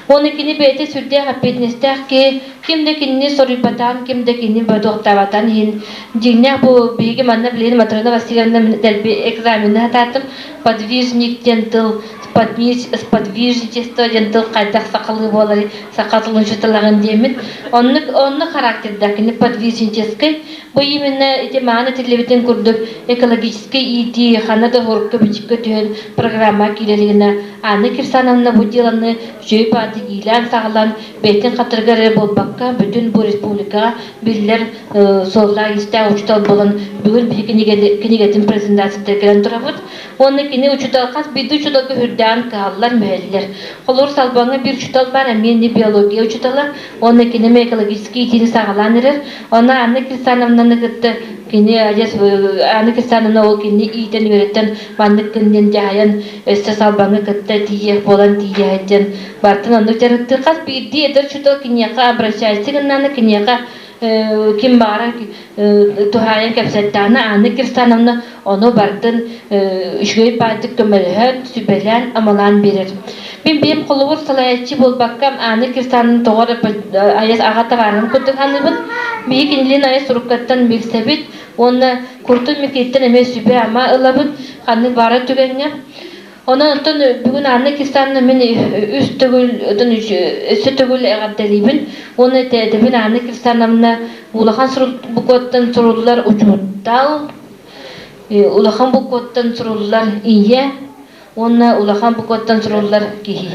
Уонна кини бэйэтэ сүрдээх эппиэтинэстээх киһи, ким да кинини соруйбатаҕын, ким да кинини бодуохтаабатаҕын иһин дьиҥнээх бу биһиги манна билигин Матрена Васильевна дэлби экзамены сатаатым, подвижник диэн тыл, сподвижничество диэн тыл хайдах сахалыы буоларый, саха тылын учууталаҕын диэммит. Оннук, оннук характердаах кини подвижническай Бу именно ити маан этиллибитин курдук экологическай иитии ханна да уһурукка-бичиккэ түһэн программа киирэригинэ Анна Кирсановна бу дьыаланы үчүгэй баҕайытык иилээн-саҕалаан бэйэтин хатырыгар эрэ буолбакка бүтүн бу республикаҕа биллэр суоллаах-иистээх учуутал буолан бүгүн биһи кинигэтин презентациятыгар кэлэн турабыт. Уонна кини учуутал хас биирдии учууталга үрдээн кыһаллар, мүһэллэр. Холобур, Салбаҥҥа биир учуутал баар, эмиэ не биология учуутала, уонна кини эмиэ экологический иитиини саҕалаан эрэр. Онно Анна Кирсановнаны кытта кини адьас Анна Кирсановна ол кинини иитэн үөрэттэн маннык гын дьаһайан өссө Салбаҥы кытта тиийиэх буолан тиийэ сылдьан бартын оннук дьарыктыыр хас биирдии эдэр учуутал киниэхэ обращайся гыннаана киниэхэ ким баҕарар туһаайан кэпсэттэҕинэ Анна Кирсановна ону бартын үчүгэй баайдык көмөлөһөн, сүбэлээн, амалаан биэрэр. Мин бэйэм холобур салайааччы буолбакка Анна Кирсановна тоҕо эрэ айас аҕа табаарым курдук саныыбын. Биһи кинилиин айас суруккаттан билсэбит уонна куртун Микииттэн эмиэ сүбэ-ама ылабыт ханнык баара түгэҥҥэ. Онон оттон бүгүн Анна Кирсановна мин үс төгүл, оттон өссө төгүл эҕэрдэлиибин уонна этээтэбин Анна Кирсановна улахан букваттан суруллар учуутал, улахан букваттан суруллар ийэ уонна улахан букваттан суруллар киһи.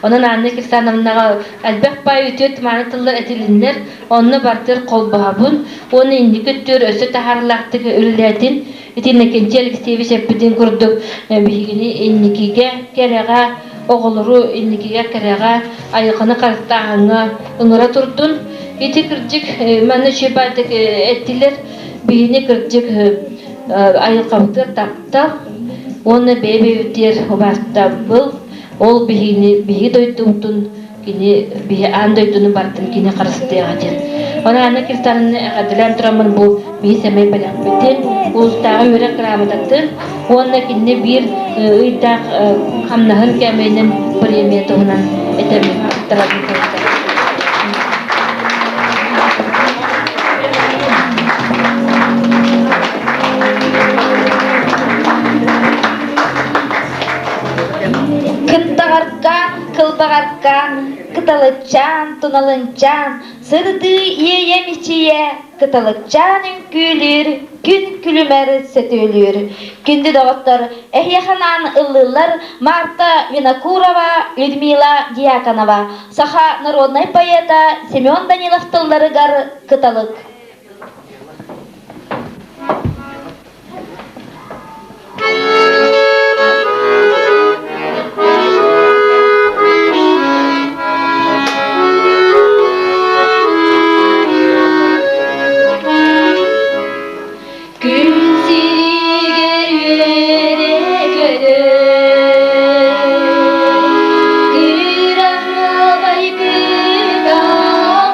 Онон Анна Кирсановнаҕа элбэх баай үтүө тумааны тыллар этилиннэр, онно бартыр холбоһобун уонна инники өттүгэр өссө таһаарыылаахтык үлэлээтин. Ити Иннокентий Алексеевич эппитин курдук, биһигини инникигэ, кэрэҕэ, оҕолору инникигэ, кэрэҕэ, айылҕаны харыстааһыҥҥа ыҥыра турдун. Ити кырдьык, манна үчүгэй баайдык эттилэр, биһини кырдьык айылҕабытыгар таптал уонна бэйэ-бэйэбитигэр убаастабыл, ол биһигини, биһиги дойдубутун кини биһи аан дойдуну бартын кини харыстыаҕа диэн. Онон Анна Кирсановна эҕэрдэлээн тураммын бу биһи сэмэй бэлэхпитин, улуустааҕы үөрэх грамотатын уонна кинини биир ыйдаах хамнаһын кээмэйинэн премия туһунан этэммин туттарабын. Кынтаҕаркаан, кылбаҕаркаан, кыталыччаан, туналынчаан, сырдыы иэйэ мичийэ, кыталыкчаан үҥкүүлүүр, күн күлүмэр сөтүөлүүр. Күндү доҕоттор, эһиэхэ анаан ыллыыллар Марта Винокурова, Людмила Дьяконова, саха народнай поэта Семен Данилов тылларыгар «Кыталык». Күн сиригэр үөрэ-көтө, кыраһыабай кыталык.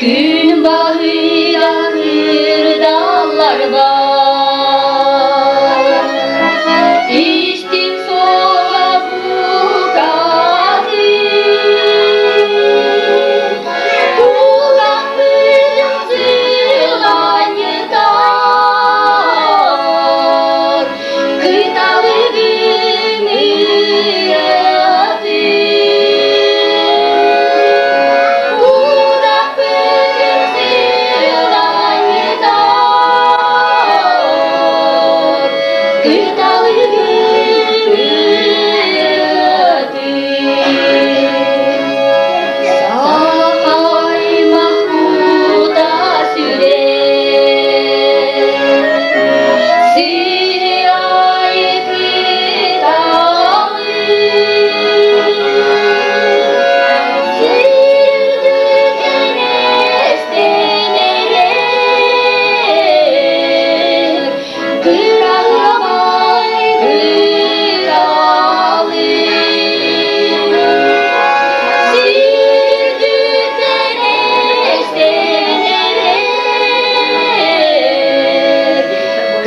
Күн баһыйа кырдалларга Истиҥ суола букатын Кулгахпытын сыланньытар Кыталыгын ырыатын Кулгахпытын сыланньытар Кыталыгын ырыатын Сахаймах кута сүрэ Сири айы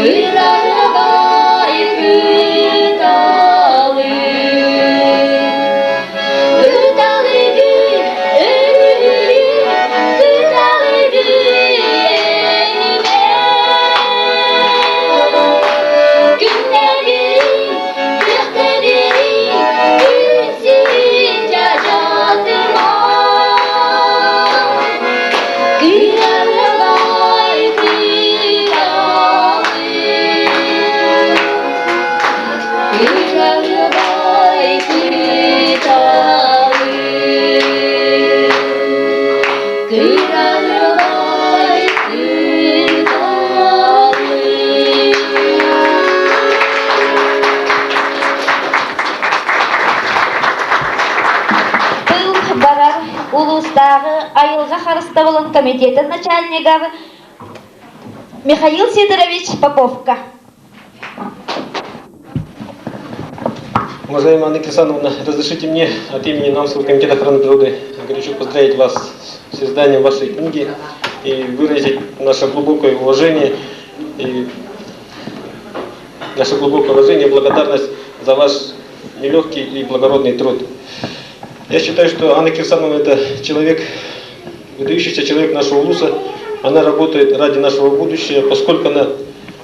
Кыраһыбай кыталы, Кыталыгы өрүһүйү, кыталыгы энимэ. Күннэбири, күөхтэбири, күн сирин дьадьатыма. Кыраһыбай кыталы, Кыраһыбай кыталы, Кыраһыбай кыталы. Тыл барар улуустааҕы айылҕа харыстабылын комитетын начальнигар Михаил Сидорович Поповка. Уважаемая Анна Кирсановна, разрешите мне от имени Намского комитета охраны природы горячо поздравить вас с изданием вашей книги и выразить наше глубокое уважение и наше глубокое уважение и благодарность за ваш нелегкий и благородный труд. Я считаю, что Анна Кирсановна это человек, выдающийся человек нашего улуса. Она работает ради нашего будущего, поскольку она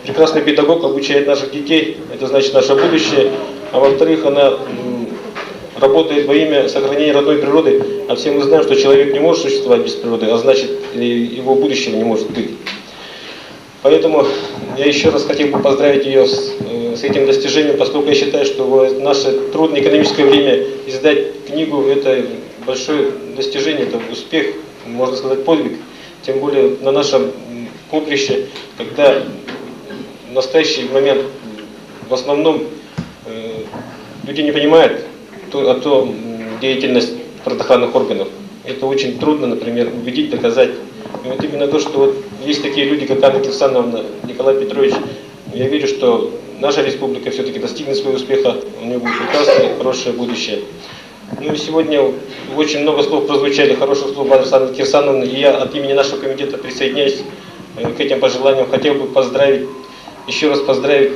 прекрасный педагог, обучает наших детей, это значит наше будущее. А во-вторых, она работает во имя сохранения родной природы. А все мы знаем, что человек не может существовать без природы, а значит его будущего не может быть. Поэтому я еще раз хотел бы поздравить ее с, с этим достижением, поскольку я считаю, что в наше трудное экономическое время издать книгу – это большое достижение, это успех, можно сказать, подвиг. Тем более на нашем поприще, когда в настоящий момент в основном люди не понимают то, о том деятельность природоохранных органов. Это очень трудно, например, убедить, доказать. И вот именно то, что вот есть такие люди, как Анна Кирсановна, Николай Петрович, я верю, что наша республика все-таки достигнет своего успеха, у нее будет прекрасное, хорошее будущее. Ну и сегодня очень много слов прозвучали, хороших слов в адрес Анны Кирсановны, и я от имени нашего комитета присоединяюсь к этим пожеланиям. Хотел бы поздравить, еще раз поздравить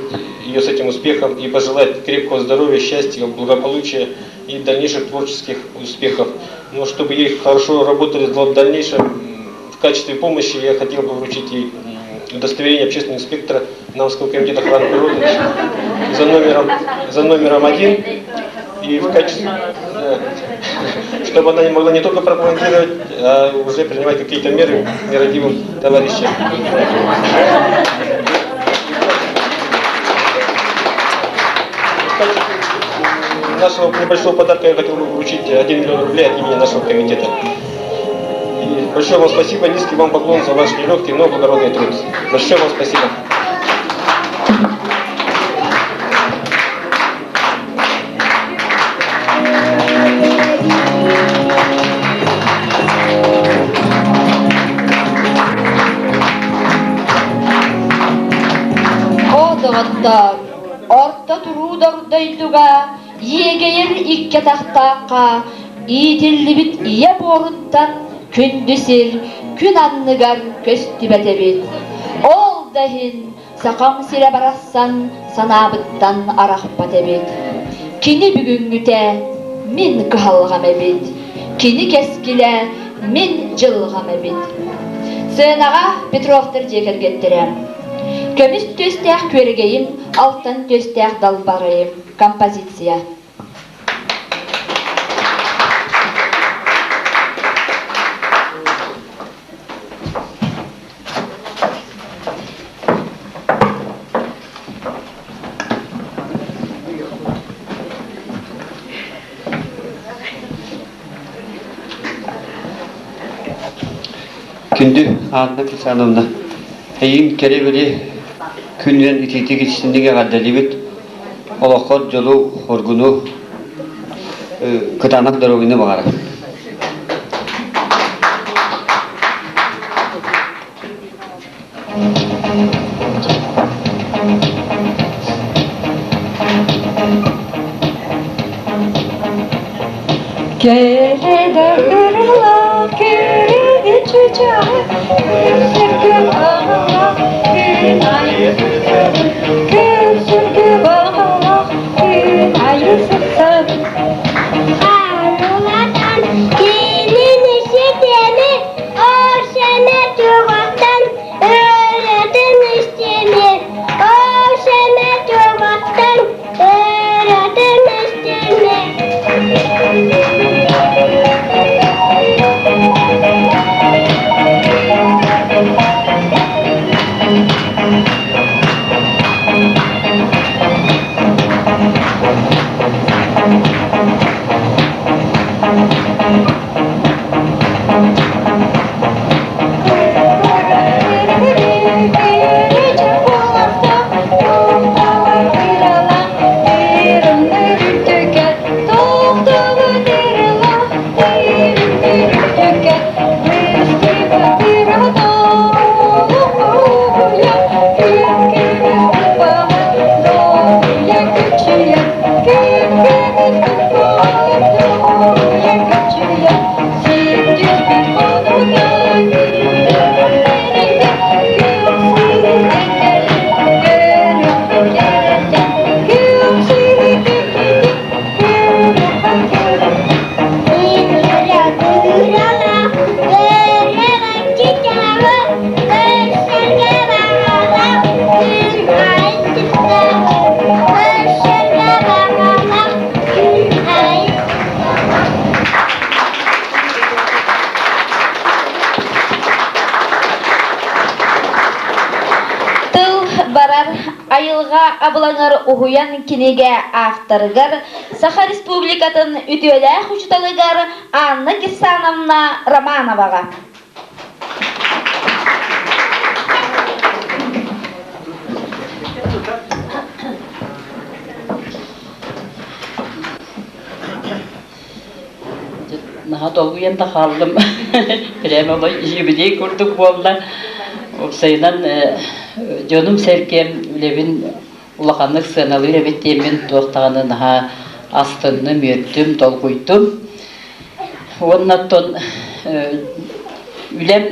ее с этим успехом и пожелать крепкого здоровья, счастья, благополучия и дальнейших творческих успехов. Но чтобы ей хорошо работали в дальнейшем, в качестве помощи я хотел бы вручить ей удостоверение общественного инспектора Намского комитета охраны природы за номером 1. И в качестве, чтобы она не могла не только пропагандировать, а уже принимать какие-то меры нерадивым товарищам. Нашего небольшого подарка я хотел бы вручить 1 миллион рублей от имени нашего комитета. И большое вам спасибо, низкий вам поклон за ваш нелегкий, но благородный труд. Большое вам спасибо. О, доҕоттоор, орто туруу дойдуга иэгэйэр икки атахтаахха иитиллибит ийэ буоруттан Күндү сир күн анныгар көстүбэт эбит. Ол да иһин Сахам сирэ барахсан санаабыттан арахпат эбит. Кини бүгүҥҥүтэ мин кыһалҕам эбит, кини кэскилэ мин дьылҕам эбит. Сыанаҕа Петровтар дьиэ кэргэттэрэ. Көмүс түөстээх күөрэгэйим, алтан түөстээх далбарайым. Композиция. Күндү Анна Кисановна, эйин кэрэ-били күнүнэн итиитик истинник эҕэрдэлиибит. Олоххор дьолу, хоргуну, кытаанах доруобуйаны баҕарар. Кэрэ ырыла, кэрэ чычаҕы, күн аҕалах, күн айы сырсабын, күн сүргү баҕалах, күн айы сырсабын. Хаалылатан кинини ситэми, Ошеме тугаттан өрөтүн истими, Ошеме тугаттан өрөтүн истими. Тыл барар айылҕа абылаҥар уһуйан кинигэ авторыгар Саха Республикатын үтүөлээх учууталыгар Анна Кирсановна Романоваҕа. Наһаа долгуйан да хааллым. Прямо юбилей курдук буолла. Уопсайынан дьонум-сэргэм үлэбин улаханнык сыаналыыр эбит диэммин туох даҕаны наһаа астынным, үөрдүм, долгуйдум. Уонна оттон үлэм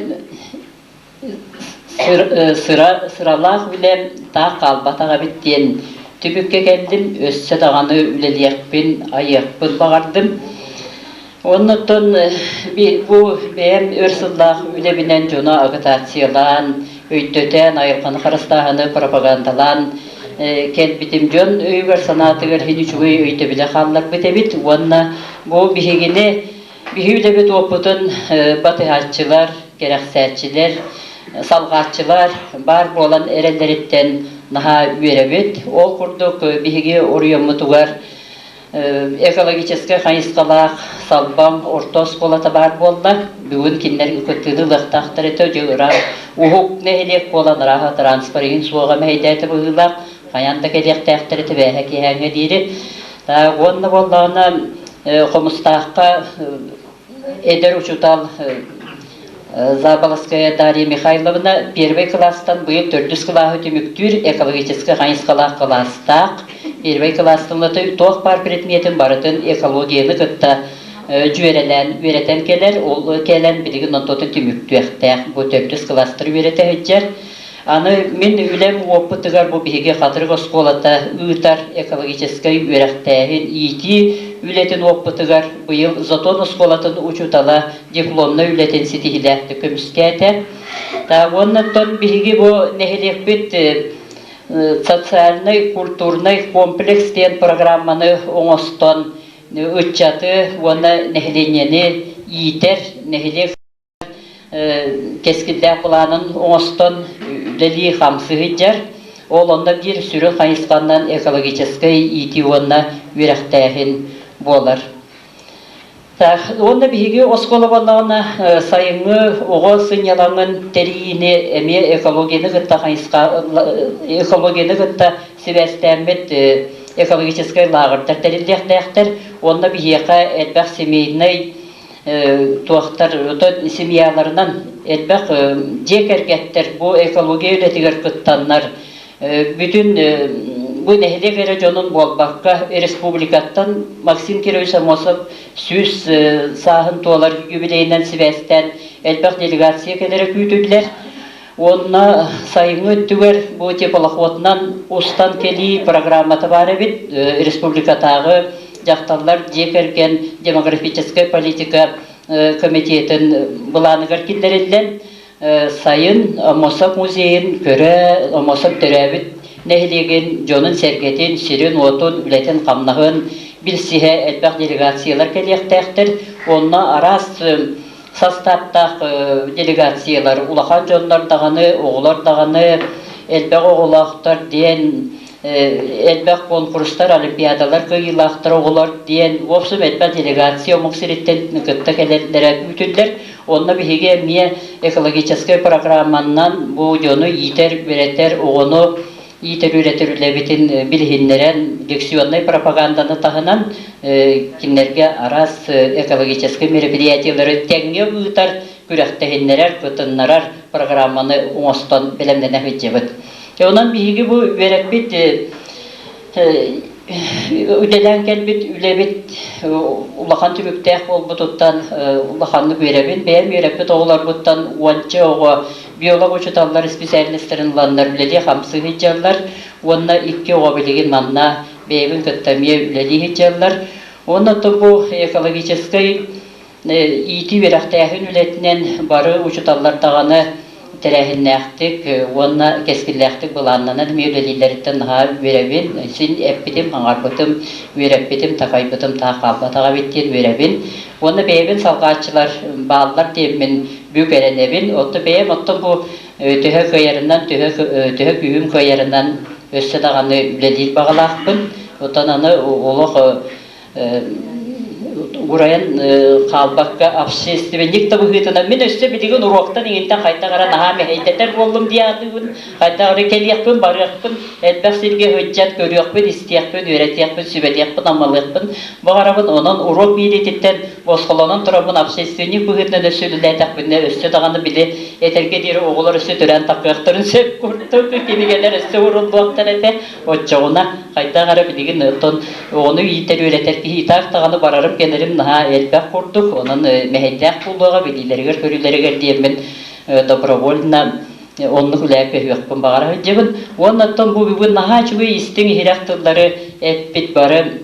сыра, сыралаах үлэм таах хаалбатах эбит диэн түбүккэ кэллим, өссө даҕаны үлэлиэхпин, айыахпын баҕардым. Оннуттан бу бэйэм өр сыллаах үлэбинэн дьону агитациялаан, өйдөтөн, айылҕаны харыстааһыны пропагандалаан кэлбитим дьон өйүгэр-санаатыгар иһин үчүгэй өйдөбүлэ хаалларбыт эбит уонна бу биһигини биһи үлэбит уоппутун батыһааччылар, кэрэхсээччилэр, салҕааччылар баар буолан эрэллэриттэн наһаа үөрэбит. Ол курдук биһиги оройуоммутугар экологическай хайысхалаах Салбаҥ орто оскуолата баар буолла. Бүгүн кинилэр кыттыыны ылыахтаахтар этэ. Дьэ ыраах уһук нэһилиэк буолан ырааһа транспорт иһин суоҕа мэһэйдээтэ быһыылаах. Хайаан да кэлиэхтээхтэр этэ бээһэ киэһээҥҥэ диэри. Уонна буоллаҕына Хомустаахха эдэр учуутал Заболоцкая Дарья Михайловна первый кылаастан быйыл төрдүс кылааһы түмүктүүр экологическай хайысхалаах кылаастаах. Первый кылаастан туох баар предметин барытын экологияны кытта дьүөрэлээн үөрэтэн кэлэр. Ол кэлэн билигин онтотун түмүктүөхтээх. Бу төрдүс кылаастар үөрэтэ сылдьар. Аны мин үлэм уоппутугар бу биһиги Хатырык оскуолата ыытар экологическай үөрэхтээһин иитии үлэтин уоппутугар быйыл Затон оскуолатын учуутала дипломнай үлэтин ситиһиилээхтик көмүскээтэ. Уонна оттон биһиги бу нэһилиэкпит социальнай культурнай комплекс диэн программаны оҥостон ыччаты уонна нэһилиэнньэни иитэр нэһилиэк кэскиллээх былаанын оҥостон үлэлии-хамсыы сылдьар. Ол онно биир сүрүн хайысханан экологическай иитии уонна үөрэхтээһин буолар. Уонна биһиги оскуола буоллаҕына сайыҥҥы оҕо сынньалаҥын тэрийиини эмиэ экологияны кытта хайысха экологияны кытта сибээстээммит экологическай лааҕырдар тэриллиэхтээхтэр. Уонна биһиэхэ элбэх семейнай туохтар семьяларынан элбэх дьиэ кэргэттэр бу экология үлэтигэр кыттаннар бүтүн бу нэһилиэк эрэ дьонун буолбакка республикаттан Максим Кирович Амосов 100 сааһын туолар юбилейынан сибээстээн элбэх делегация кэлэрэ күүтүллэр. Уонна сайыҥҥы өттүгэр бу теплоходунан устан кэлии программата баар эбит. Республикатааҕы дьахталлар дьиэ кэргэн демографическай политика комитетын былааныгар киллэриллэн сайын Омосов музейын көрө, Омосов төрөөбүт нэһилиэгин дьонун-сэргэтин, сирин-уотун, үлэтин-хамнаһын билсиһэ элбэх делегациялар кэлиэхтээхтэр. Онно араас састааптаах делегациялар, улахан дьоннор даҕаны, оҕолор даҕаны, элбэх оҕолоохтор диэн элбэх конкурстар, олимпиадалар кыайыылаахтар оҕолор диэн, в общем, элбэх делегация омук сириттэн кытта кэлэллэрэ күүтүллэр. Онно биһиги эмиэ экологическай программаннан бу дьону иитэр, үөрэтэр, оҕону иитэр-үөрэтэр үлэбитин билиһиннэрэн, лекционнай пропаганданы таһынан кинилэргэ араас экологическай мероприятиелары тэҥҥэ ыытар, күрэхтэһиннэрэр, кытыннарар программаны оҥостон бэлэмнэнэ сылдьабыт. Онон биһиги бу үөрэппит үлэлээн кэлбит үлэбит улахан түмүктээх буолбутуттан улаханнык үөрэбин. Бэйэм үөрэппит оҕолорбуттан уонча оҕо биолог учууталлар специальностарын ыланнар үлэлии-хамсыы сылдьаллар уонна икки оҕо билигин манна бэйэбин кытта эмиэ үлэлии сылдьаллар. Уонна бу экологическай иитии үөрэхтээһин үлэтинэн бары учууталлар даҕаны тэрээһиннээхтик уонна кэскиллээхтик былааннанан эмиэ үлэлииллэриттэн наһаа үөрэбин. Син эппитим, хаҥарбытым, үөрэппитим, такайбытым таах хаалбатах эбит диэн үөрэбин. Уонна бэйэбин салҕааччылар бааллар диэммин бүк эрэнэбин. Оттон бэйэм оттон бу төһө кыайарынан, төһө, төһө күүһүм кыайарынан өссө даҕаны үлэлиир баҕалаахпын. Оттон аны олох урайан хаалбакка общественник да быһыытынан мин өссө билигин уруоктан иҥинтэн хайдах эрэ наһаа мэһэйдэтэр буоллум дии аатыыбын хайдах эрэ кэлиэхпин барыахпын элбэх сиргэ сылдьан көрүөхпүн истиэхпин үөрэтиэхпин сүбэлиэхпин аммалыахпын баҕарабын онон уруок биэриититтэн босхолонон тураммын общественник быһыытынан өссө үлэлээтэхпинэ өссө даҕаны били этэргэ диэри оҕолор өссө төрөөн таххыахтарын сөп курдук кинигэлэр өссө уруллуохтар этэ Оччоҕуна хайдах эрэ билигин оттон оҕону иитэр-үөрэтэр киһи итак даҕаны барарым-кэлэрим наһаа элбэх курдук, онон мэһэйдээх буолуоҕа билиилэригэр-көрүүлэригэр диэммин добровольно оннук үлэҕэ көһүөхпүн баҕара сылдьабын. Уонна оттон бу бүгүн наһаа үчүгэй истиҥ-иһирэх тыллары эппит бары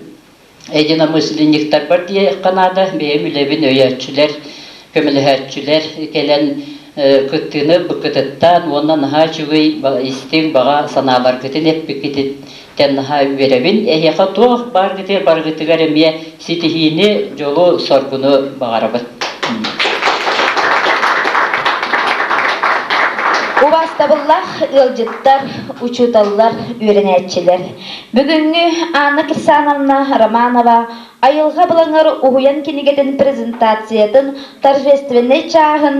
единомышленниктарбар диэххэ наада, бэйэм үлэбин өйөөччүлэр, көмөлөһөөччүлэр кэлэн кыттыыны ылбыккытыттан уонна наһаа үчүгэй истиҥ баҕа санааларгытын эппиккититтэн наһаа үөрэбин. Эһиэхэ туох бааргытыгар барыгытыгар эмиэ ситиһиини, дьолу, соргуну баҕарабыт. Убаастабыллаах ыалдьыттар, учууталлар, үөрэнээччилэр! Бүгүҥҥү Анна Кирсановна Романова Айылҕа былаҥар уһуйан кинигэтин презентациятын торжественнай чааһын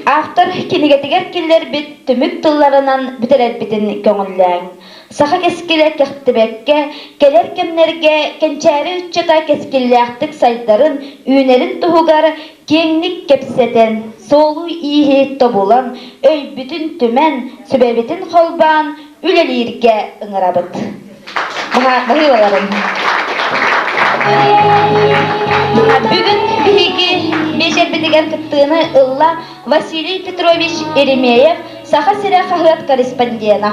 автор кинигэтигэр киллэрбит түмүк тылларынан бүтэрэрбитин көҥүллээҥ. Саха кэскилэ кэхтибэккэ, кэлэр кэмнэргэ кэнчээри ыччата кэскиллээхтик сайдарын, үүнэрин туһугар киэҥник кэпсэтэн, суолу-ииһи тобулан, өйбүтүн түмэн, сүбэбитин холбоон үлэлииргэ ыҥырабыт. Баһыыбаларым. Бүгүн биһиги биэчэрбитигэр кыттыыны ылла Василий Петрович Еремеев, Саха сирэ хаһыат корреспондена.